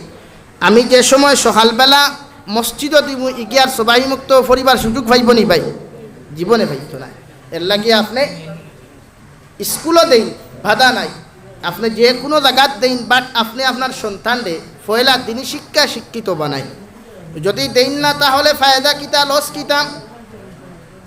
আমি যে সময় সকালবেলা মসজিদো দিমু, ইগিয়ার সবাই মুক্ত পড়িবার সুযোগ পাইবো নি ভাই? জীবনে পাইতো নায়। এরলাগি আপনে স্কুলো দেইন, বাধা নাই, আপনে যে কুনু জাগাত দেইন, but আপনে আপনার সন্তানরে পয়লা দ্বীনি শিক্ষা শিক্ষিত বানাইন। যুদি দেইন না, তাহলে ফায়দা কিতা, loss কিতা?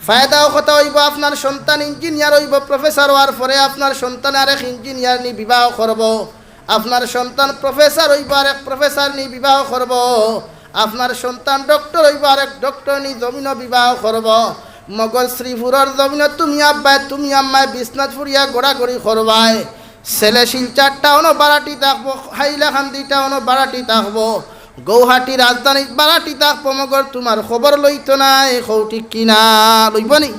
ফায়দাও কথা অইবো, আপনার সন্তান ইঞ্জিনিয়ার অইবো, professor অওয়ার পরে আপনার সন্তানে আরেক ইঞ্জিনিয়ার নি বিবাহ করবো, আপনার সন্তান professor অইবো, আরেক professor নি বিবাহ করবো, আপনার সন্তান doctor অইবো, আরেক doctor নি জমিনো বিবাহ করবো। মগর শ্রীপুরর জমিনো তুমি আব্বায়, তুমি আম্মায় বিছনাত পড়িয়া গড়াগড়ি করবায়। ছেলে শিলচর টাউনো ভাড়াটি থাকবো, হাইলাকান্দি টাউনো ভাড়াটি থাকবো, গৌহাটি রাজধানীত ভাড়াটি থাকবো, মগর তুমার খবর লইতো নায়। কও ঠিক কি না? লইবো নি?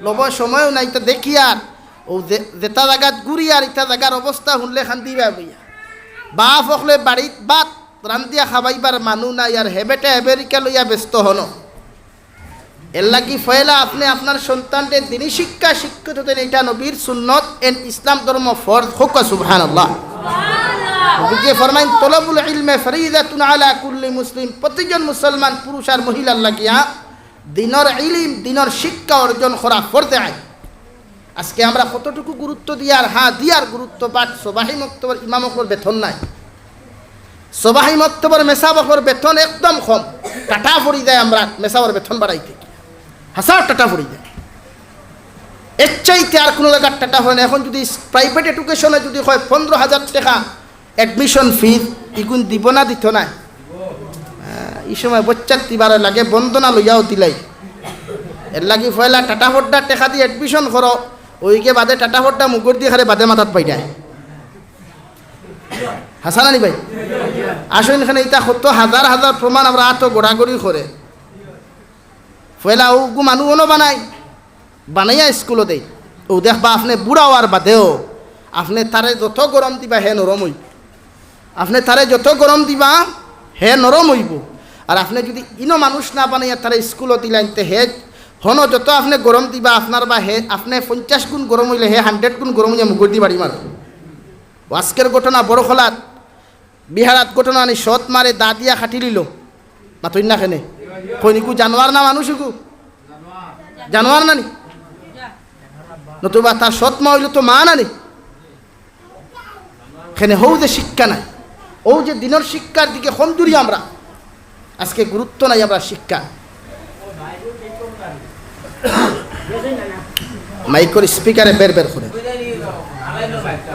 লবো, সময়ও নাই। তে দেখিয়ার অউ যে, যেটা জাগাত ঘুরিয়ার ইটা জাগার অবস্থা হুনলে কান্দিবায় বইয়া। বাপ অকলে বাড়িত ভাত রান্দিয়া খাবাইবার মানু নাই, আর হেবেটা আমেরিকা লইয়া ব্যস্ত হনো। এরলাগি পয়লা আপনে আপনার সন্তানরে দ্বীনি শিক্ষা শিক্ষিত দেইন, ইটা নবীর সুন্নত, এন ইসলাম ধর্ম ফরজ। কউক্কা সুবহানাল্লাহ। নবীজি ফরমাইন, "তলবুল ইলমে ফরিদাতুন আলা কুল্লি মুসলিম।" প্রতিজন মুসলমান পুরুষ আর মহিলার লাগিয়া দ্বীনর ইলিম, দ্বীনর শিক্ষা অর্জন করা ফরজে আইন। আজকে আমরা কতটুকু গুরুত্ব দিয়ার, হ্যাঁ, দিয়ার গুরুত্ব, but সবাহি মক্তবর ইমাম অকলর বেতন নাই। সবাহি মক্তবর মেসাব অকলর বেতন একদম কম। টাটা পড়ি যায় আমরা মেসাবর বেতন বাড়াইতে। হাজার টাটা পড়ি যায়। এর চাইতে আর কুনু জাগার টাটা পড়ে না। এখন যুদি private education-এ যুদি কয় পনরো হাজার টেকা admission fees, ইগুন দিবো না দিতো নায়? আহ, ই সময় বচ্চার তিবারে লাগে বন্দনা লইয়াও দিলাই। এরলাগি পয়লা টাটা পড়ডা টেকা দি admission করো, অইগে বাদে টাটা পড়ডা মুগুর দি খারে বাদে মাথাত পাইরায়। হাছা না নি ভাই? আসইন এখানে ইতা কত হাজার হাজার প্রমাণ আমরা আতো গড়াগড়ি করে। পয়লা অগু মানু অনো বানাই, বানাইয়া স্কুলো দেই। অউ দেখবা, আপনে বুড়া অওয়ার বাদেও আপনে তারে যত গরম দিবা, হে নরম অইবো। আপনে তারে যত গরম দিবা, হে নরম অইবো। আর আপনে যুদি ইনো মানুষ না বানাইয়া তারে স্কুলো দিলাইন, তে হে হনো যত আপনে গরম দিবা, আপনার বা হে, আপনে পঞ্চাশ গুণ গরম অইলে হে hundred গুণ গরম অইয়া মুগুর দি বাড়ি মারবো। অউ আজকের ঘটনা বড়খলাত, বিহারাত ঘটনা নি, সৎ মারে দা দিয়া কাটি লিলো। মাতইন না কেনে? কইন ইগু জানোয়ার না মানুষ ইগু? জানোয়ার না নি? নতুবা তার সৎ মা অইলো তো মা না নি? কেনে হউ যে শিক্ষা নাই, অউ যে দ্বীনর শিক্ষার দিকে কমজুরি আমরা, আজকে গুরুত্ব নাই আমরা শিক্ষা। মাইকর speaker-এ বের বের করে।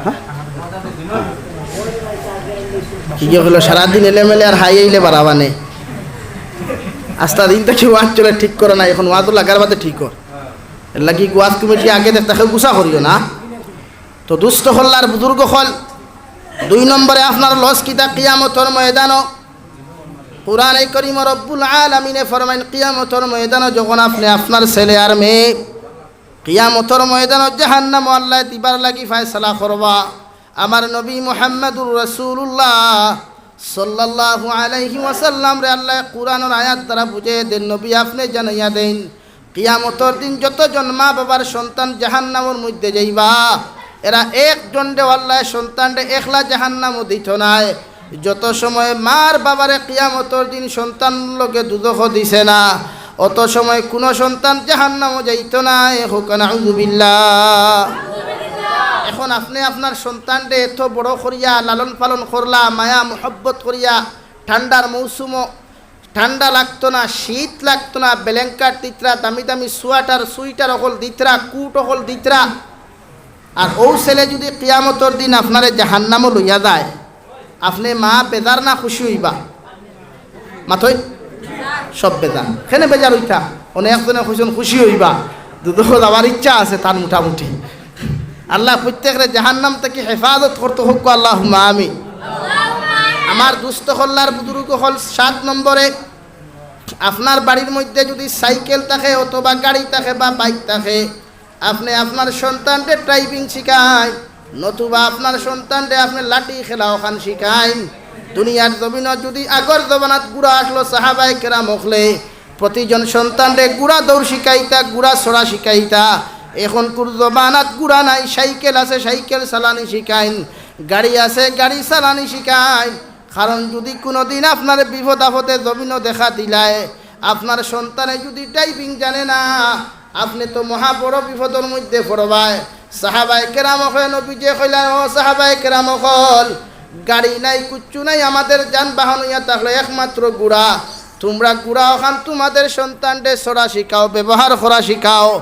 হ্যাঁ? কি যে অইলো, সারাদিন এলেমেলে আর হাই আইলে বাড়াবানে। আস্তা দিন থাকি ওয়াজ চলে ঠিক করে না, এখন ওয়াজ লাগার বাদে ঠিক অর। এরলাগি ওয়াজ কমিটি আগে দেখতা কেউ গুসা করিও না। তো দুস্ত অকল আর বুজুর্গ অকল, দুই নম্বরে আপনার loss কিতা? কিয়ামতর ময়দানো কুরআনে করিমো রব্বুল আলামিনে ফরমাইন, কিয়ামতর ময়দানো যখন আপনে আপনার ছেলে আর মেয়ে কিয়ামতর ময়দানো জাহান্নামো আল্লায় দিবার লাগি ফয়সালা করবা, আমার নবী মুহাম্মাদুর রাসূলুল্লাহ সাল্লাল্লাহু আলাইহি ওয়াসাল্লামরে আল্লায় কুরআনর আয়াত দ্বারা বুঝাইয়া দেইন, নবী আপনে জানাইয়া দেইন, কিয়ামতর দিন যতজন মা-বাবার সন্তান জাহান্নামর মধ্যে যাইবা, এরা একজনরেও আল্লায় সন্তানরে একলা জাহান্নামো দিতো নায়। যত সময় মার বাবারে কিয়ামতর দিন সন্তান লগে দুজখো দিছে না, অত সময় কুনু সন্তান জাহান্নামো যাইতো নায়। কউক্কা নাউজুবিল্লাহ। এখন আপনে আপনার সন্তানরে এত বড় করিয়া লালন পালন করলা, মায়া মহব্বত করিয়া, ঠান্ডার মৌসুমও ঠান্ডা লাগতো না, শীত লাগতো না, blanket দিতরা, দামি দামি সোয়াটার, সুইটার অকল দিতরা, কুট অকল দিতরা। আর অউ ছেলে যুদি কিয়ামতর দিন আপনারে জাহান্নামো লইয়া যায়, আপনে মা বেজার না খুশি অইবা? মাতইন, সব বেজার। কেনে বেজার অইতা? অনেকজনে কইছইন খুশি অইবা, দুজখো যাওয়ার ইচ্ছা আছে তান মোটামুটি। আল্লায় প্রত্যেকরে জাহান্নাম থাকি হেফাজত করতো হউক, আল্লাহুম্মা আমিন। আমার দুস্ত অকল আর বুজুর্গ অকল, সাত নম্বরে, আপনার বাড়ির মধ্যে যুদি সাইকেল থাকে অথবা গাড়ি থাকে বা বাইক থাকে, আপনে আপনার সন্তানরে ড্রাইভিং শিখাইন, নতুবা আপনার সন্তানরে আপনে লাঠি খেলা অখান শিখাইন। দুনিয়ার জমিনো যুদি আগর জমানাত ঘুড়া আছলো, সাহাবায়ে কেরাম অকলে প্রতিজন সন্তানরে ঘুড়া দৌড় শিখাইতা, ঘুড়া ছড়া শিখাইতা। এখনকুর জমানাত ঘুড়া নাই, সাইকেল আছে, সাইকেল চালানি শিখাইন, গাড়ি আছে, গাড়ি চালানি শিখাইন। কারণ যুদি কুনুদিন আপনার বিপদ আপদে জমিনো দেখা দিলায়, আপনার সন্তানে যুদি ড্রাইভিং জানে না, আপনে তো মহা বড় বিপদর মধ্যে পড়বায়। সাহাবায়ে কেরাম অকলে নবীজিয়ে কইলা, "ও সাহাবায়ে কেরাম অকল, গাড়ি নাই, কুচ্ছু নাই, আমাদের যানবাহন অইয়া থাকলো একমাত্র ঘুড়া। তুমরা ঘুড়া অখান তুমাদের সন্তানরে ছড়া শিখাও, ব্যবহার করা শিখাও।"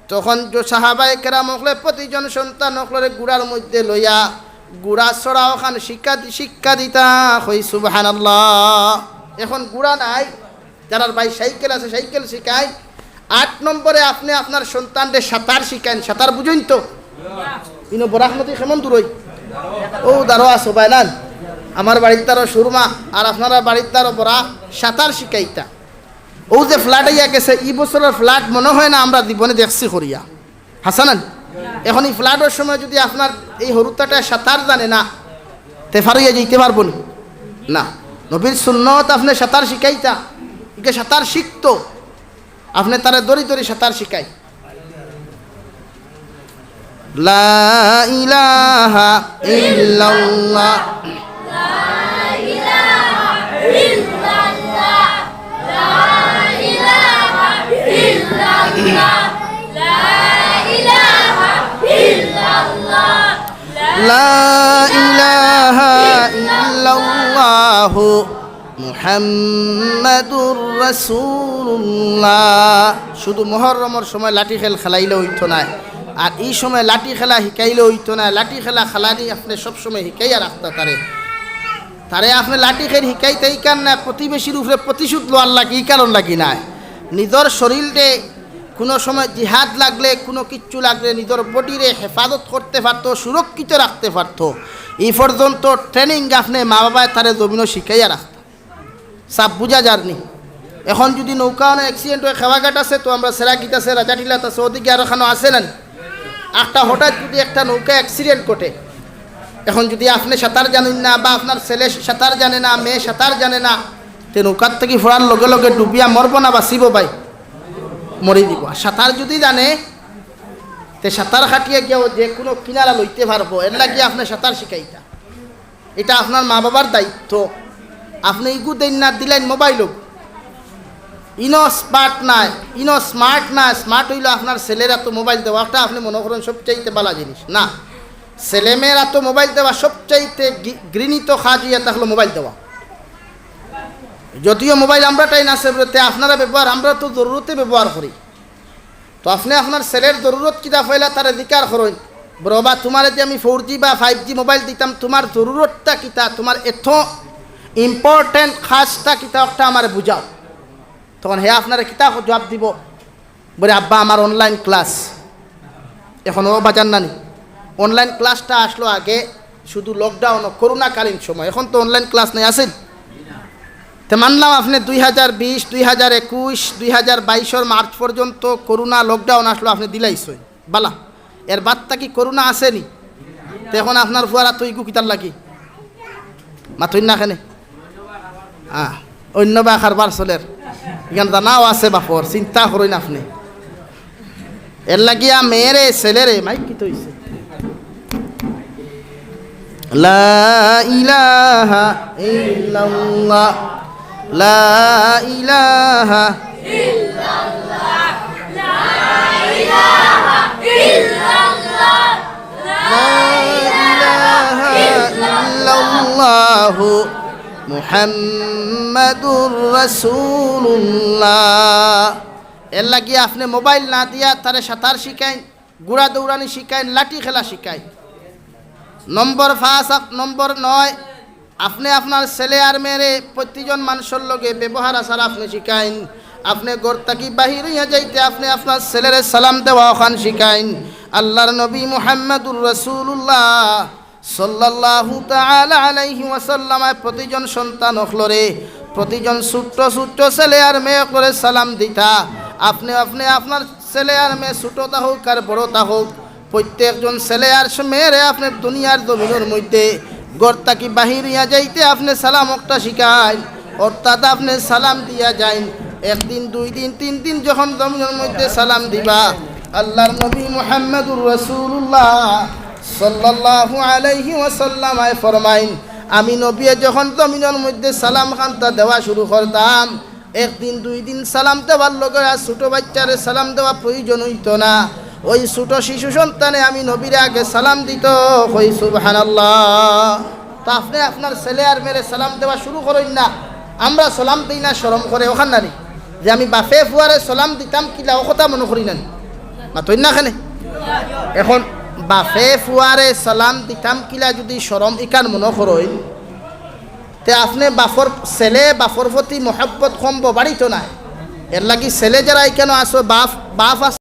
তখন যে সাহাবায়ে কেরাম অকলে প্রতিজন সন্তান অকলরে ঘুড়ার মধ্যে লইয়া ঘুড়া ছড়া অখান শিক্ষা দি-, শিক্ষা দিতা। কই সুবহানাল্লাহ। এখন ঘুড়া নাই, যারার বাড়িত সাইকেল আছে, সাইকেল শিখাইন। আট নম্বরে, আপনে আপনার সন্তানরে সাঁতার শিখাইন। সাঁতার বুঝইন তো? ইনো বরাকনদী কেমন দূরই? অউ দারো আছো বায়নান। আমার বাড়ির দারো সুরমা, আর আপনারার বাড়ির দারো বরাক, সাঁতার শিখাইতা। অউ যে flood আইয়া গেছে, ই বছরর flood মনো হয় না আমরা জীবনে দেখছি করিয়া। হাছা নানি? এখন ই flood-অর সময় যুদি আপনার এই হুরুতাটায় সাঁতার জানে না, তে ফার অইয়া যাইতে পারবো নি? না। নবীর সুন্নত, আপনে সাঁতার শিখাইতা, ইগে সাঁতার শিখতো, আপনে তারে দড়ি দড়ি সাঁতার শিখাই। লা ইলাহা ইল্লাল্লাহ। লা ইলাহা ইল্লাল্লাহু মুহাম্মাদুর রাসূলুল্লাহ। শুধু মহররমর সময় লাঠি খেল খেলাইলে অইতো নায়, আর ই সময় লাঠি খেলা হিকাইলে অইতো নায়। লাঠি খেলা খেলানি আপনে সব সময় হিকাইয়া রাখতা তারে। তারে আপনে লাঠি খেল হিকাইতা ই কারণ নায়, প্রতিবেশীর উপরে প্রতিশোধ লওয়ার লাগি, ই কারণ লাগি নায়। নিজর শরীলরে কুনু সময় জিহাদ লাগলে, কুনু কিচ্ছু লাগলে, নিজর body-রে হেফাজত করতে পারতো, সুরক্ষিত রাখতে পারতো, ই পর্যন্ত training আপনে মা বাবায় তারে জমিনো শিখাইয়া রাখতা। সাফ বুঝা যার নি? এখন যুদি নৌকা অনো accident অয়, খেওয়াঘাট আছে তো, আমরার সেরাকিত আছে, রাজাটিলাত আছে, অদিকে আরো খানো আছে না নি? একটা হঠাৎ যুদি একটা নৌকা accident ঘটে, এখন যুদি আপনে সাঁতার জানইন না বা আপনার ছেলে সাঁতার জানে না, মেয়ে সাঁতার জানে না, তে নৌকার থাকি পড়ার লগে লগে ডুবিয়া মরবো না বাঁচিবো ভাই? মরি দিবো। আর সাঁতার যুদি জানে, তে সাঁতার কাটিয়া গিয়া অউ যে কুনু কিনারা লইতে পারবো, এরলাগি আপনে সাঁতার শিখাইতা। ইটা আপনার মা বাবার দায়িত্ব। আপনে ইগু দেইন না, দিলাইন mobile-ও। ইনো smart নায়, ইনো smart নায়, smart অইলো আপনার ছেলের আতো mobile দেওয়া, একটা আপনে মনো করইন সবচাইতে ভালা জিনিস। না, ছেলে মেয়ের আতো mobile দেওয়া সবচাইতে ঘৃ-, ঘৃণিত কাজ অইয়া থাকলো mobile দেওয়া। যদিও mobile আমরার টাইন আছে, তে আপনারা ব্যবহার, আমরা তো জরুরতে ব্যবহার করি। তো আপনে আপনার ছেলের জরুরত কিতা পয়লা তারে জিকার করইন, "বড় বা, তুমারে যে আমি four G বা five G mobile দিতাম, তুমার জরুরতটা কিতা, তুমার এত important কাজটা কিতা, একটা আমারে বুঝাও।" তখন হে আপনারে কিতা জবাব দিবো? বলে, "আব্বা, আমার online class।" এখন ও বাজার নানি, online class-টা আসলো আগে শুধু lockdown ও করোনাকালীন সময়, এখন তো online class নাই, আছে নি? তে মানলাম আপনে দুই হাজার বিশ, দুই হাজার একুশ, দুই হাজার বাইশর মার্চ পর্যন্ত করোনা lockdown আসলো, আপনে দিলাইছইন, বালা। এর বাদ থাকি করোনা আছে নি? তে এখন আপনার ফুয়ারা তো ইগু কিতার লাগি? মাতইন না কেনে? আহ, অন্য বা কারবার চলের। ইখান জানাও আছে বাপর, চিন্তা করইন আপনে। এর লাগিয়া মেয়েরে, ছেলেরে, মাইক কিতা অইছে? লা ইলাহা ইল্লাল্লাহ, লা ইলাহা ইল্লাল্লাহ, লা ইলাহা ইল্লাল্লাহ, লা মুহাম্মাদুর রাসূলুল্লাহ। এর লাগি আপনে মোবাইল না দিয়া তারে সাঁতার শিখাইন, ঘোড়া দৌড়ানি শিখাইন, লাঠি খেলা শিখাইন। নম্বর পাঁচ, আপ-, নম্বর নয়, আপনে আপনার ছেলে আর মেয়েরে প্রতিজন মানুষর লগে ব্যবহার আচার আপনে শিখাইন। আপনে ঘর থাকি বাহির হইয়া যাইতে আপনে আপনার ছেলেরে সালাম দেওয়া অখান শিখাইন। আল্লাহর নবী মুহাম্মাদুর রাসূলুল্লাহ সাল্লাল্লাহু তাআলা আলাইহি ওয়াসাল্লামে প্রতিজন সন্তান অকলরে, প্রতিজন ছোট্ট ছোট্ট ছেলে আর মেয়ে অকলরে সালাম দিতা। আপনে, আপনে আপনার ছেলে আর মেয়ে ছোট থাকুক আর বড় থাকুক, প্রত্যেকজন ছেলে আর মেয়েরে আপনে দুনিয়ার জমিনর মধ্যে ঘর থাকি বাহির হইয়া যাইতে আপনে সালাম একটা শিখাইন, অর্থাৎ আপনে সালাম দিয়া যাইন। একদিন, দুই দিন, তিন দিন যখন জমিনর মধ্যে সালাম দিবা, আল্লাহর নবী মুহাম্মাদুর রাসূলুল্লাহ সাল্লাল্লাহু আলাইহি ওয়াসাল্লামে ফরমাইন, আমি নবীয়ে যখন জমিনর মধ্যে সালাম খান্তা দেওয়া শুরু করতাম, একদিন, দুই দিন সালাম দেওয়ার লগে আর ছোট বাচ্চারে সালাম দেওয়া প্রয়োজন হইতো না। ওই ছোট শিশু সন্তানে আমি নবীরে আগে সালাম দিত। কই সুবহানাল্লাহ। তা আপনে আপনার ছেলে আর মেয়েরে সালাম দেওয়া শুরু করইন না। আমরা সালাম দেই না শরম করে, অখান নানি? যে আমি বাপে ফুয়ারে সালাম দিতাম কিলা, অউ কথা মনো করি নানি? মাতইন না কেনে? এখন বাপে ফুয়ারে সালাম দিতাম কিলা যদি শরম ইখান মনো করইন, তে আপনে বাপর, ছেলে বাপর প্রতি মহব্বত কমবো, বাড়িতো নায়। এর লাগি ছেলে যারা ইখানো আছো, বাপ, বাপ আছো,